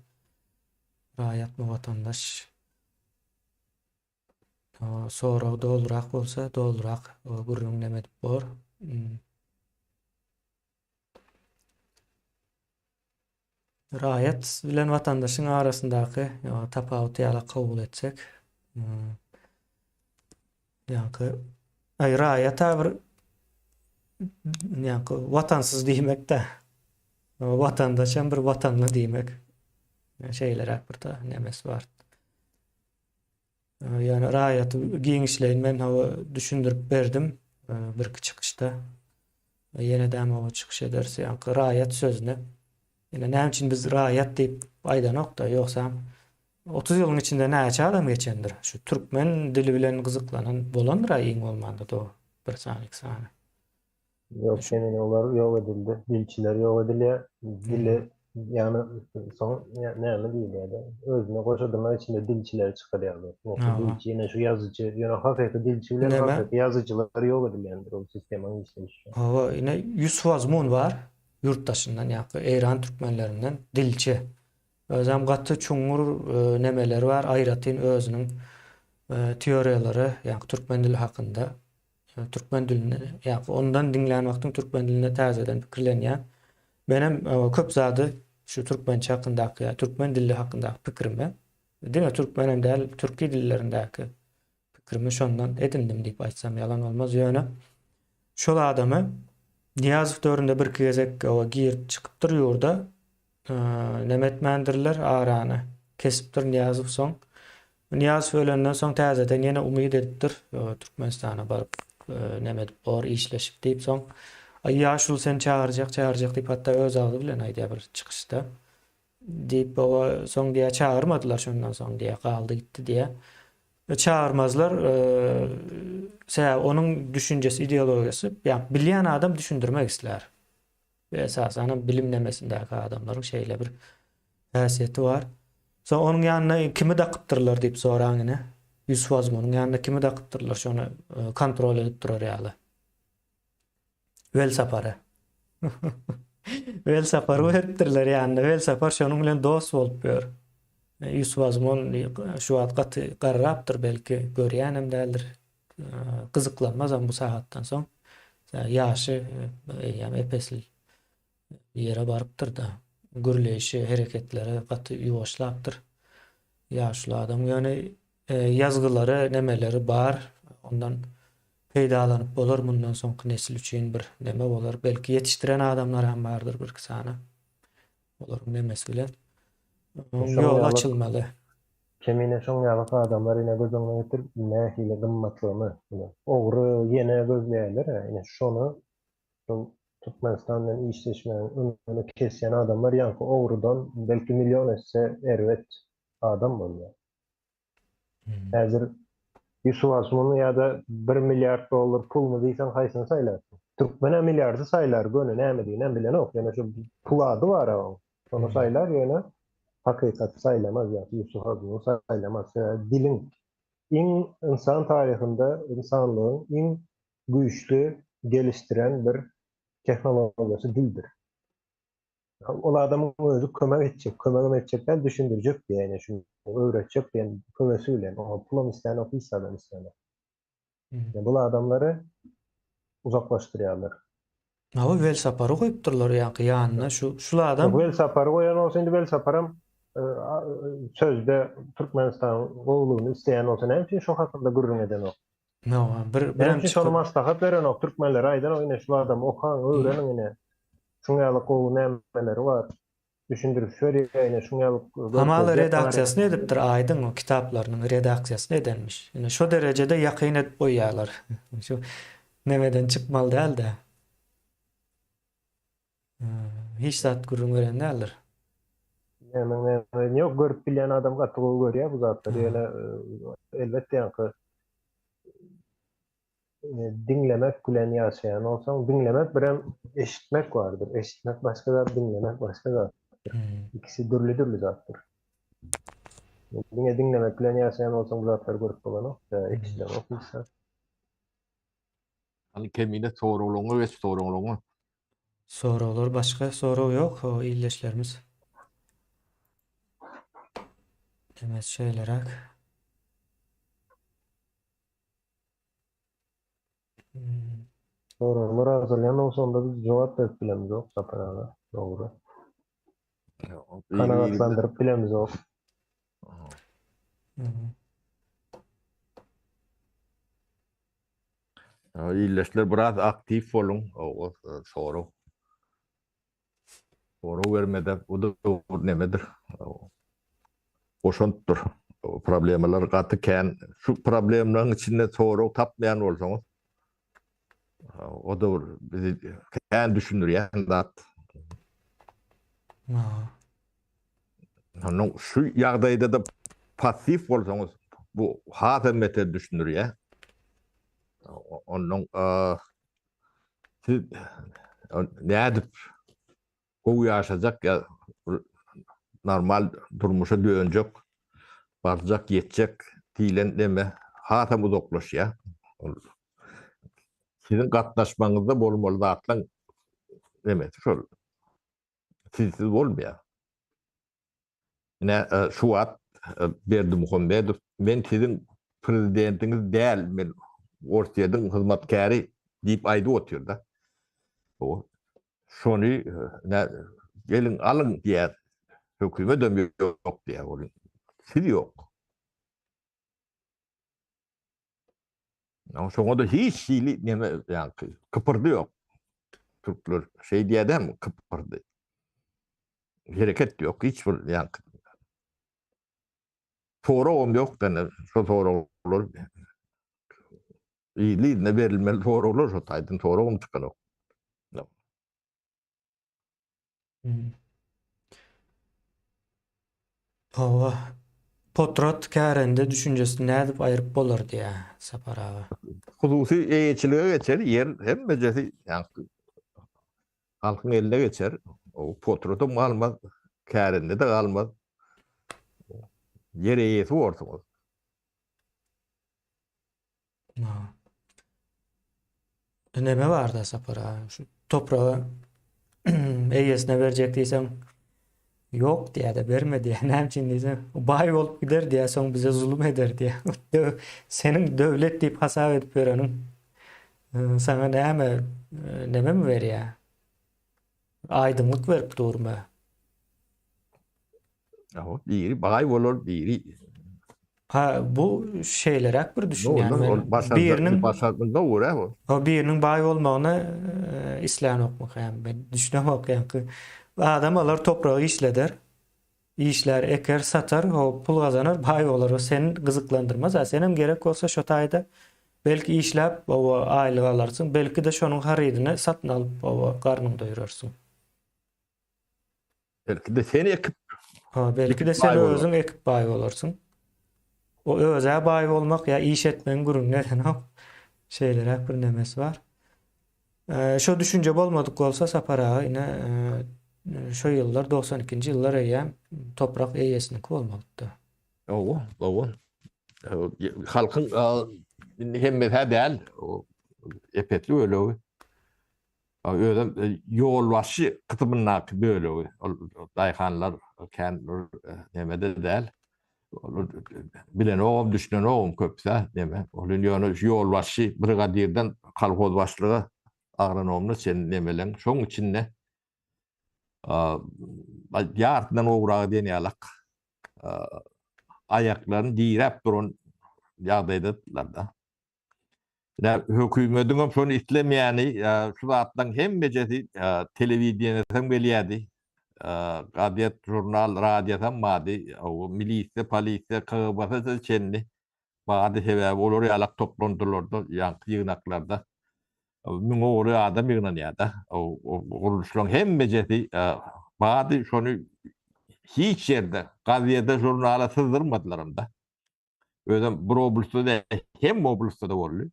Raýatmy watandaş. Sorag dolurak bolsa dolurak gürrüň neme edip bor. Hmm. Raýat bilen watandaşyň arasyndaky tapawuty ýaly kabul etsek, ýaňky aý raýata bir ýaňky watansyz diýmek-de. Watandaş hem bir watanly diýmek. Şeýleräk bir da nemesi bar. Ýöne raýaty giňişleýin men hawa düşündirip berdim birki çykyşda. Ýene-däm hawa çykyş ederis ýaňky raýat sözüne. Ýene näme üçin biz raýat diýip aýdanok-da, ýogsam 30 ýylyň içinde näçe adam geçendir? Şu türkmen dili bilen gyzyklanan bolandyr-a iň bolmanda-da o bir sany, iki sany. Ýok, kemine olar ýok edildi. Dilçiler ýok edilýär. Dili ýagny soň näme diýilýär-de, özüne goşa dyrnak içinde dilçileri çykarýarlar. Ýa dilçi, ýene şu ýazyjy, ýöne hakyky dilçi bilen hakyky ýazyjylar ýok edilýändir ol sistemanyň işleýşi. Hawa, ine Ýusuf Azmun bar, ýurt daşyndan ýa-da Eýran türkmenlerinden dilçi. Özem gaty çuňňur nemeleri bar, aýratyn özüniň teoriýalary, ýa türkmen dili hakynda. Türkmen dilini, ýa ondan diňlän wagtyň türkmen dilinde täzeden pikirlenýän. Menem köp zady şu türkmençe hakyndaky ýa türkmen dili hakyndaky pikrimi, diňe türkmenem däl, türki dillerindäki pikrimi şondan edindim diýip aýtsam ýalan bolmaz. Ýöne şol adamy Nyýazow döwründe birki gezek girip çykypdyr ýurda. Neme etmändirler arany kesipdir Nyýazow soň. Nyýazow ölenden soň täzeden ýene umyt edipdir Türkmenistana baryp neme edip bor işleşip diýip soň Aý ýaşuly seni çagyrjak çagyrjak diýip hatda öz agzy bilen aýdýar bir çykyşda. Diýip baba soň diýýär çagyrmadylar şondan soň diýýär galdy gitdi diýýär. Çagyrmazlar sebäbi onuň düşünjesi ideologiýasy ýa bilýän adam düşündirmek islär. We esasanam bilim nemesindäki adamlaryň şeýle bir häsiýeti bar. Soň onuň ýanyna kimi dakypdyrlar diýip soraň ine. Ýusuf Azmunyň ýanyna kimi dakypdyrlar şony e, kontrol edip durar ýaly. Welsapary. Welsapary beripdirler ýanyna. Welsapar şonuň bilen dost bolup ýör. E, Ýusuf Azmun e, şu wagt gaty garrapdyr belki görýänem däldir. Gyzyklanmazam bu sagatdan soň. Ýaşy eýýäm ep-esli ýere barypdyr-da. Gürleýşi, hereketleri gaty ýuwaşlapdyr. Ýaşuly adam. Ýöne ýazgylary, nemeleri bar. Ondan peýdalanyp bolar mundan soňky nesil üçin bir neme bolar. Belki ýetişdiren adamlar hem bardyr birki sany. Olaryň nemesi bilen. Ýol açylmaly. Kemine şoň ýalyk adamlar ine göz öňüne getir nähili gymmatlygyny ine ogry ýene gözleýärler ine şony şol Türkmenistan bilen işleşmegiň öňüni kesýän adamlar ýaňky ogrudan belki million esse erbet adam bolýar. Häzir Ýusuf Asmuny ýa-da bir milliard dollar pulmy diýseň haýsyny saýlarsyň? Türkmen-ä milliardy saýlar göni nämediginem bilenok ýöne şu pul ady bar-a oň. Şony saýlar ýöne hakykaty saýlamaz ýa Ýusuf Azmuny saýlamaz. Sebäbi diliň iň ynsan taryhynda ynsanlygyň iň güýçli gelişdiren bir tehnologiýasy dildir. Ol adamyň özi kömek etjek, kömegem etjek däl, düşündirjek diýýär ine şu öwretjek diýen höwesi bilen. Oňa pulam islänok, hiç zadam islänok. Hmm. Bu adamlary uzaklaşdyrýarlar. Hawa, Welsapary goýupdyrlar ýaňky ýanyna şu şul adam. Welsapary goýan bolsa indi Welsaparam. sözde Türkmenistanyň gowulygyny isleýän bolsa näme üçin şo hakynda gürrüň edenok? No, bir birem çykyp. Şony maslahat berenok, türkmenlere aýdanok ine şu adamy okaň, öwreniň ine. Şuň ýaly gowy nämeleri bar. Düşündiriş berýär ine şuň ýaly Hamala redaksiýasyny edipdir Aýdyň o kitaplarynyň redaksiýasyny edenmiş. Ine şo derejede ýakyn edip goýýarlar. Şu nemeden çykmaly däl-de. Hiç zat gürrüň beren däldir. Näme näme ýok görüp bilýän adam gaty gowy görýär bu zatlary ýöne elbetde ýaňky diňlemek bilen ýaşaýan bolsaň diňlemek birem eşitmek bardyr eşitmek başga zat diňlemek başga zatdyr ikisi dürli dürli zatdyr diňe diňlemek bilen ýaşaýan bolsaň bu zatlary görüp bolanok eşidenok hiç zat. Hany kemine soraglaryňa geç soraglaryňa. Soraglar başga sorag ýok o ildeşlerimiz. Demek şeýleräk. Hmm. Soraglar azalýan bolsa onda biz jogap berip bilemizok Sapar aga. Dogry. Kanagatlandyryp bilemizok. Hmm. Ildeşler biraz aktiw boluň. Sorag. Sorag bermede bu da bir nemedir. Goşantdyr. Problemalar gaty kän. Şu problemlaryň içinde sorag tapmaýan bolsaňyz, o da bir bizi kän düşündirýän zat. Ondan şu ýagdaýda da passiw bolsaňyz, bu has hem beter düşündirýär. Ondan siz nädip gowy ýaşajak ýa normal durmuşa dönjek, barjak, ýetjek diýlen neme has hem uzaklaşýar. Siziň gatnaşmagyňyzda bolmaly zatlaryň nemesi şol. Sizsiz bolmaýar. Ine, şu wagt Berdimuhamedow, men siziň prezidentiňiz däl, men Orsýetiň hyzmatkäri diýip aýdyp otyr-da. Şony ine, geliň, alyň diýýär. Hökümetem ýok diýýär. Ol siz ýok. Şoňa-da hiç hili neme, ýaňky kypyrdy ýok. Türkler şeý diýýär-dämi, kypyrdy. Hereket ýok, hiç bir ýaňky soragam ýok dene, şo soraglar yzly-yzyna berilmeli soraglar şo taýdan soragam çykanok. Hmm. Hawa. Potrat kärende düşünjesini nädip aýryp bolar diýä Sapar aga. Hususy eýeçilige geçer, ýer hemmejesi ýaňky halkyň eline geçer. O potratam galmaz, kärende-de galmaz. Ýer eýesi borsuňyz. Neme barda Sapar aga? Şu topragy eýesine berjek diýseň, ýok diýýär-de, berme diýýär. Näme üçin diýseň, baý bolup gider diýýär, soň bize zulum eder diýýär. Seniň döwlet diýip hasap edip ýöreniň saňa näme, nememi berýär? Aýdyňlyk berip durmy? Ýa, biri baý bolar, biri Ha, bu şeýleräk bir düşünýän men. Biriniň başardygyna görä bu. Ha, biriniň baý bolmagyny e, islänokmyka ýa men düşünemok ýaňky. Adam alar topragy işleder. Işlär, eker, satar, o pul gazanar, baý bolar. O seni gyzyklandyrmaz. A senem gerek bolsa şo taýda belki işläp, oba aýlyk alarsyň, belki-de şonuň harydyny satyn alyp, oba garnyňy doýurarsyň. Belki-de sen ekip. Ha, belki-de sen özüň ekip baý bolarsyň. O özä baý bolmak ýa iş etmegiň gürrüňini edenok. Şeýleräk bir nemesi bar. Şo düşünje bolmadyk bolsa Sapar aga ine şo ýyllar 92-nji ýyllar eýýäm toprak eýesiniňki bolmalydy. Hawa, hawa. Halkyň indi hemmesi däl, epesli bölegi. Özem ýolbaşçy kysymyndaky bölegi, ol daýhanlar kän bir nemede däl. Olar bilenogam, düşünenogam köpüs-ä neme. Ol indi ýöne şu ýolbaşçy brigadirden kolhoz başlyga, agronomyna çenli nemeleň şoň içinde ýarysyndan gowragy diýen ýalak. aýaklaryny diräp duran ýagdaýdadylar-da. Ine, hökümediňem şony islemeýäni, şu zatlaryň hemmejesi telewideniýesem gelýärdi, gazet, žurnal, radiosam bardy, milisiýa, polisiýa, KGB-sa çenli bardy, sebäbi olar ýalak toplandylarda, ýaňky ýygnaklarda müňe golaý adam ýygnanýar-da, gurluşlaryň hemmejesi bardy, şony hiç ýerde, gazete, žurnala syzdyrmadylaram-da. Özem bir oblastda däl, hemme oblastda-da boldy.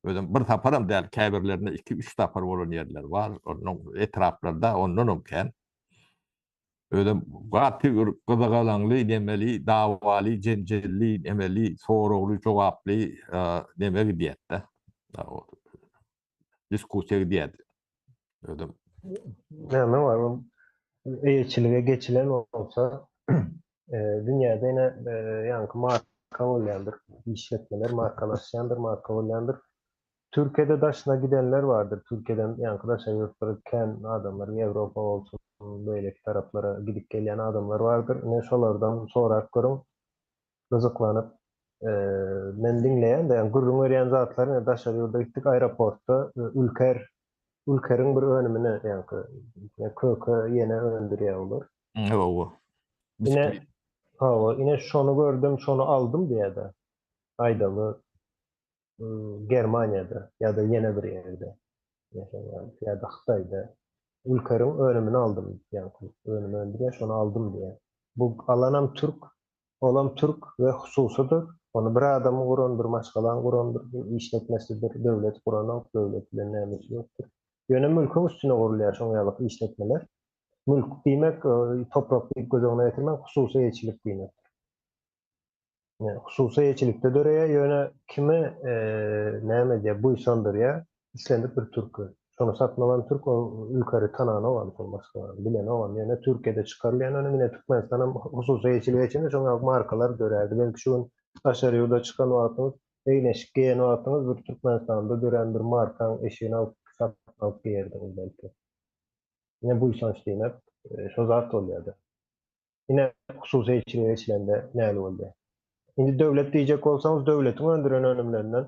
Özem bir saparam däl, käbirlerinde iki-üç sapar bolan ýerler bar. Ondan etraplarda ondanam kän. Özem gaty bir gyzygalaňly, nemeli, dawaly, jenjelli, nemeli, soragly, jogaply neme gidýärdi-de. Diskussiýa gidýärdi. Özem. Näme bar, ol eýeçilige geçilen bolsa, dünýäde ine ýaňky marka bolýandyr, işletmeler markalaşýandyr, marka bolýandyr. Türkiýede daşyna gidenler bardyr, Türkiýeden ýaňky daşary ýurtlara kän adamlar, Ýewropa bolsun, beýleki taraplara gidip gelýän adamlar bardyr. Ine şolardan sorap görüň, gyzyklanyp men diňleýän-de, ýagny gürrüň berýän zatlary ine daşary ýurda gitdik aeroportda Ülker Ülkeriň bir önümini ýaňky köke ýene öndürýär olar. Hawa. Ine hawa, ine şony gördüm, şony aldym diýýär-de. Aýdaly Germaniýada ýa-da ýene bir ýerde ýa-da Hytaýda Ülkeriň önümini aldym ýaňky önüm öndürýär, şony aldym diýýär. Bu alanam türk, Olam türk we hususydyr. Ony bir adamyň guran, bir maşgalaň guran bir işletmesidir. Döwlet guranok, döwlet bilen nämesi ýokdur. Ýöne mülküň üstüne gurulýar şoň ýaly işletmeler. Mülk diýmek, toprak diýip göz öňüne getirmäň, hususy eýeçilik diýmekdir. Ýa hususy eýeçilikde döreýär, ýöne kimi näme edýär, buýsandyrýar? Islendik bir türki. Şony satyn alan türk ol ülkeri tananogam şol maşgalany, bilenogam. Ýöne Türkiýede çykarylýan önüm ine Türkmenistanam hususy eýeçilige geçende şoň ýaly markalar dörärdi. Belki şu gün daşary ýurda çykan wagtyňyz, egin-eşik geýen wagtyňyz bir Türkmenistanda dörän bir markaň eşigini alyp satyn alyp geýerdiňiz belki. Ine buýsanç diýmek şo zat bolýada. Ine, hususy eýeçilige geçilende näli bolýar? Indi döwlet diýjek bolsaňyz, döwletiň öndüren önümlerinden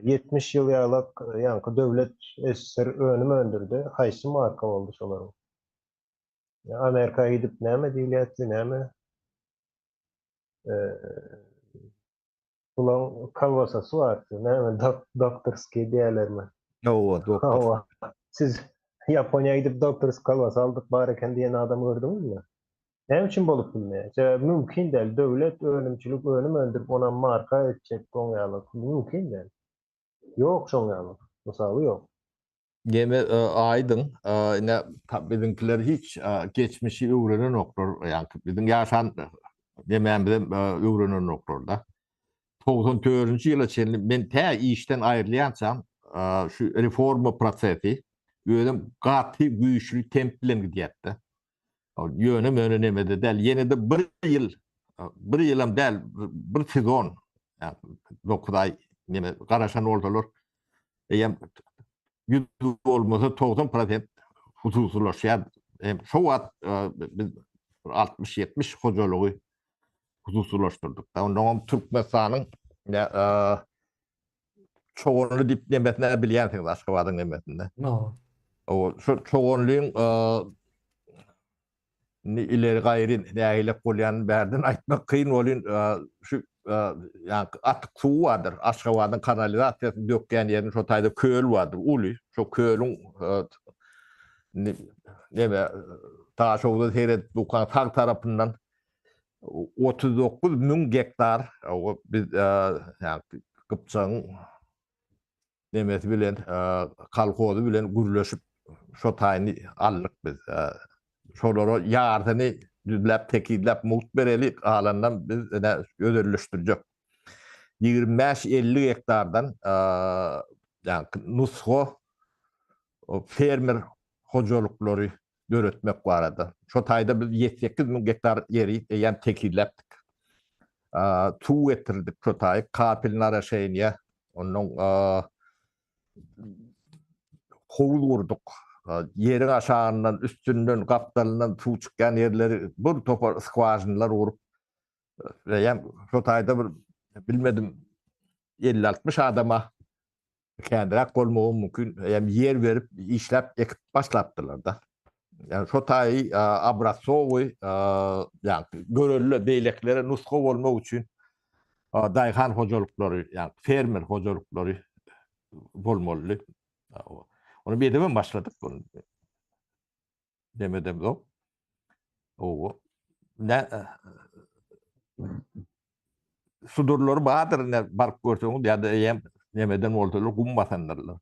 70 ýyl ýalak ýaňky döwlet SSR önüm öndürdi. Haýsy marka boldy şolaryň? Amerika gidip näme diýilýärdi, näme? Bulaň kolbasasy bardy. Näme, doktorskiý diýerlermi? Hawa, doktor. Hawa. Siz Ýaponiýa gidip doktorskiý kolbasa aldyk bar eken diýen adamy gördüňizmi? Näme üçin bolup bilmeýär? Sebäbi mümkin däl. Döwlet önümçilik önüm öndürip onam marka etjek oň ýaly. Mümkin däl. Ýok şoň ýaly. Mysaly ýok. Neme aýdyň, ine biziňkiler hiç geçmişi öwrenenoklar, ýaňky biziň ýaşan nemämizem öwrenenoklar-da. 94-nji ýyla çenli men tä işden aýrylýançam şu reforma prosesi özem gaty güýçli temp bilen gidýärdi. Ýöne möne nemede däl. Ýene-de bir ýyl, bir ýylam däl, bir sezon, 9 aý neme garaşan bolsalar, eýýäm 100 bolmasa 90% hususylaşýar. Hem şo wagt biz 60-70 hojalygy hususylaşdyrdyk. Ondan Türkmenistanyň Çoganly diýip nemesini bilýänsiňiz Aşgabadyň nemesinde. No. O şu Çoganlyň indi ileri gaýry nähilek bolýanyny bärden aýtmak kyn bolýan şu ýaňky atyk suwy bardyr. Aşgabadyň kanalizasiýasyny dökýän ýerinde şo taýda köl bardyr, uly. Şo kölüň indi neme Daşoguzda seredip dukan sag tarapyndan 39 müň gektar biz Gypjagyň nemesi bilen kolhozy bilen gürleşip şo taýyny aldyk biz. Şolara ýarsyny düzläp tekizläp mugt bereli, galanynam biz ine özelleşdirjek. 25-50 gektardan ýaňky nusga fermer hojalyklary döretmek barada. Şo taýda biz 7-8 müň gektar ýeri eýýäm tekizläpdik. Suw getirdik şo taýy, kapel naraşeniýa, ondan howuz gurduk. Ýeriň aşagyndan, üstünden, gapdalyndan suw çykýan ýerleri bir topar skwažinalar gurup. Eýýäm şo taýda bir bilmedim 50-60 adama känräk bolmagy mümkin. Eýýäm ýer berip işläp ekip başlapdyrlar-da. Ýani şo taýy obrazcowy ýa görelde beýlekilere nusga bolmak üçin daýhan hojalyklary, ýa fermer hojalyklary bolmalydy. Ony bir edibem başladyk. Demedemzok. Owo. Ne sudurlary bardyr ne baryp görseňiz ýa-da eýýäm nemeden bolsalar gum basandyrlar.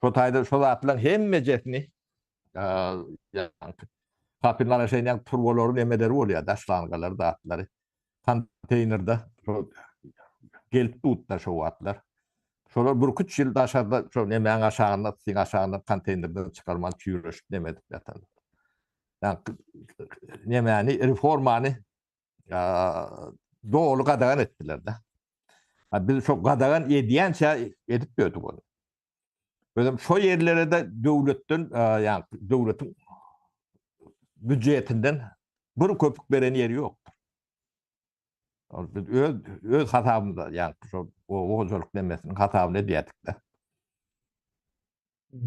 Şo taýda şo zatlaryň hemmejesini Kapil naraşenýaň turbalary nemeleri bolýar, daşlangalary zatlary. Konteýnerde gelip dutda şo wagtlar. Şolar bir üç ýyl daşarda şo nemäň aşagynda, syň aşagynda konteýnerden çykarman çüýreşip neme edip ýatan. Ýa nemäni, reformany doly gadagan etdiler-de. Biz şo gadagan edýänçä edip ýördük ony. Özem şo ýerlere-de döwletden, ýa döwletiň býujetinden bir köpük beren ýeri ýokdur. Ol biz öz öz hasabymyza, ýa şo oba hojalyk nemesiniň hasabyny edýärdik-de.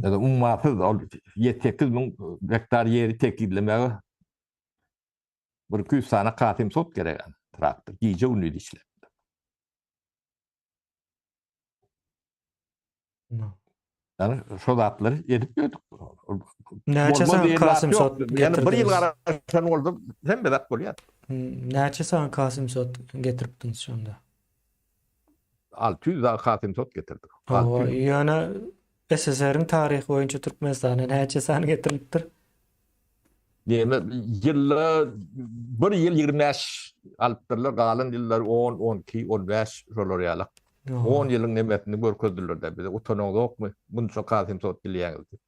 Ýa ummasyz ol 7-8 müň gektar ýeri tekizlemäge bir 200 sany Kasym sot gerek traktor gije-gündiz işläp. Yani şo zatlary edip ýördük. Näçe san Kasym sot Yani bir ýyl garaşan boldy, hemme zat bolýar. Hmm, näçe san Kasym sot getiripdiňiz şonda? 600 dag Kasym sot getirdik. Ýöne SSR-iň taryhy boýunça Türkmenistana näçe san getirilipdir? Diýme, ýylda bir ýyl 25 alypdyrlar, galan ýyllar 10, 12, 15 şolar ýaly. 10 ýylyň nemesini görkezdiler-de bize. Utanaňzokmy? Munça Kasym sot bilýäňiz diýip.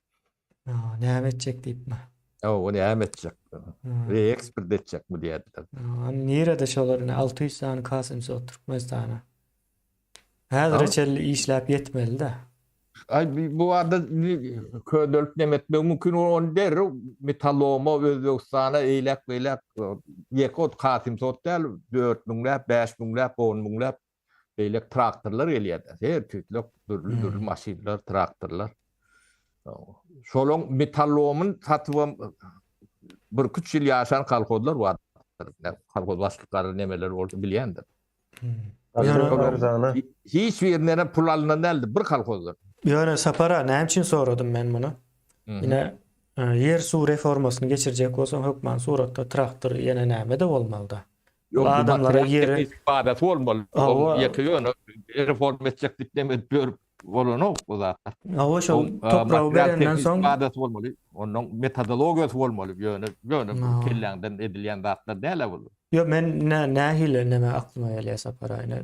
Näme etjek diýipmi? Hawa, näme etjek? Reeksport etjekmi diýerdiler. Nirede şolar ine 600 sany Kasym sot Türkmenistana. Häzire çenli işläp ýetmeli-de. Aý bu barada ködelip neme etmek mümkin ony derrew metalloma Özbegistana eýläk beýläk ýeke ot Kasym sot däl 4 müňläp 5 müňläp 10 müňläp beýlek traktorlar gelýär. Her tüýtlek dürli dürli maşynlar traktorlar. Şolaň metallomyny satybam bir üç ýyl ýaşan kolhozlar bar. Kolhoz başlyklary nemeler bolsa bilýändir. Ýöne hiç birinden hem pul alnan däldi, bir kolhozdan. Ýöne Sapar aga, näme üçin soradym men muny? Ine, e, ýer suw reformasyny geçirjek bolsaň hökman suratda traktor ýene näme-de bolmaly-da. Ýok, adamlara ýeri ifadasy bolmaly. Ýeke ýöne reforma etjek diýip neme edip ýörüp bolanok bu zatlar. Hawa, şol topragy berenden soň ifadasy bolmaly. Onuň metodologiýasy bolmaly. Ýöne ýöne kelläňden edilýän zatlar däl-ä bu. Ýok, men nä nähili neme aklyma gelýär Sapar aga, ine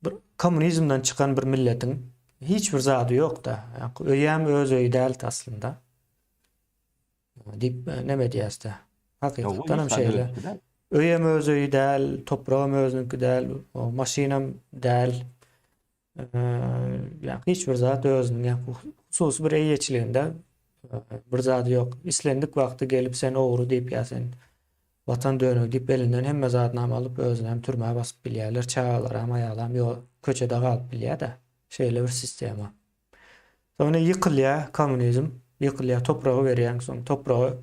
bir kommunizmden çykan bir milletiň hiç bir zady ýok-da. Öýem öz öýi däldi aslynda. Diýip neme diýäs-de. Hakykatdan hem şeýle. Öýem öz öýi däl, topragam özüniňki däl, maşynam däl. Ýa hiç bir zat özüniň ýa hususy bir eýeçiliginde bir zady ýok. Islendik wagty gelip sen ogry diýip ýa sen watan dönügi diýip elinden hemme zadyny alyp özüni hem türmä basyp bilýärler. Çagalaram, aýalam ýo köçede galyp bilýär-de. Şeýle bir sistema. Soň ine ýykylýar kommunizm, ýykylýar topragy berýäň soň topragy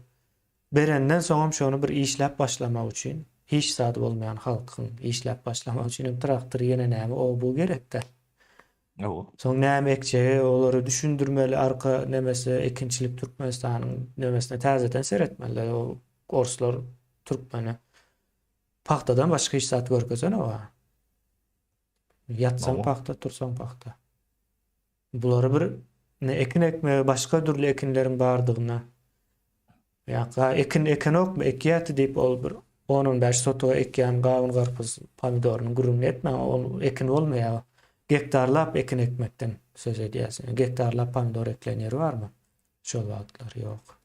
Berenden soňam şony bir işläp başlamak üçin, hiç zady bolmaýan halkyň işläp başlamagy üçin hem traktor ýene näme o bu gerekdä. Hawa. Soň näme ekjegi olary düşündirmeli arka nemesi ekinçilik Türkmenistanyň nemesine täzeden seretmeli o orslar türkmene pagtadan başga hiç zat görkezenok a. Ýatsaň pagta tursaň pagta. Bulary bir ne ekin ekmegi başga dürli ekinleriň bardygyna ýa ekin ekenokmy ekýäti diýip ol bir on-on bäş sotuga ekýän gawun garpyz pomidorynyň gürrüňini etmäň ol ekin bolmaýar gektarlap ekin ekmekden söz edýäs gektarlap pomidor ekilen ýeri barmy şol wagtlar ýok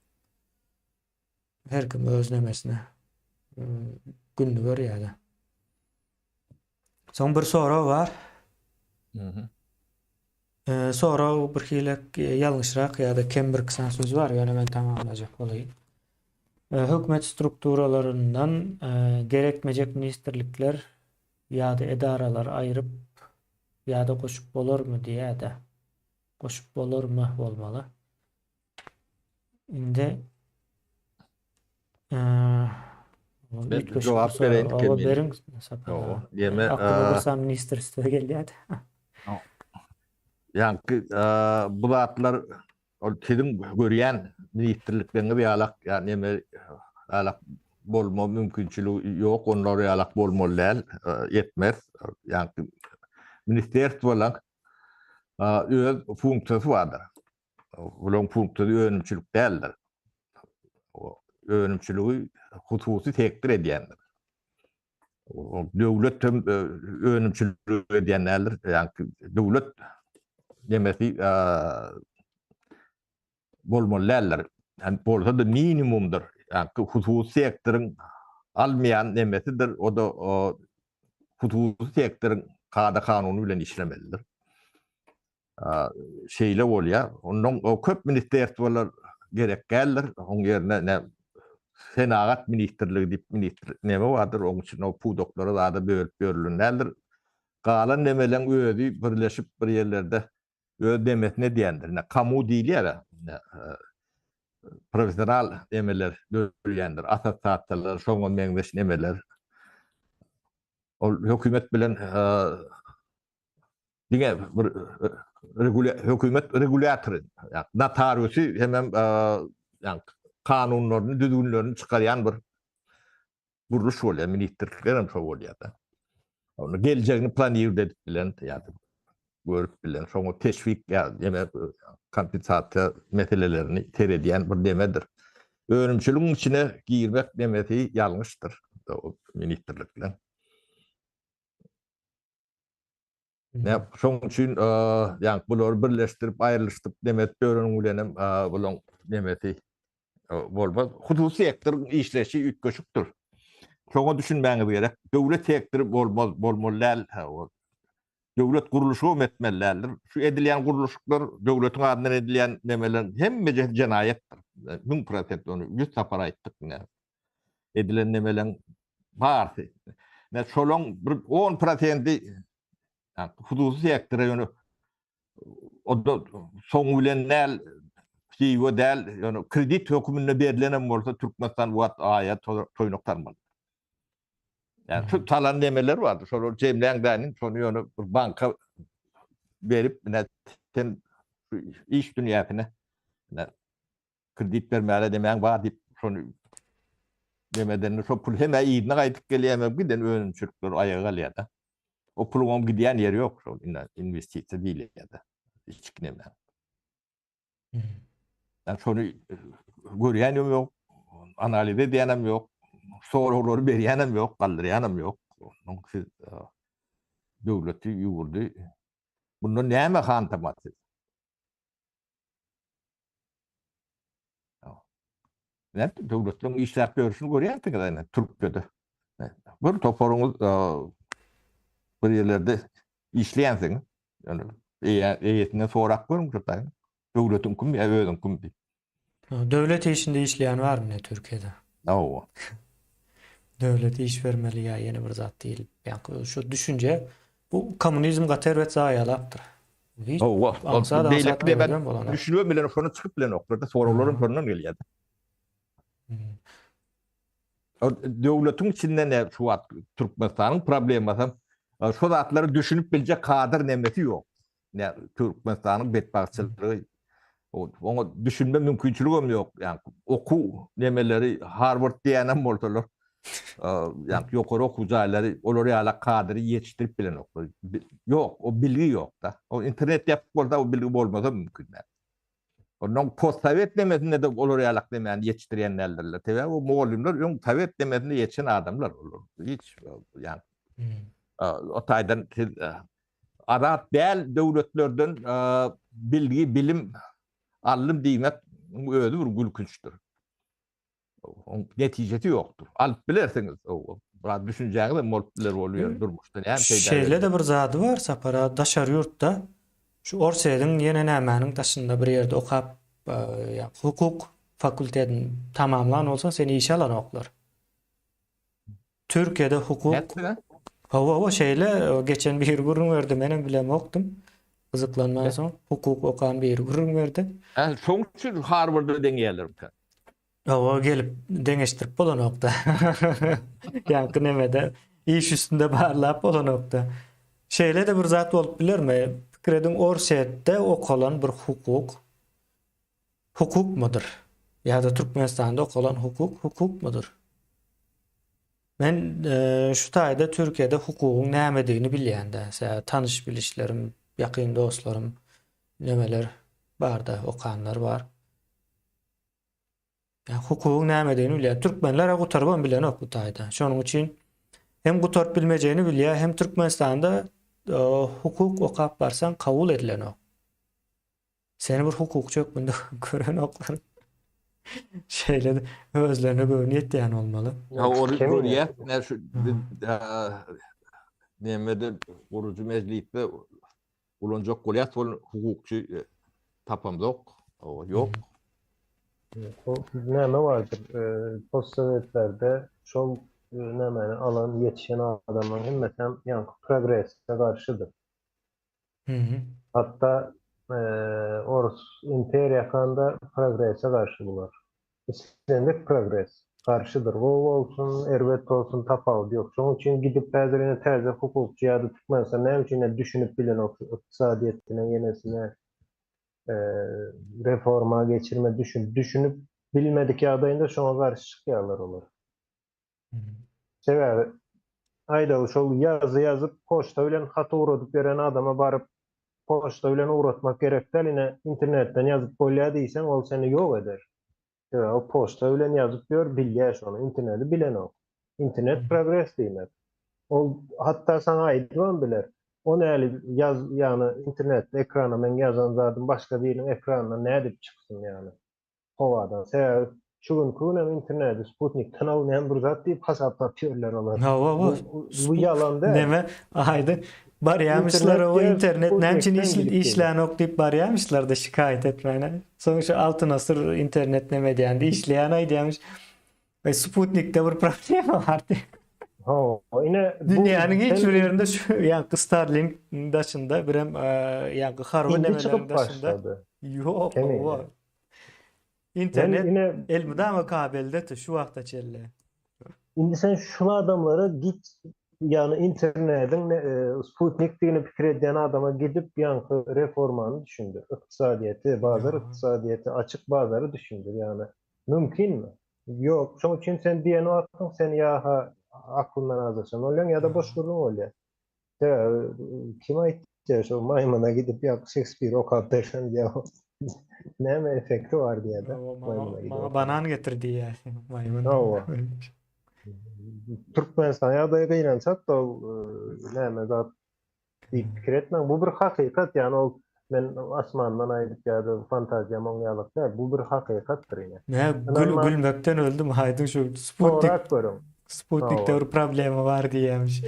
her kim öz nemesine gününi görýär Soň bir sorag bar. Mhm. Sorag bir hili ýalňyşrak ýa-da kem bir sany söz bar, ýöne men tamamlajak bolaýyn. Hökümet strukturalaryndan gerekmejek ministrlikler ýa-da edaralary aýryp ýa-da goşup bolarmy diýýär-de. Goşup bolarmy bolmaly. Indi Ben jogap bereýin Oba beriň. Ýeme aklyma bir sany ministrstwo gelýär. Ýaňky bu zatlar ol siziň görýän ministrlikleriňiz ýalak ýa neme ýalak bolma mümkinçiligi ýok, onlar ýalak bolmaly däl, ýetmez. Ýaňky ministerstwolar öz funksiýasy bardyr. Bularyň funksiýasy önümçilik däldir. Önümçiligi hususy sektor edýändir. Döwlet hem önümçilik edýän däldir. Ýagny döwlet nemesi bolmaly däldir. Yani bolsa da minimumdyr. Ýagny hususy sektoryň almaýan nemesidir. O da hususy sektoryň kada kanuny bilen işlemelidir. Şeýle bolýar. Ondan köp ministerstwolar gerek däldir. Oň ýerine ne senagat ministrligi diýip ministr neme bardyr, oň üçin o pudaklara zada bölüp ýörülen däldir. Galan nemeleň özi birleşip bir ýerlerde öz nemesini edýändir. Ine kamu diýilýär. Professional nemeler dörýändir. Assosiasiýalar, şoňa meňzeş nemeler. Ol hökümet bilen Diňe bir hökümet regulýatory, notariusy hemem ýa kanunlaryny, düzgünlerini çykarýan bir gurluş bolýar, ministrlikler hem şo bolýar-da. Ony geljegini planirde edip bilen, ýa görüp bilen, şoňa teşwik ýa ýene kompensasiýa meselelerini seredýän bir nemedir. Önümçiligiň içine girmek nemesi ýalňyşdyr ministrlik bilen. Ne şoň üçin ýa bulary birleşdirip aýrylyşdyryp demet döreniň bilen hem bulaň nemesi bolmaz. Hususy sektoryň işleşi üýtgeşikdir. Şoňa düşünmäňiz gerek. Döwlet sektory bolmaz, bolmaly däl. Döwlet gurluşygy hem etmeli däldir. Şu edilýän gurluşyklar döwletiň adyndan edilýän nemeler hemmejesi jenaýatdyr. 1000% ony 100 sapar aýtdyk. Edilen nemeleň barsy. Ne şolaň bir 10 prosenti hususy sektora ýöne o da soňy bilen däl, hiwe däl, ýöne kredit höküminde berlen hem bolsa Türkmenistan bu wagt aýa toýnak tarmaly. Yani şu talan nemeler bardy. Şolar jemläň däniň, şony ýöne bir banka berip, ne sen iş dünýäsine ne Kredit bermäge demäň bar diýip şony demeden şo pul hem yzyna gaýdyp gelýär hem giden önümçilikler aýaga galýar-da. O puluň hem gidýän ýeri ýok şol indi investisiýa diýilýär-de. Içki neme. Yani şony görýän hem ýok, analiz edýän hem ýok, soraglary berýän hem ýok, galdyrýan hem ýok. Onuň siz döwleti, ýurdy bundan näme hantama siz? Näme döwletleriň işläp ýörüşini görýänsiňiz ene Türkiýede. Bir toparyňyz bir ýerlerde işleýänsiňiz. Ýöne eýesinden sorap görüň şu taýyn. Döwletiň kim ýa özüň kim diýip. Döwlet işinde işleýän barmy ne Türkiýede? Hawa. Döwlet iş bermeli ýa ýene bir zat diýilip, ýa şu düşünje bu kommunizm gaty erbet zaýalapdyr. Hiç Hawa, aňsat aňsat beýleki bolanok. Düşünip bilen şony çykyp bilenoklar-da, soraglaram şondan gelýär. Döwletiň içinde ne şu wagt Türkmenistanyň problemasy şu zatlary düşünip biljek kadr nemesi ýok. Ne Türkmenistanyň betbagtçylygy oňa düşünme mümkinçiligi hem ýok. Ýa okuw nemeleri Harvard diýen hem bolsalar, ýa ýokary okuw jaýlary olar ýaly kadry ýetişdirip bilenoklar. Ýok, o bilgi ýok-da. O internet ýapyk bolsa o bilgi bolmasa mümkin däl. Ondan postsowet nemesinde-de olar ýalak nemäni ýetişdirýän däldirler. Sebäbi o mugallymlar öň sowet nemesinde ýetişen adamlar olar. Hiç ýa o taýdan siz azat däl döwletlerden bilgi, bilim aldym diýmek özi bir gülkünçdir. Oň netijesi ýokdur. Alyp bilersiňiz. Biraz düşünjäňiz hem bolup biler ol ýer durmuşda näme peýda. Şeýle-de bir zady bar Sapar aga, daşary ýurtda şu Orsýetiň ýene nämäniň daşynda bir ýerde okap, ýa hukuk. fakultetini tamamlan bolsaň seni işe alanoklar. Türkiýede hukuk Nätdiler? Hawa, hawa şeýle geçen biri gürrüň berdi, menem bilemokdym. Gyzyklanman soň hukuk okan biri gürrüň berdi. Hä, şoň üçin Harwarda deňýärlermikä? Hawa, gelip deňeşdirip bolanokda. Ýaňky nemede iş üstünde barlap bolanokda. Şeýle-de bir zat bolup bilermi? Pikir ediň, Orsýetde okalan bir hukuk hukukmydyr? Ýa-da Türkmenistanda okalan hukuk hukukmydyr? Men şu taýda Türkiýede hukugyň nämedigini bilýän-dä. Sebäbi tanyş-bilişlerim, ýakyn dostlarym nemeler bar-da, okanlar bar. Ýa hukugyň nämedigini bilýär. Türkmenler-ä gutarybam bilenok bu taýda. Şonuň üçin hem gutaryp bilmejegini bilýär, hem Türkmenistanda hukuk okap barsaň kabul edilenok. Seni bir hukukçy hökmünde görenoklar. Şeýle özlerine göwni ýetýän bolmaly. Ya ony görýäs, ne şu nemede gurujy mejlisde ulanjak bolýas ol hukukçy e, tapamzok. O ýok. O näme bardyr? E, postsowetlerde şol e, nämäni alan, ýetişen adamlaryň hemmesi hem ýaňky progrese garşydyr. Hatda Orus imperiýakanda progrese garşy bular. Islendik progres garşydyr. Gowy bolsun, erbet bolsun tapawudy ýok. Şonuň üçin gidip häzir ine täze hukukçy ýa-da Türkmenistan näme üçin ine düşünip bilenok şu ykdysadyýetine ýenesine reforma geçirme düşünip düşünip bilmedik ýagdaýynda şoňa garşy çykýarlar olar. Sebäbi aýdaly şol ýazy ýazyp poçta bilen hat ugradyp beren adama baryp poçta bilen ugratmak gerek däl ine internetden ýazyp bolýa diýseň ol seni ýok eder. Sebäbi o poçta bilen ýazyp ýör bilýä şony interneti bilenok. Internet progres diýmek. Ol hatda saňa aýdybam biler. O näli ýaz ýagny internetde ekrana meň ýazan zadym başga biriniň ekranyna nädip çyksyn ýagny. Howadan. Sebäbi şu günki günem interneti sputnikden alynýan bir zat diýip hasaplap ýörler olar. Hawa, Bu, bu ýalan däl. Neme, aýdy, barýamyşlar Internet o diýer, internet näme üçin sputnikden gidip gelýär. işlänok diýip barýamyşlar-da şikaýat etmäne. Soň şu Altyn Asyr internet neme edýände işleýän aýdýamyş. E, Sputnikde bir problema bar diýip. Hawa, ine bu Dünýäniň hiç sen bir ýerinde şu ýaňky Starlink daşynda birem e, ýaňky harby indi nemeleriň çykyp daşynda başlady. ýok, Kemine. hawa. Men Internet ine elmydama kabeldeti şu wagta çenli. Indi sen şul adamlara git ýagny internediň e, sputnikdigini pikir edýän adama gidip ýaňky reformany düşündir. Ykdysadyýeti, bazar ykdysadyýeti, açyk bazary düşündir. Ýagny mümkinmi? Ýok. Şoň üçin sen diýen wagtyň sen ýa-ha aklyndan azaşan bolýaň ýa-da boş gürrüň bolýar. Sebäbi kim aýtdy şo maýmyna gidip ýa Şekspir okap berseň diýýär. Näme effekti bar diýýär-de. Maňa, maňa banan getir diýýär maýmyn. Hawa. Türkmenistan ýagdaýy gynansak-da ol näme zat diýip pikir etmäň. Bu bir hakykat, ýagny ol men asmandan aýdyp ýa-da fantaziýam oň ýalyk däl. Bu bir hakykatdyr ine. Nä gül gülmekden öldüm aýdyň şu sputnik. Sorap görüň. Sputnikde bir problema bar diýýämiş.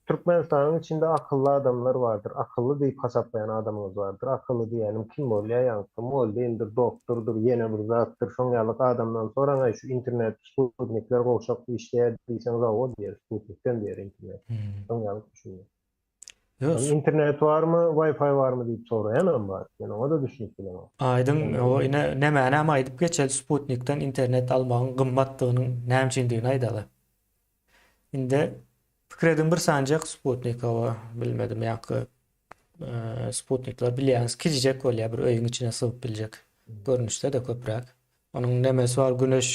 Türkmenistanyň içinde akylly adamlar bardyr. Akylly diýip hasaplaýan adamyňyz bardyr. Akylly diýýänim kim bolýar ýaňky mollymdyr, doktordyr, ýene bir zatdyr. Şoň ýalyk adamdan soraň-aý şu internet sputnikler gowşak işleýär diýseň zawo diýer, sputnikden diýer internet. Şoň ýalyk düşünýär. Ýok. Internet barmy, Wi-Fi barmy diýip soraýanam bar. Men oňa-da düşünip bilemok. Aýdyň, o ine nämänem aýdyp geçeli sputnikden internet almagyň gymmatdygynyň näme üçindigini aýdaly. Indi pikir ediň bir sanjak sputnik hawa bilmedim ýaňky sputnikler bilýäňiz kiçijek bolýar bir öýüň içine sygyp biljek görnüşde-de köpräk. Onuň nemesi bar güneş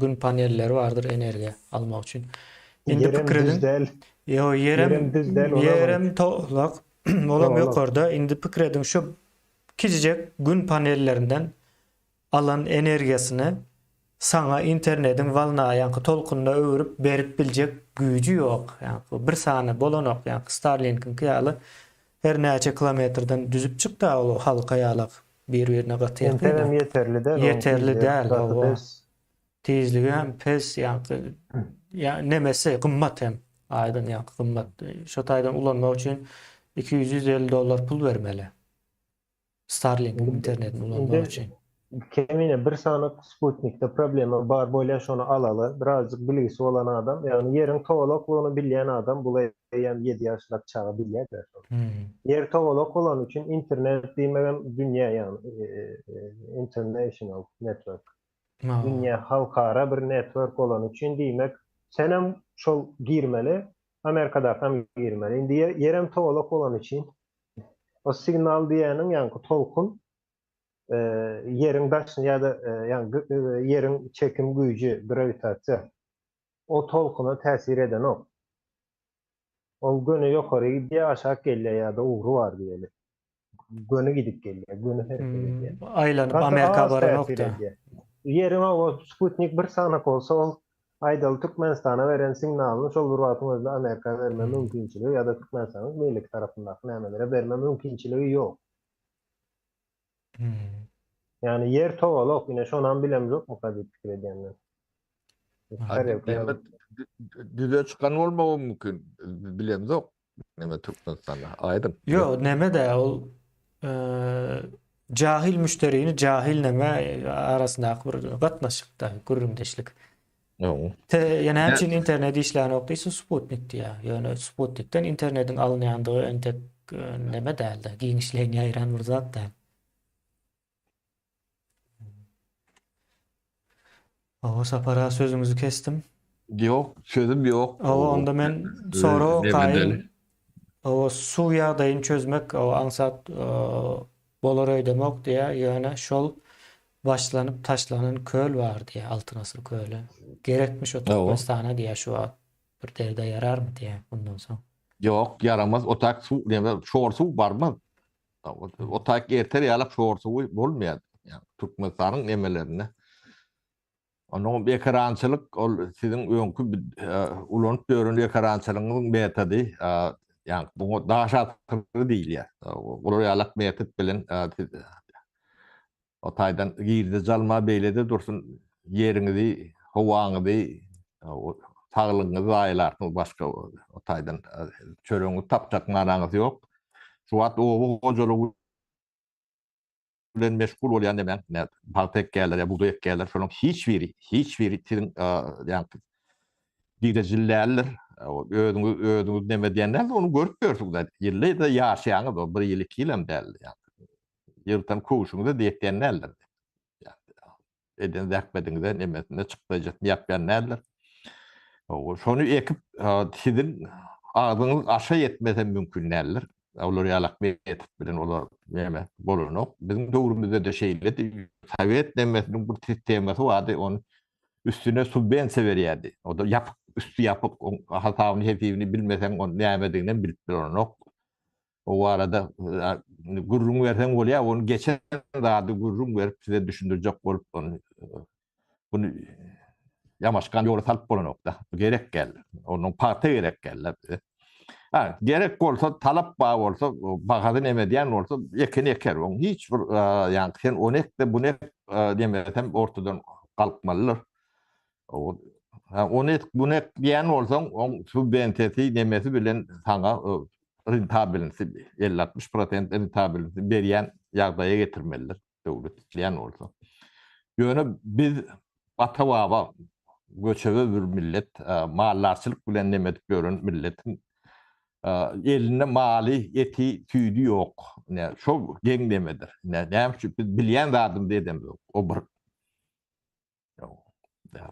gün panelleri bardyr energiýa almak üçin. Indi Ýerem pikir düz ediň. däl. Ýo ýerem Ýerem düz däl onam aýt. ýerem tolak olam Tolak. ýokarda. Indi pikir ediň şu kiçijek gün panellerinden alan energiýasyny saňa internediň walna ýaňky tolkunyna öwürip berip biljek güýji ýok. Ýaňky bir sany bolanok ýaňky Starlinkiňki ýaly her näçe kilometrden düzüp çykda ol halka ýalak bir birine gaty ýakyn. Entegem ýeterli däl onuň Ýeterli tizligi däl gaty hawa. pes. Tizligi hem pes ýaňky ýa nemesi gymmat hem aýdyň ýaňky gymmat. Şo taýdan ulanmak üçin 200-150 dollar pul bermeli. Starlink Indi internetini ulanmak indi üçin. Kemine bir sany sputnikde problema bar bolýa şony alaly birazjyk bilgisi bolan adam ýagny ýeriň togalaklygyny bilýän adam bul eýýäm ýedi ýaşlak çaga bilýädä şony. Ýer togalak bolany üçin internet diýmegem dünýä ýagny international network dünýä halkara bir network bolany üçin diýmek senem şol girmeli Amerikadakam girmeli indi ýerem togalak bolany üçin o signal diýýäniň ýaňky tolkun ýeriň daşyny ýa-da ýagny ýeriň çekim güýji, grawitasiýa, o tolkuna täsir edenok. Ol göni ýokary gidýär, aşak gelýär ýa-da ugry bar diýeli. Göni gidip gelýär, göni hereket edýär. Aýlanyp Amerika baranok-da. Ýeriň o sputnik bir sanak bolsa ol aýdaly Türkmenistana beren signalyny şol bir wagtyň özünde Amerika berme mümkinçiligi ýa-da Türkmenistanyň beýleki tarapyndaky nämelere berme mümkinçiligi ýok. Ýagny ýer togalak, ine şonam bilemzokmyka diýip pikir edýän men. Düze çykan bolmagy mümkin, bilemzok. Neme Türkmenistanda aýdyň. Ýok, neme-de ol jahil müşderini jahil neme arasyndaky bir gatnaşykda, gürrüňdeşlik. Ýok. Te, ýa näme üçin internet işlänok diýse sputnik diýýär. Ýöne sputnikden internetiň alynýandygy entek neme däldi, giňişleýin ýaýran bir zat däl. Hawa Sapar aga sözüňizi kesdim. Ýok, sözüm ýok. Hawa onda men sorag okaýyn. Hawa suw ýagdaýyny çözmek aňsat bolar öýdemok diýýär, ýöne şol Başlanyp taşlanan köl bar diýýär, Altyn asyr köli. Gerekmi şo Türkmenistana diýýär şu wagt. Bir derde ýararmy diýýär mundan soň. Ýok, ýaramaz. O tak suw, näme, şor suw barmaz. O tak erter ýalak şor suwy bolmaýar. Türkmenistanyň nemelerinde. Onuň ekerançylyk ol siziň öňki ulanyp ýören ekerançylygyňyzyň metody, ýagny buňa daş asyry diýilýär. Olar ýalak metod bilen siz o taýdan girdeji alma beýle-de dursun, ýeriňizi, howaňyzy, saglygyňyzy zaýalarsyňyz başga o taýdan çöregiňizi tapjak manaňyz ýok. Şu wagt oba hojalygy bilen meşgul bolýan demäň, nä pagta ekýärler ýa bugdaý ekýärler, şolaryň hiç biri, hiç biri siziň ýaňky girejili däldir. Özüňiz, özüňiz neme diýen däldir, ony görüp ýörsüňiz. Ýylda-ýylda ýaşaýaňyz, o bir ýyl, iki ýylam däl. Ýyrtan köwşüňize-de ýetýän däldir. Eden zähmetiňize nemesine çykdajysyny ýapýan däldir. Şony ekip siziň agzyňyz aşa ýetmese mümkin däldir. Olar ýalak metod bilen olar neme bolanok. Biziň döwrümizde-de şeýledi. Sowet nemesiniň bir sistemasy bardy, ony üstüne subwensiýa berýärdi. O-da ýapyk, üsti ýapyk, oň hasabyny, hesibini bilmeseň, onuň nämediginem bilip bolanok. O barada gürrüň berseň bolýar, ony geçen zady gürrüň berip size düşündirjek bolup ony buny ýamaşgan ýola salyp bolanok-da. Gerek gel. Onuň pagta gerek gel bize. Ha, gerek bolsa, talap bar bolsa, bahasy neme edýän bolsa, eken eker. Oň hiç bir ýa sen ony ek-de, buny ek demesem ortadan galkmalydyr. Ony et, buny ek diýen bolsaň, oň subwensiýasy nemesi bilen saňa rentabilnisi 50-60 prosent rentabilnisi berýän ýagdaýa getirmelidir döwlet isleýän bolsa. Ýöne biz ata-baba göçebe bir millet, maldarçylyk bilen neme edip ýören milletiň elinde maly, eti, süýdi ýok. Ine, şo geň nemedir. Ine, näme üçin biz bilýän zadymyzy edemzok. O bir.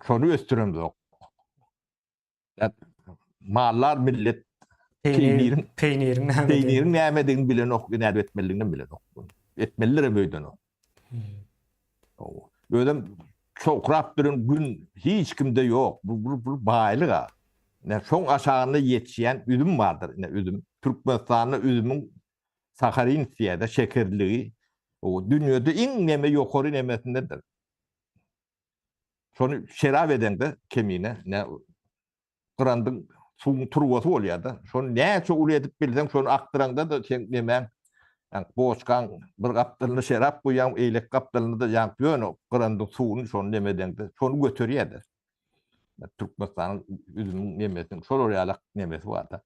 Şony ösdüremzok. Mallar millet peýniriň peýniriň näme peýniriň nämedigini bilenok, nädip etmelidigini bilenok. Etmelidir hem öýdenok. Hmm. Özem çokrap duran gün hiç kimde ýok. Bu bu, bu baýlyk ha. Ne şoň aşagynda ýetişýän üzüm bardyr. Ine üzüm. Türkmenistanda üzümiň saharin diýýär-de şekerligi o dünýede iň neme ýokary nemesindedir. Şony şerap edeňde kemine ne gyrandyň suwuň turbasy bolýar-da. Şony näçe uly edip bilseň, şony akdyraňda-da sen nemäň, ýa boçkaň bir gapdalyna şerap guýýaň, eýleki gapdalyna-da ýa ýöne gyrandyň suwuny şony neme edeňde, şony göterýär-de. Türkmenistanyň üzümiň nemesiniň şolar ýalak nemesi bar-da.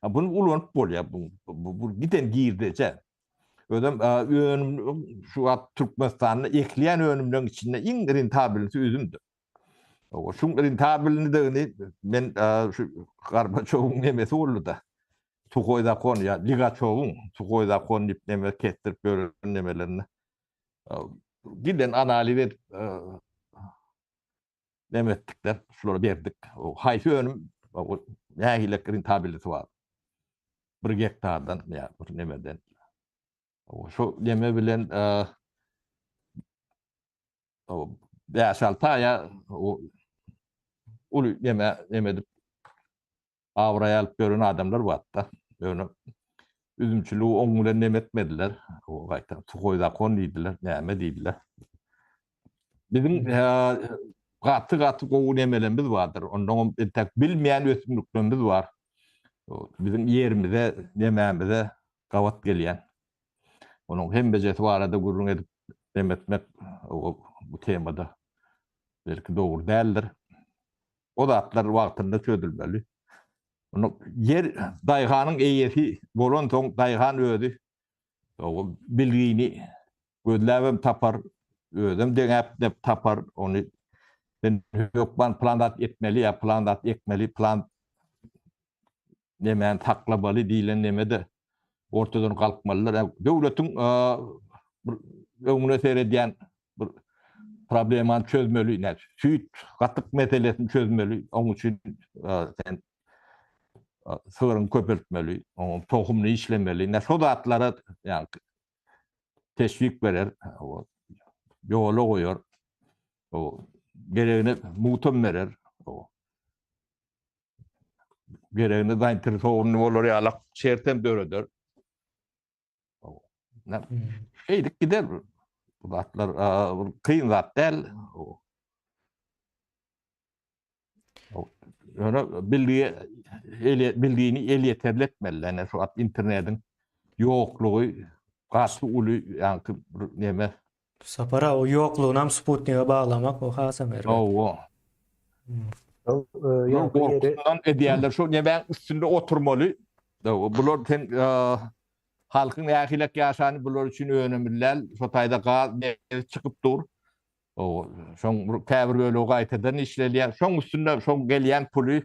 Buny ulanyp bolýar, bu, bu giden girdeje. Özem önüm şu wagt Türkmenistanda ekilýän önümleriň içinde iň rentabelisi üzümdir. Şuň rentabelnidigini men şu Gorbaçowyň nemesi boldy-da. Suhoý zakon ýa Ligaçowyň suhoý zakon diýip neme kesdirip ýören nemelerini giden analiz edip neme etdikler, şulara berdik. Haýsy önüm nähili rentabelnisi bar? Bir gektardan ýa bir nemeden. Şu neme bilen 5-6 aýa uly neme neme edip abraý alyp ýören adamlar bardy-da. Ýöne üzümçiligi oň bilen neme etmediler. O gaýta suhoý zakon diýdiler, näme diýdiler. Biziň gaty-gaty gowy nemelerimiz bardyr. Ondan entek bilmeýän ösümliklerimiz bar. Biziň ýerimize, nemämize gabat gelýän. Onuň hemmejesi barada gürrüň edip neme etmek bu temada belki dogry däldir. O zatlar wagtynda çözülmeli. Ony ýer daýhanyň eýesi bolansoň daýhan özi bilgini gözläbem tapar, özem deňäp tapar. Ony sen hökman plan zat etmeli ýa plan zat ekmeli, plan nemäni saklamaly diýlen neme-de ortadan galkmalydyr. Döwletiň bir öňüne seredýän bir problemany çözmeli, näme süýt, gatyk meselesini çözmeli. Onuň üçin sen sygryňy köpeltmeli, onuň tohumyny işlemeli. Ine şo zatlara ýa teşwik berer, ýola goýar. Geregine mugtam berer. Geregine zainteresowanyny bolar ýalak şertem döreder. Şeýdip gider. Bu zatlar kyn zat däl. Ýöne bilgi bilgini elýeterli etmeli. Ýani şu wagt internetiň ýoklugy gaty uly ýaňky bir neme. Sapar aga o ýoklugynam sputnige baglamak o hasam erbet. Hawa. Gorkusundan edýärler. Şu nemäň üstünde oturmaly. Bular sen halkyň nähilek ýaşany bular üçin önemli däl. Şo taýda gaz nebit çykyp dur. Şoň käbir bölegi gaýtadan işlelýär. Şoň üstünde şoň gelýän puly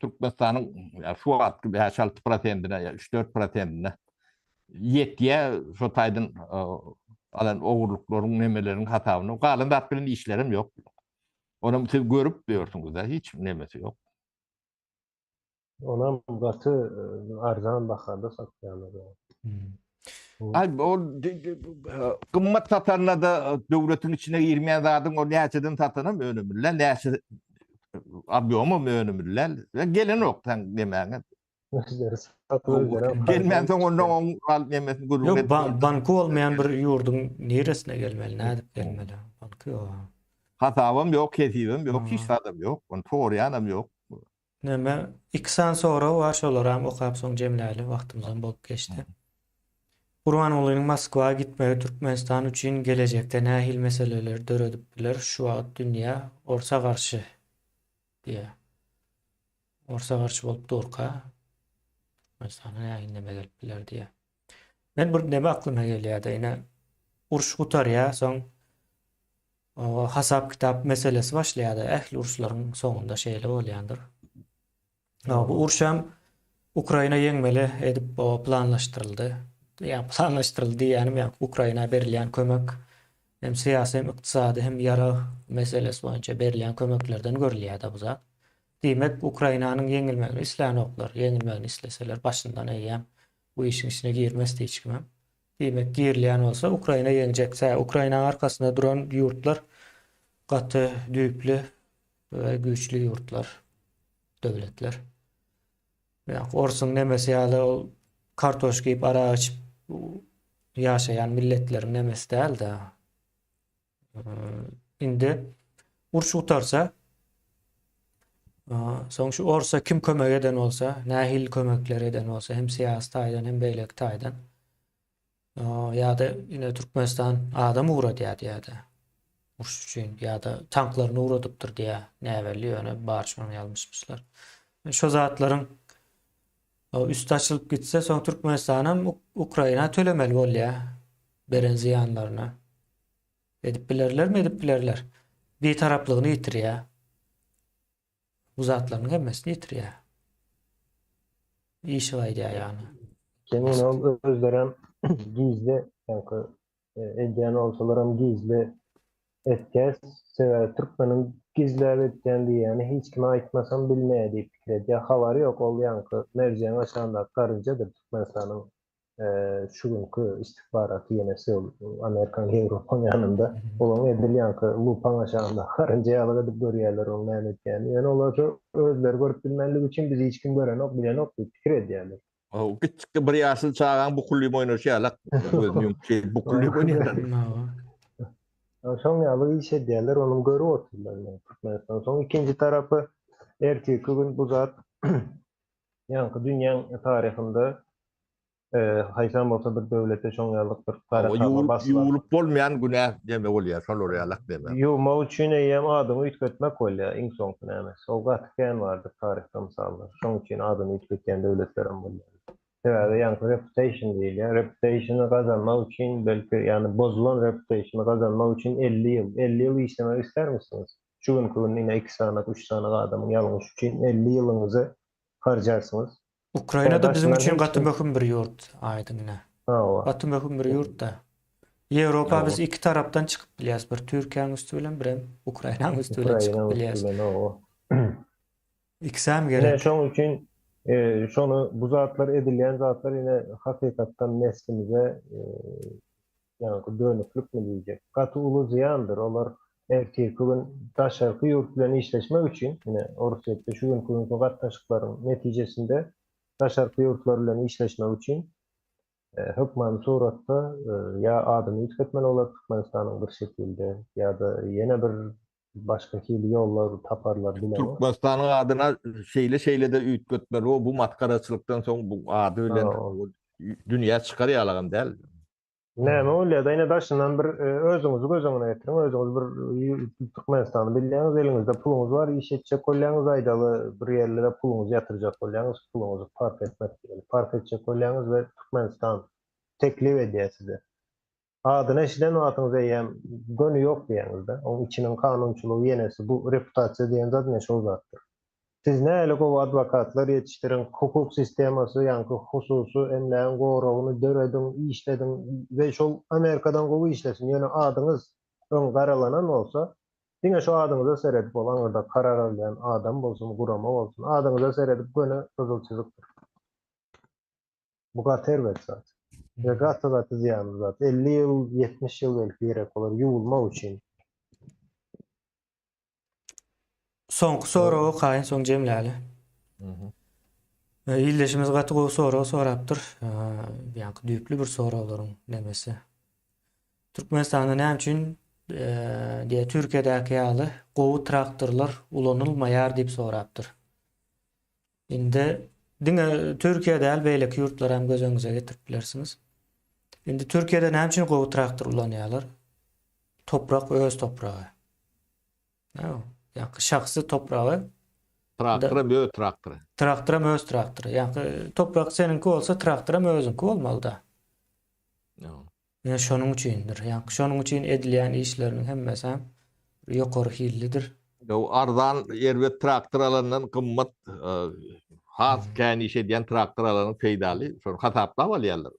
Türkmenistanyň şu wagtky 5-6 prosentine ýa 3-4 prosentine ýetýär. Şo taýdan alan ogurlyklaryň nemeleriň hasabyna galan zat bilen işlerem ýok. Onam siz görüp ýörsüňiz-de, hiç nemesi ýok. Onam gaty arzan bahada satýarlar. Ay ol gymmat satanda da döwletiň içine girmeýän zadyň ol näçeden satanam önümli, näçe obýomam önümli. Gelenok sen demäňe. Özleri satyp özleri Gelmän soň ondan oň al nemesini gürrüň Ýok, edip. ban banky bolmaýan bir ýurduň niresine gelmeli, nädip gelmeli? Banky ýok. Hasabam ýok, hesibem ýok, hiç zadam ýok. Ony soraýanam ýok. Näme, iki sany sorag bar, şolaram okap soň jemläli, wagtymyzam bolup geçdi. Gurbangulynyň Moskwa gitmegi Türkmenistan üçin gelejekde nähili meseleleri döredip biler, şu wagt dünýä orsa garşy diýýär. Orsa garşy bolup durka Türkmenistana nähili neme gelip biler diýýär. Men bir neme aklyma gelýär-de, ine uruş gutarýar, soň hasap-kitap meselesi başlaýar-da, ähli uruşlaryň soňunda şeýle bolýandyr. Bu uruş hem Ukraina ýeňmeli edip planlaşdyryldy. Ýa planlaşdyryldy diýýänim, ýa Ukraina berilýän kömek hem syýasy hem ykdysady hem ýarag meselesi boýunça berilýän kömeklerden görülýär-de bu zat. Diýmek, Ukrainanyň ýeňilmegini islänoklar. Ýeňilmegini isleseler başyndan eýýäm bu işiň içine girmezdi hiç kimem. Diýmek, girilýän bolsa Ukraina ýeňjek. Sebäbi Ukrainanyň arkasynda duran ýurtlar gaty düýpli we güýçli ýurtlar, döwletler. Ýa orsuň nemesi ýaly ol kartoşka iýip, arak içip ýaşaýan milletleriň nemesi däl-de. Indi uruş gutarsa, soň şu orsa kim kömek eden bolsa, nähili kömekler eden bolsa, hem syýasy taýdan, hem beýleki taýdan, ýa-da ine Türkmenistan adam ugradýar diýýär-de, uruş üçin, ýa-da tanklaryny ugradypdyr diýýär, näbelli, ýöne bar şonuň ýalňyşmyşlar. Şo zatlaryň. Üsti açylyp gitse, soň Türkmenistanam Ukraina tölemeli bolýar beren zyýanlaryna. Edip bilerlermi? Edip bilerler. Bitaraplygyny ýitirýär. Bu zatlarynyň hemmesini ýitirýär. Işi gaýdýar ýagny. Kemin ol özlerem gizli, ýaňky edýän bolsalaram gizli etýär. Sebäbi türkmeniň gizläp etýän diýýäni hiç kime aýtmasam bilmeýär diýip pikir edýär. Habary ýok ol ýaňky merjeň aşagyndaky garynjadyr Türkmenistanyň şu günki istihbaraty ýenesi ol Amerikan Ýewropaň ýanynda. Olaň edil ýaňky lupaň aşagynda garynja ýaly edip görýärler oň näme etýänini. Ýöne olar şo özleri görüp bilmänligi üçin bizi hiç kim görenok, bilenok diýip pikir edýärler. O kiçjik bir ýaşly çagaň bukullyp oýnaşy ýalak. Gözüni ýumup şeýdip bukullyp oýnaýarlar. Şoň ýaly iş edýärler, onuň görüp otyrlar indi Türkmenistan. Soň ikinji tarapy ertirki gün bu zat ýaňky dünýäň taryhynda haýsam bolsa bir döwlete şoň ýalyk bir gara tama baslar. Ýuwulyp bolmaýan günä deme bolýar, şolar ýalak deme. Ýuwmak üçin eýýäm adyňy üýtgetmek bolýar, iň soňky nämesi. Ol gaty kän bardyr taryhda mysallar. Şoň üçin adyny üýtgetýän döwletlerem bolýar. Sebäbi ýaňky reputation diýilýär. Reputationy gazanmak üçin belki, ýagny bozulan reputationy gazanmak üçin 50 ýyl, 50 ýyl işlemek istermisiňiz? Şu günki gün ine iki sany, üç sany adamyň ýalňyşy üçin 50 ýylyňyzy harjarsyňyz. Ukraina-da biziň üçin gaty möhüm bir ýurt, aýdyň ine. Hawa. Gaty möhüm bir ýurt-da. Ýewropa biz iki tarapdan çykyp bilýäs, bir Türkiýäniň üsti bilen, birem Ukrainanyň üsti bilen çykyp bilýäs. Ikisem Ine gerek. şoň üçin şony bu zatlar edilýän zatlar ine hakykatdan neslimize ýaňky dönüklikmi diýjek. Gaty uly zyýandyr. Olar ertirki gün daşarky ýurt bilen işleşmek üçin, ine, Orsýetde şu günki günki gatnaşyklaryň netijesinde daşarky ýurtlar bilen işleşmek üçin hökmany suratda ýa adyny üýtgetmeli bolar Türkmenistanyň bir şekilde ýa-da ýene bir başga hili ýollar taparlar bilemok. Türkmenistanyň adyna şeýle-şeýle-de üýtgetmeli, bu masgaraçylykdan soň bu ady bilen dünýä çykar ýalagam däl. Näme bolýar-da, ine daşyndan bir özüňizi göz öňüne getiriň, özüňiz bir Türkmenistany bilýäňiz, eliňizde puluňyz bar, iş etjek bolýaňyz, aýdaly bir ýerlere puluňyzy ýatyrjak bolýaňyz, puluňyzy park etmek diýeli, park etjek bolýaňyz we Türkmenistan teklip edýär size. Adyny eşiden wagtyňyz eýýäm göni ýok diýýäňiz-de, oň içiniň kanunçylygy ýenesi bu reputasiýa diýen zat ine şol zatdyr. Siz nähili gowy adwokatlar ýetişdiriň, hukuk sistemasy, ýaňky hususy emlägiň goragyny dörediň, işlediň we şol Amerikadan gowy işlesin, ýöne adyňyz öň garalanan bolsa, diňe şo adyňyza seredip ol aňyrda karar alýan adam bolsun, gurama bolsun, adyňyza seredip göni gyzyl çyzykdyr. Bu gaty erbet zat. We gaty gaty zyýanly zat. 50 ýyl, 70 ýyl belki gerek bolar ýuwulmak üçin. Soňky soragy okaýyn, soň jemläli. Ildeşimiz gaty gowy sorag sorapdyr. Ýaňky düýpli bir soraglaryň nemesi. Türkmenistanda näme üçin diýe Türkiýedäki ýaly gowy traktorlar ulanylmaýar diýip sorapdyr. Indi diňe Türkiýe däl, beýleki ýurtlary hem göz öňüňize getirip bilersiňiz. Indi Türkiýede näme üçin gowy traktor ulanýarlar? Toprak öz topragy. Ýa-da şahsy topragy. Traktoram öz traktory. Traktoram öz traktory. Ýa-da toprak seniňki bolsa, traktoram özüňki bolmaly-da. Ýa şonuň üçindir. Ýa şonuň üçin edilýän işleriniň hemmesi hem ýokary hillidir. Ýa arzan erbet traktor alandan gymmat has kän iş edýän traktor alanyň peýdaly. Şony hasaplap alýarlar.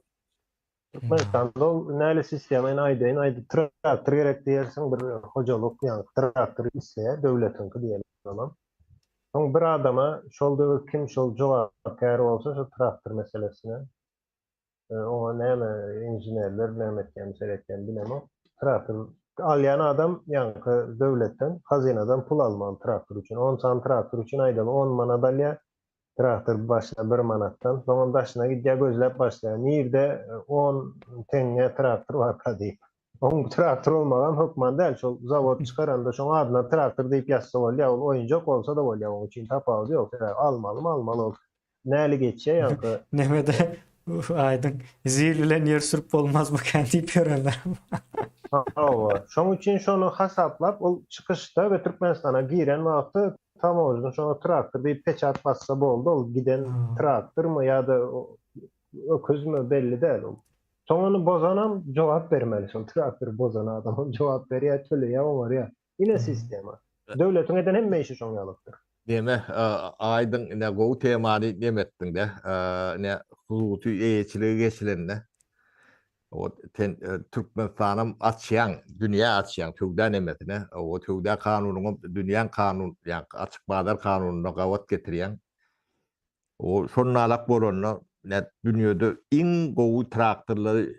Türkmenistanda ol näli sistema indi aýdaýyn aýdy traktor gerek diýersiň bir hojalyk ýaňky traktor isleýär döwletiňki diýeli onam. Soň bir adama şol döwür kim şol jogapkär bolsa şo traktor meselesine oňa näme inženerler näme etýän seretýän bilemok. Traktor alýan adam ýaňky döwletden hazynadan pul almaly traktor üçin. On sany traktor üçin aýdaly on manat alýar. Traktor başyna bir manatdan, soňam daşyna gidýär, gözläp başlaýar. Nirde on teňňe traktor barka diýip. Oň traktor bolmagam hökman däl, şol zawod çykaranda şoň adyna traktor diýip ýazsa bolýar, ol oýunjak bolsa-da bolýar, oň üçin tapawudy ýok, sebäbi almalymy almaly ol. Näli geçýär ýaňky. Nemede aýdyň, zil bilen ýer sürüp bolmazmykan diýip ýörenler. Hawa, şoň üçin şony hasaplap, ol çykyşda we Türkmenistana giren wagty. Tamožna şoňa traktor diýip peçat bassa boldy, ol giden traktormy ýa-da öküzmi belli däl ol. Soň ony bozanam jogap bermeli, şol traktory bozan adamam jogap berýär, töleýär, oňarýar. Ine sistema. Döwletiň eden hemme işi şoň ýalydyr. Neme, aýdyň ine gowy temany neme etdiňdä, ine hususy eýeçilige geçilende o sen Türkmenistanam açýaň, dünýä açýaň söwda nemesine, o söwda kanunyňam dünýäň kanun, ýa açyk bazar kanunyna gabat getirýäň. O şonalak bolanda ine dünýede iň gowy traktorlary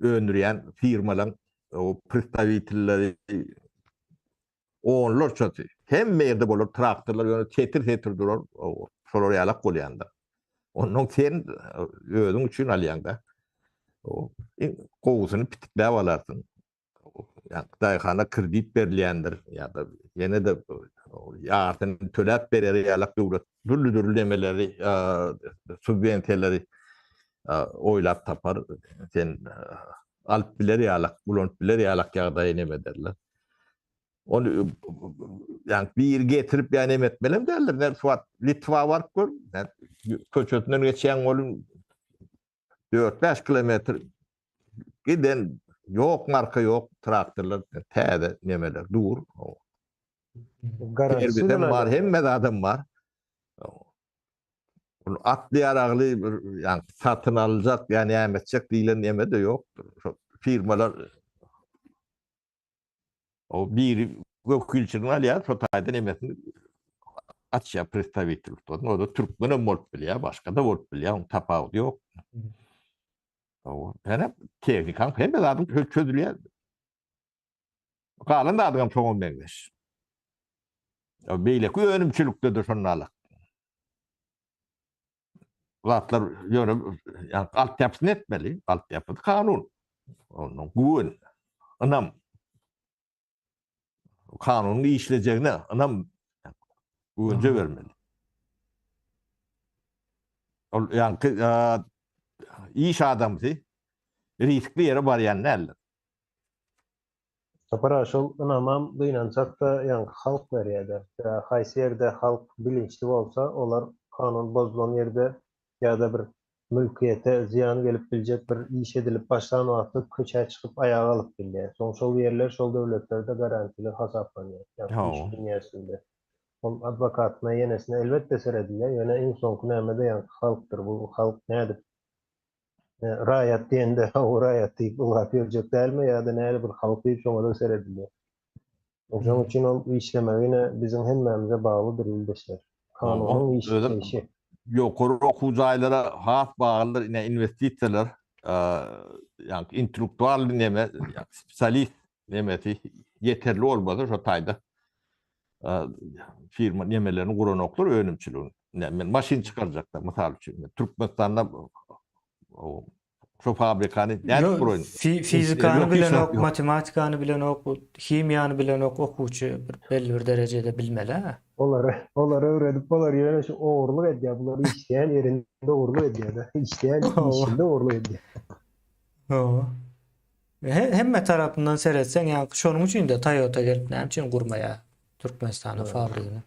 öndürýän firmalaryň o predstawitelleri onlarçasy hemme ýerde bolar traktorlar ýöne setir-setir durar şolar ýalak bolýanda. Ondan sen özüň üçin alýaňda. O iň gowusyny pitikläp alarsyň. Ýa daýhana kredit berilýändir ýa-da ýene-de ýarsyny töläp berer ýalak döwlet dürli-dürli nemeleri subwensiýalary oýlap tapar. Sen alyp biler ýalak, ulanyp biler ýalak ýagdaýy neme ederler. Ony ýa biri getirip ýa neme etmelem däldir. Näme şu wagt Litwa baryp gör, köçesinden geçýäň welin 4-5 kilometr giden ýok marka ýok traktorlar täze nemeler dur. Serwisem bar, hemme zadam bar. Ol atly ýaragly bir ýa satyn aljak ýa näme etjek diýlen neme-de ýokdur. Şo firmalar o biri wekilçiligini alýar, şo taýda nemesini açýar predstawitelstwo. O-da türkmenem bolup bilýär, başga-da bolup bilýär, onuň tapawudy ýok. Ýöne tehnikaň hemme zadyň çözülýär. Galan zadyňam şoňa meňzeş. Beýleki önümçilikde-de şondalyk. Zatlar ýöne ýa altyapysyny etmeli. Altyapysy kanun. Ondan güwen, ynam. Kanunyň işlejegine ynam güwence bermeli. Ol ýaňky iş adamsy riskli ýere barýan däldir. Sapar aga şol ynamam gynansak-da ýaňky halk berýär-de. Sebäbi haýsy ýerde halk bilinçli bolsa, olar kanun bozulan ýerde ýa-da bir mülkiýete zyýan gelip biljek bir iş edilip başlan wagty köçä çykyp aýaga galyp bilýär. Soň şol ýerler şol döwletlerde garantili hasaplanýar. Ýaňky iş dünýäsinde. Ol adwokatyna ýenesine elbetde seredilýär, ýöne iň soňky näme-de ýaňky halkdyr. Bu halk nädip Raýat diýende, hawa raýat diýip ylgap ýörjek dälmi ýa-da näli bir halk diýip şoňa-da seredilýär. Şonuň üçin ol işlemegi ine biziň hemmämize baglydyr ildeşler. Kanunyň işleýşi. Ýokary okuw jaýlara has baglydyr ine inwestisiýalar, ýagny intellektual neme, spesialist nemesi ýeterli bolmasa şo taýda firma nemelerini guranoklar önümçiligini. Ne, men maşyn çykarjakda mysal üçin. Men Türkmenistanda şu fabrikany nädip guraýyn? Fizikany bilenok, matematikany bilenok, himiýany bilenok okuwçy bir belli bir derejede bilmeli. Olary, olary öwredip bolar, ýöne şu ogurlyk edýär, bular işleýän ýerinde ogurlyk edýär-de, işleýän işinde ogurlyk edýär. Hawa. Hemme tarapyndan seretseň, ýa şonuň üçin-de Toyota gelip näme üçin gurmaýar Türkmenistanda fabrigini?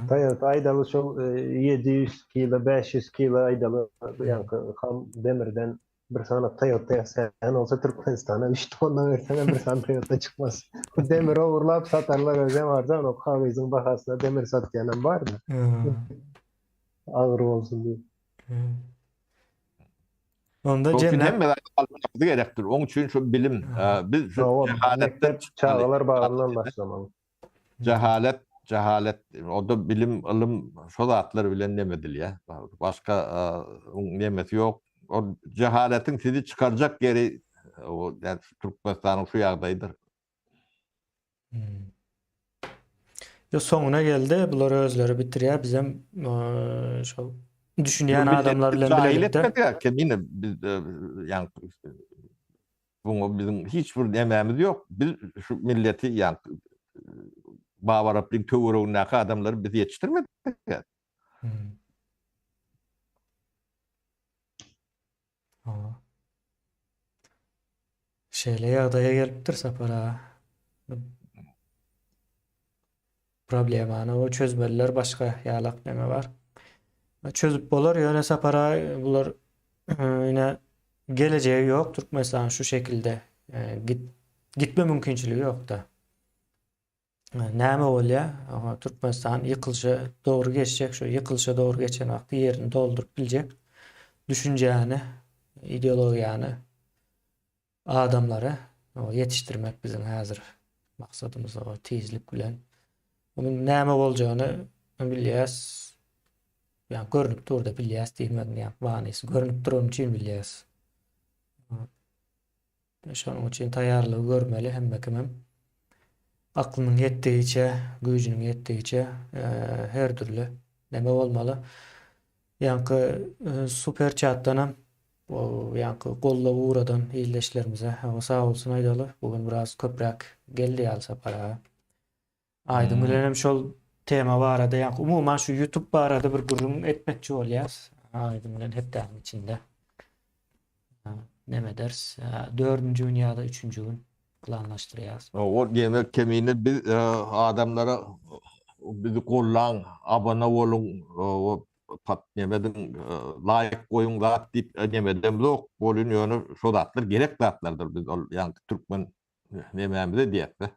Toyota aýdaly şol 700 kilo, 500 kilo aýdaly ýaňky ham demirden bir sany Toyota ýasaýan bolsa Türkmenistana 3 tonna berseňem bir sany Toyota çykmaz. Demir ogurlap satarlar özem arzan o kagyzyň bahasyna demir satýanam bar-da. Agyr bolsun diýip. Onda jemläp hemme zat almakymyz gerekdir. Oň üçin şu bilim, biz şu jehaletden çagalar bagyndan başlamaly. Jehalet, jehalet, o-da bilim, ylym şo zatlar bilen neme edilýär. Başga nemesi ýok. Ol jehaletiň sizi çykarjak ýeri o Türkmenistanyň şu ýagdaýydyr. Ýo soňuna geldi. Bular özleri bitirýär. Bizem şol düşünýän adamlar bilen bilelikde. Kemine biz ýa buňa biziň hiç bir nemämiz ýok. Biz şu milleti ýa Babaraplyň töweregindäki adamlary biz ýetişdirmedik. Şeýle ýagdaýa gelipdir Sapar aga. Problemany o çözmeliler başga ýalak neme bar. Çözüp bolar ýöne Sapar aga bular ine gelejegi ýok Türkmenistan şu şekilde git gitme mümkinçiligi ýokda. Näme bolýar? Türkmenistan ýykylyşa dogry geçjek, şu ýykylyşa dogry geçen wagty ýerini dolduryp biljek düşünjäni, ideologiýany adamlary ýetişdirmek biziň häzir maksadymyz o tizlik bilen. Onuň näme boljagyny bilýäs. Ýa görnüp dur-da bilýäs diýmegiň ýa manysy görnüp durany üçin bilýäs. Şonuň üçin taýýarlygy görmeli hemme kimem. Aklynyň ýetdigiçe, güýjüniň ýetdigiçe her dürli neme bolmaly. Ýaňky super çatdanam ýaňky goldaw ugradan ildeşlerimize sag bolsun aýdaly. Bu gün biraz köpräk geldi ýaly Sapar aga. Aýdyň bilen hem şol tema barada ýaňky umuman şu YouTube barada bir gürrüň etmekçi bolýas. Aýdyň bilen hepdäniň içinde. Neme ederis? Dördünji gün ýa-da üçünji gün planlaşdyrýas. Ol diýmek kemine biz adamlara bizi gollaň, abone boluň, pat nemediň, laýk goýuň zat diýip nemedemzok, bolun ýöne şo zatlar gerek zatlardyr biz ol ýaňky türkmen nemämize diýýäs-de.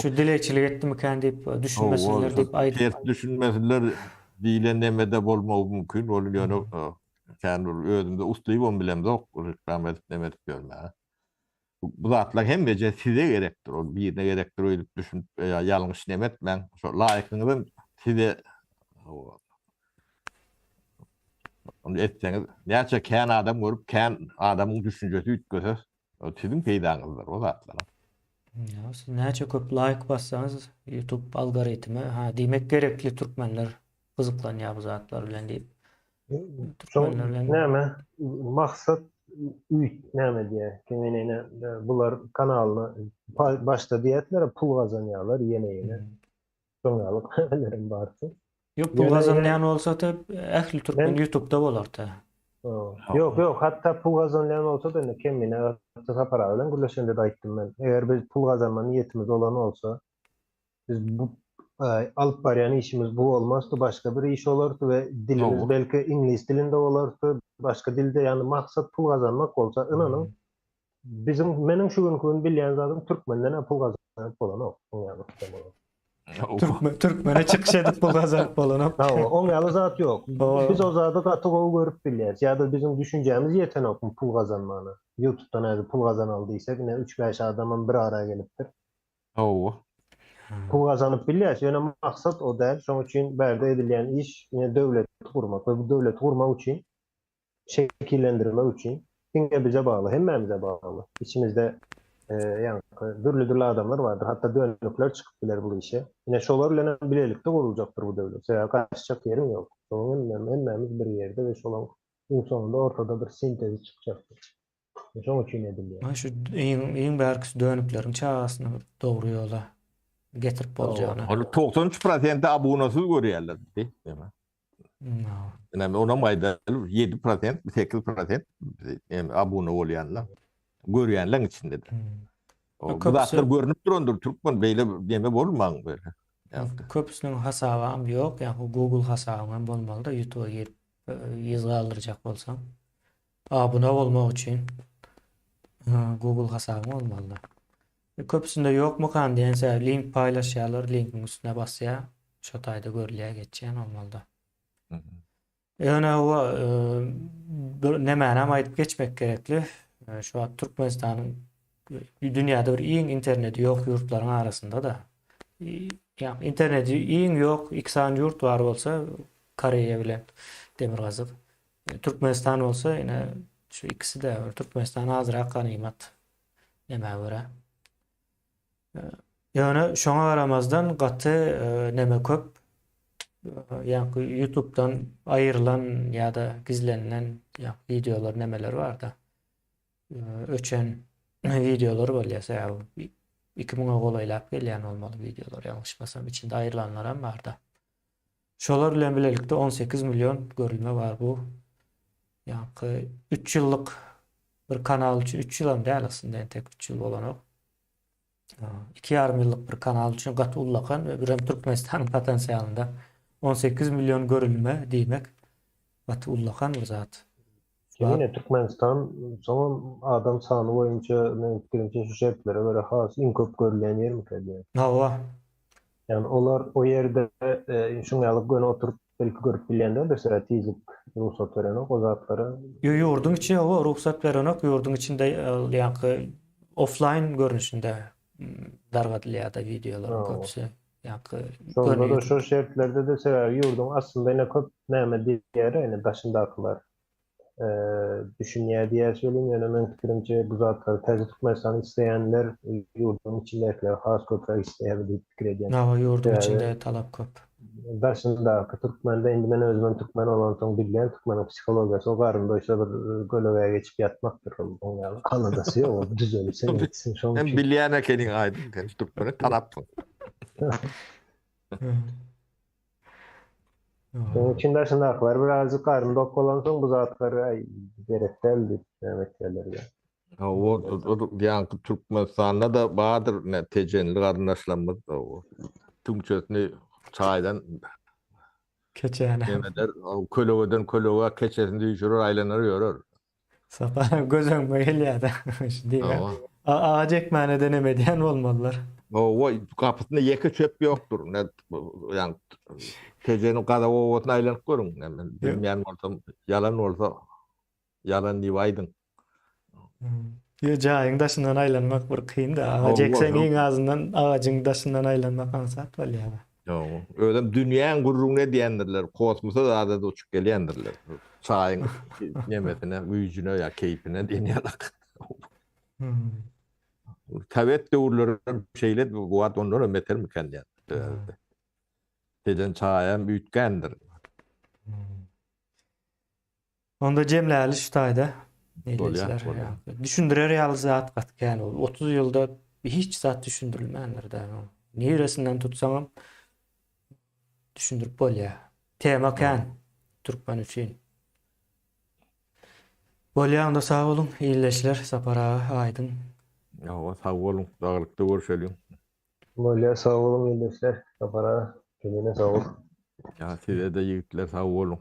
Şu dilegçilik etdimikän diýip düşünmesinler diýip aýdyp. Ters düşünmesinler diýlen nemede bolmagy mümkin bolun ýöne kän bir özümde uslybam bilemzok reklama edip neme edip ýörmäge. Bu zatlar hemmeje size gerekdir. Ol birine gerekdir öýdüp düşünip ýa ýalňyş neme etmäň. Şo laýykyňyzam size Ony etseňiz näçe kän adam görüp kän adamyň düşünjesi üýtgese siziň peýdaňyzdyr o zatlar. Ýa siz näçe köp laýk bassaňyz YouTube algoritmi ha diýmek gerekli türkmenler gyzyklanýar bu zatlar bilen diýip. Türkmenler bilen näme maksat üýt näme diýýär. Kimine ine bular kanalyny başda diýýärler pul gazanýarlar ýene ýene. Şoň ýaly haberlerim bardy. Ýok pul gazanýan bolsa-da ähli türkmen YouTube'da bolardy. Ýok ýok hatda pul gazanýan bolsa-da indi kemine Sapar aga bilen gürleşende-de aýtdym men. Eger biz pul gazanma niýetimiz bolan bolsa Biz bu alyp barýan işimiz bu bolmazdy, başga bir iş bolardy we dilimiz belki iňlis dilinde bolardy, başga dilde, ýagny maksat pul gazanmak bolsa, ynanyň, biziň, meniň şu günki gün bilýän zadym türkmenden-ä pul gazanyp bolanok, oň ýaly system bolan. Türkmen, türkmene çykyş edip pul gazanyp bolanok. Hawa, oň ýaly zat ýok. Biz o zady gaty gowy görüp bilýäris ýa-da biziň düşünjämiz ýetenokmy pul gazanmana. Ýutubdan häzir pul gazanaly diýsek, ine üç-bäş adamam bir ara gelipdir. Hawa. Pul gazanyp bilýäs, ýöne maksat o däl. Şonuň üçin bärde edilýän iş ine döwleti gurmak we bu döwleti gurmak üçin, şekillendirmek üçin diňe bize bagly, hemmämize bagly. Içimizde ýaňky dürli-dürli adamlar bardyr, hatda dönükler çykyp biler bu işe. Ine şolar bilen hem bilelikde guruljakdyr bu döwlet. Sebäbi gaçjak ýeriň ýok. Şonuň hemmämiz bir ýerde we şolaň iň soňunda ortada bir sintezi çykjakdyr. Şoň üçin edilýär. Mana şu iň iň bärkisi dönükleriň çagasyny bir dogry ýola getirip boljagyny. Ony 93 prosenti abunasyz görýärler diýip. Ine onam aýdaly 7 prosent, 8 prosent abuna bolýanlar. Görýänleň içinde-de. Bu zatlar görnüp durandyr türkmen beýle neme bolmaň böyle. Köpüsiniň hasabam ýok, ýa Google hasabyň hem bolmaly-da YouTube-a girip yz galdyrjak bolsaň. Abuna bolmak üçin Google hasabyň bolmalyda. Köpüsinde ýokmukan diýen sebäbi link paýlaşýarlar, linkiň üstüne basýar. Şo taýda görülýär, geçýän bolmalyda. Ýöne hawa bir nemänem aýdyp geçmek gerekli. Şu wagt Türkmenistanyň dünýäde bir iň interneti ýok ýurtlaryň arasynda-da. Ýa interneti iň ýok iki sany ýurt bar bolsa Koreýa bilen Demirgazyk. Türkmenistan bolsa ine şu ikisi de Türkmenistan azrak ganymat nämä görä. Ýöne şoňa garamazdan gaty neme köp ýa-da YouTube'dan aýrylan ýa-da gizlenilen ýa wideolar nemeler barda. Öçen wideolar bolýar. Sebäbi 2000-e golaýlap gelýän bolmaly wideolar ýalňyşmasam içinde aýrylanlaram barda. Şolar bilen bilelikde 18 million görülme bar bu. Ýaňky 3 ýyllyk bir kanal üçin 3 ýylam däl aslynda entek 3 ýyl bolanok. Iki ýarym ýyllyk bir kanal üçin gaty ullakan we birem Türkmenistanyň potensialynda 18 million görülme diýmek gaty ullakan bir zat. Ýene Türkmenistan soňam adam sany boýunça meniň pikirimçe şu şertlere görä has iň köp görülýän ýermikä diýýän. Hawa. Ýagny olar o ýerde şuň ýaly göni oturyp belki görüp bilýän däldir sebäbi tizlik rugsat berenok o zatlara. Ýo ýurduň içi hawa rugsat berenok ýurduň içinde ýaňky offlaýn görnüşinde dargadylýada wideolaryň köpüsi ýaňky Şonda-da şo şertlerde-de sebäbi ýurduň aslynda ine köp näme diýýär ine daşyndakylar. Düşünýär diýýär welin, ýöne meň pikirimçe bu zatlary täze Türkmenistany isleýänler ýurduň içindäkiler has köpräk isleýär diýip pikir edýän. Hawa ýurduň içinde talap köp. Daşyndaky türkmende indi men özümem türkmen bolansoň bilýän türkmeniň psihologiýasy o garyn doýsa bir gölegä geçip ýatmakdyr ol oň ýaly aladasy ýok ol düzelsin gitsin şoň üçin. Sen bilýän ekeniň aýdyň sen türkmeni tanapsyň. Şonuň üçin daşyndakylar birazjyk garny dok bolansoň bu zatlar aý gerek däl diýip näme etýärler ýa. Hawa, ýaňky Türkmenistanda-da bardyr ne tejenli garyndaşlarymyz tüňçesini çaýdan Keçäni. Eder, kölegeden kölegä keçesini düýşürer, aýlanar ýörer. Sapar göz öňüme gelýär-de. Şu diýme. Agaç ekmäne-de neme edýän bolmalylar. Hawa, gapysynda ýeke çöp ýokdur. Ne, ýagny Tejeniň Gazak obasyna aýlanyp görüň. Men bilmeýän bolsam, ýalan bolsa, ýalan diýip aýdyň. Ýo, jaýyň daşyndan aýlanmak bir kyn-da. Agaç ekseň iň azyndan agajyň daşyndan aýlanmak aňsat bolýar. Ýok. Özem dünýäň gürrüňini edýändirler, kosmosa zada-da uçup gelýändirler. Çaýyň nemesine, güýjüne ýa keýpine diýen ýalak. Sowet döwürleri hem şeýledi, bu wagt ondan hem betermikä diýýän. Tejen çaýam üýtgändir. Onda jemläli şu taýda. Bolýar, bolýar. Düşündirer ýaly zat gaty kän ol. 30 ýylda hiç zat düşündirilmändir da. Niresinden tutsaňam düşündirip bolýar. Tema kän türkmen üçin. Bolýar onda sag boluň ildeşler Sapar aga Aýdyň. Hawa sag boluň saglykda görşeliň. Bolýar sag boluň ildeşler Sapar aga Kemine sag bol. Ýa sizede ýigitler sag boluň.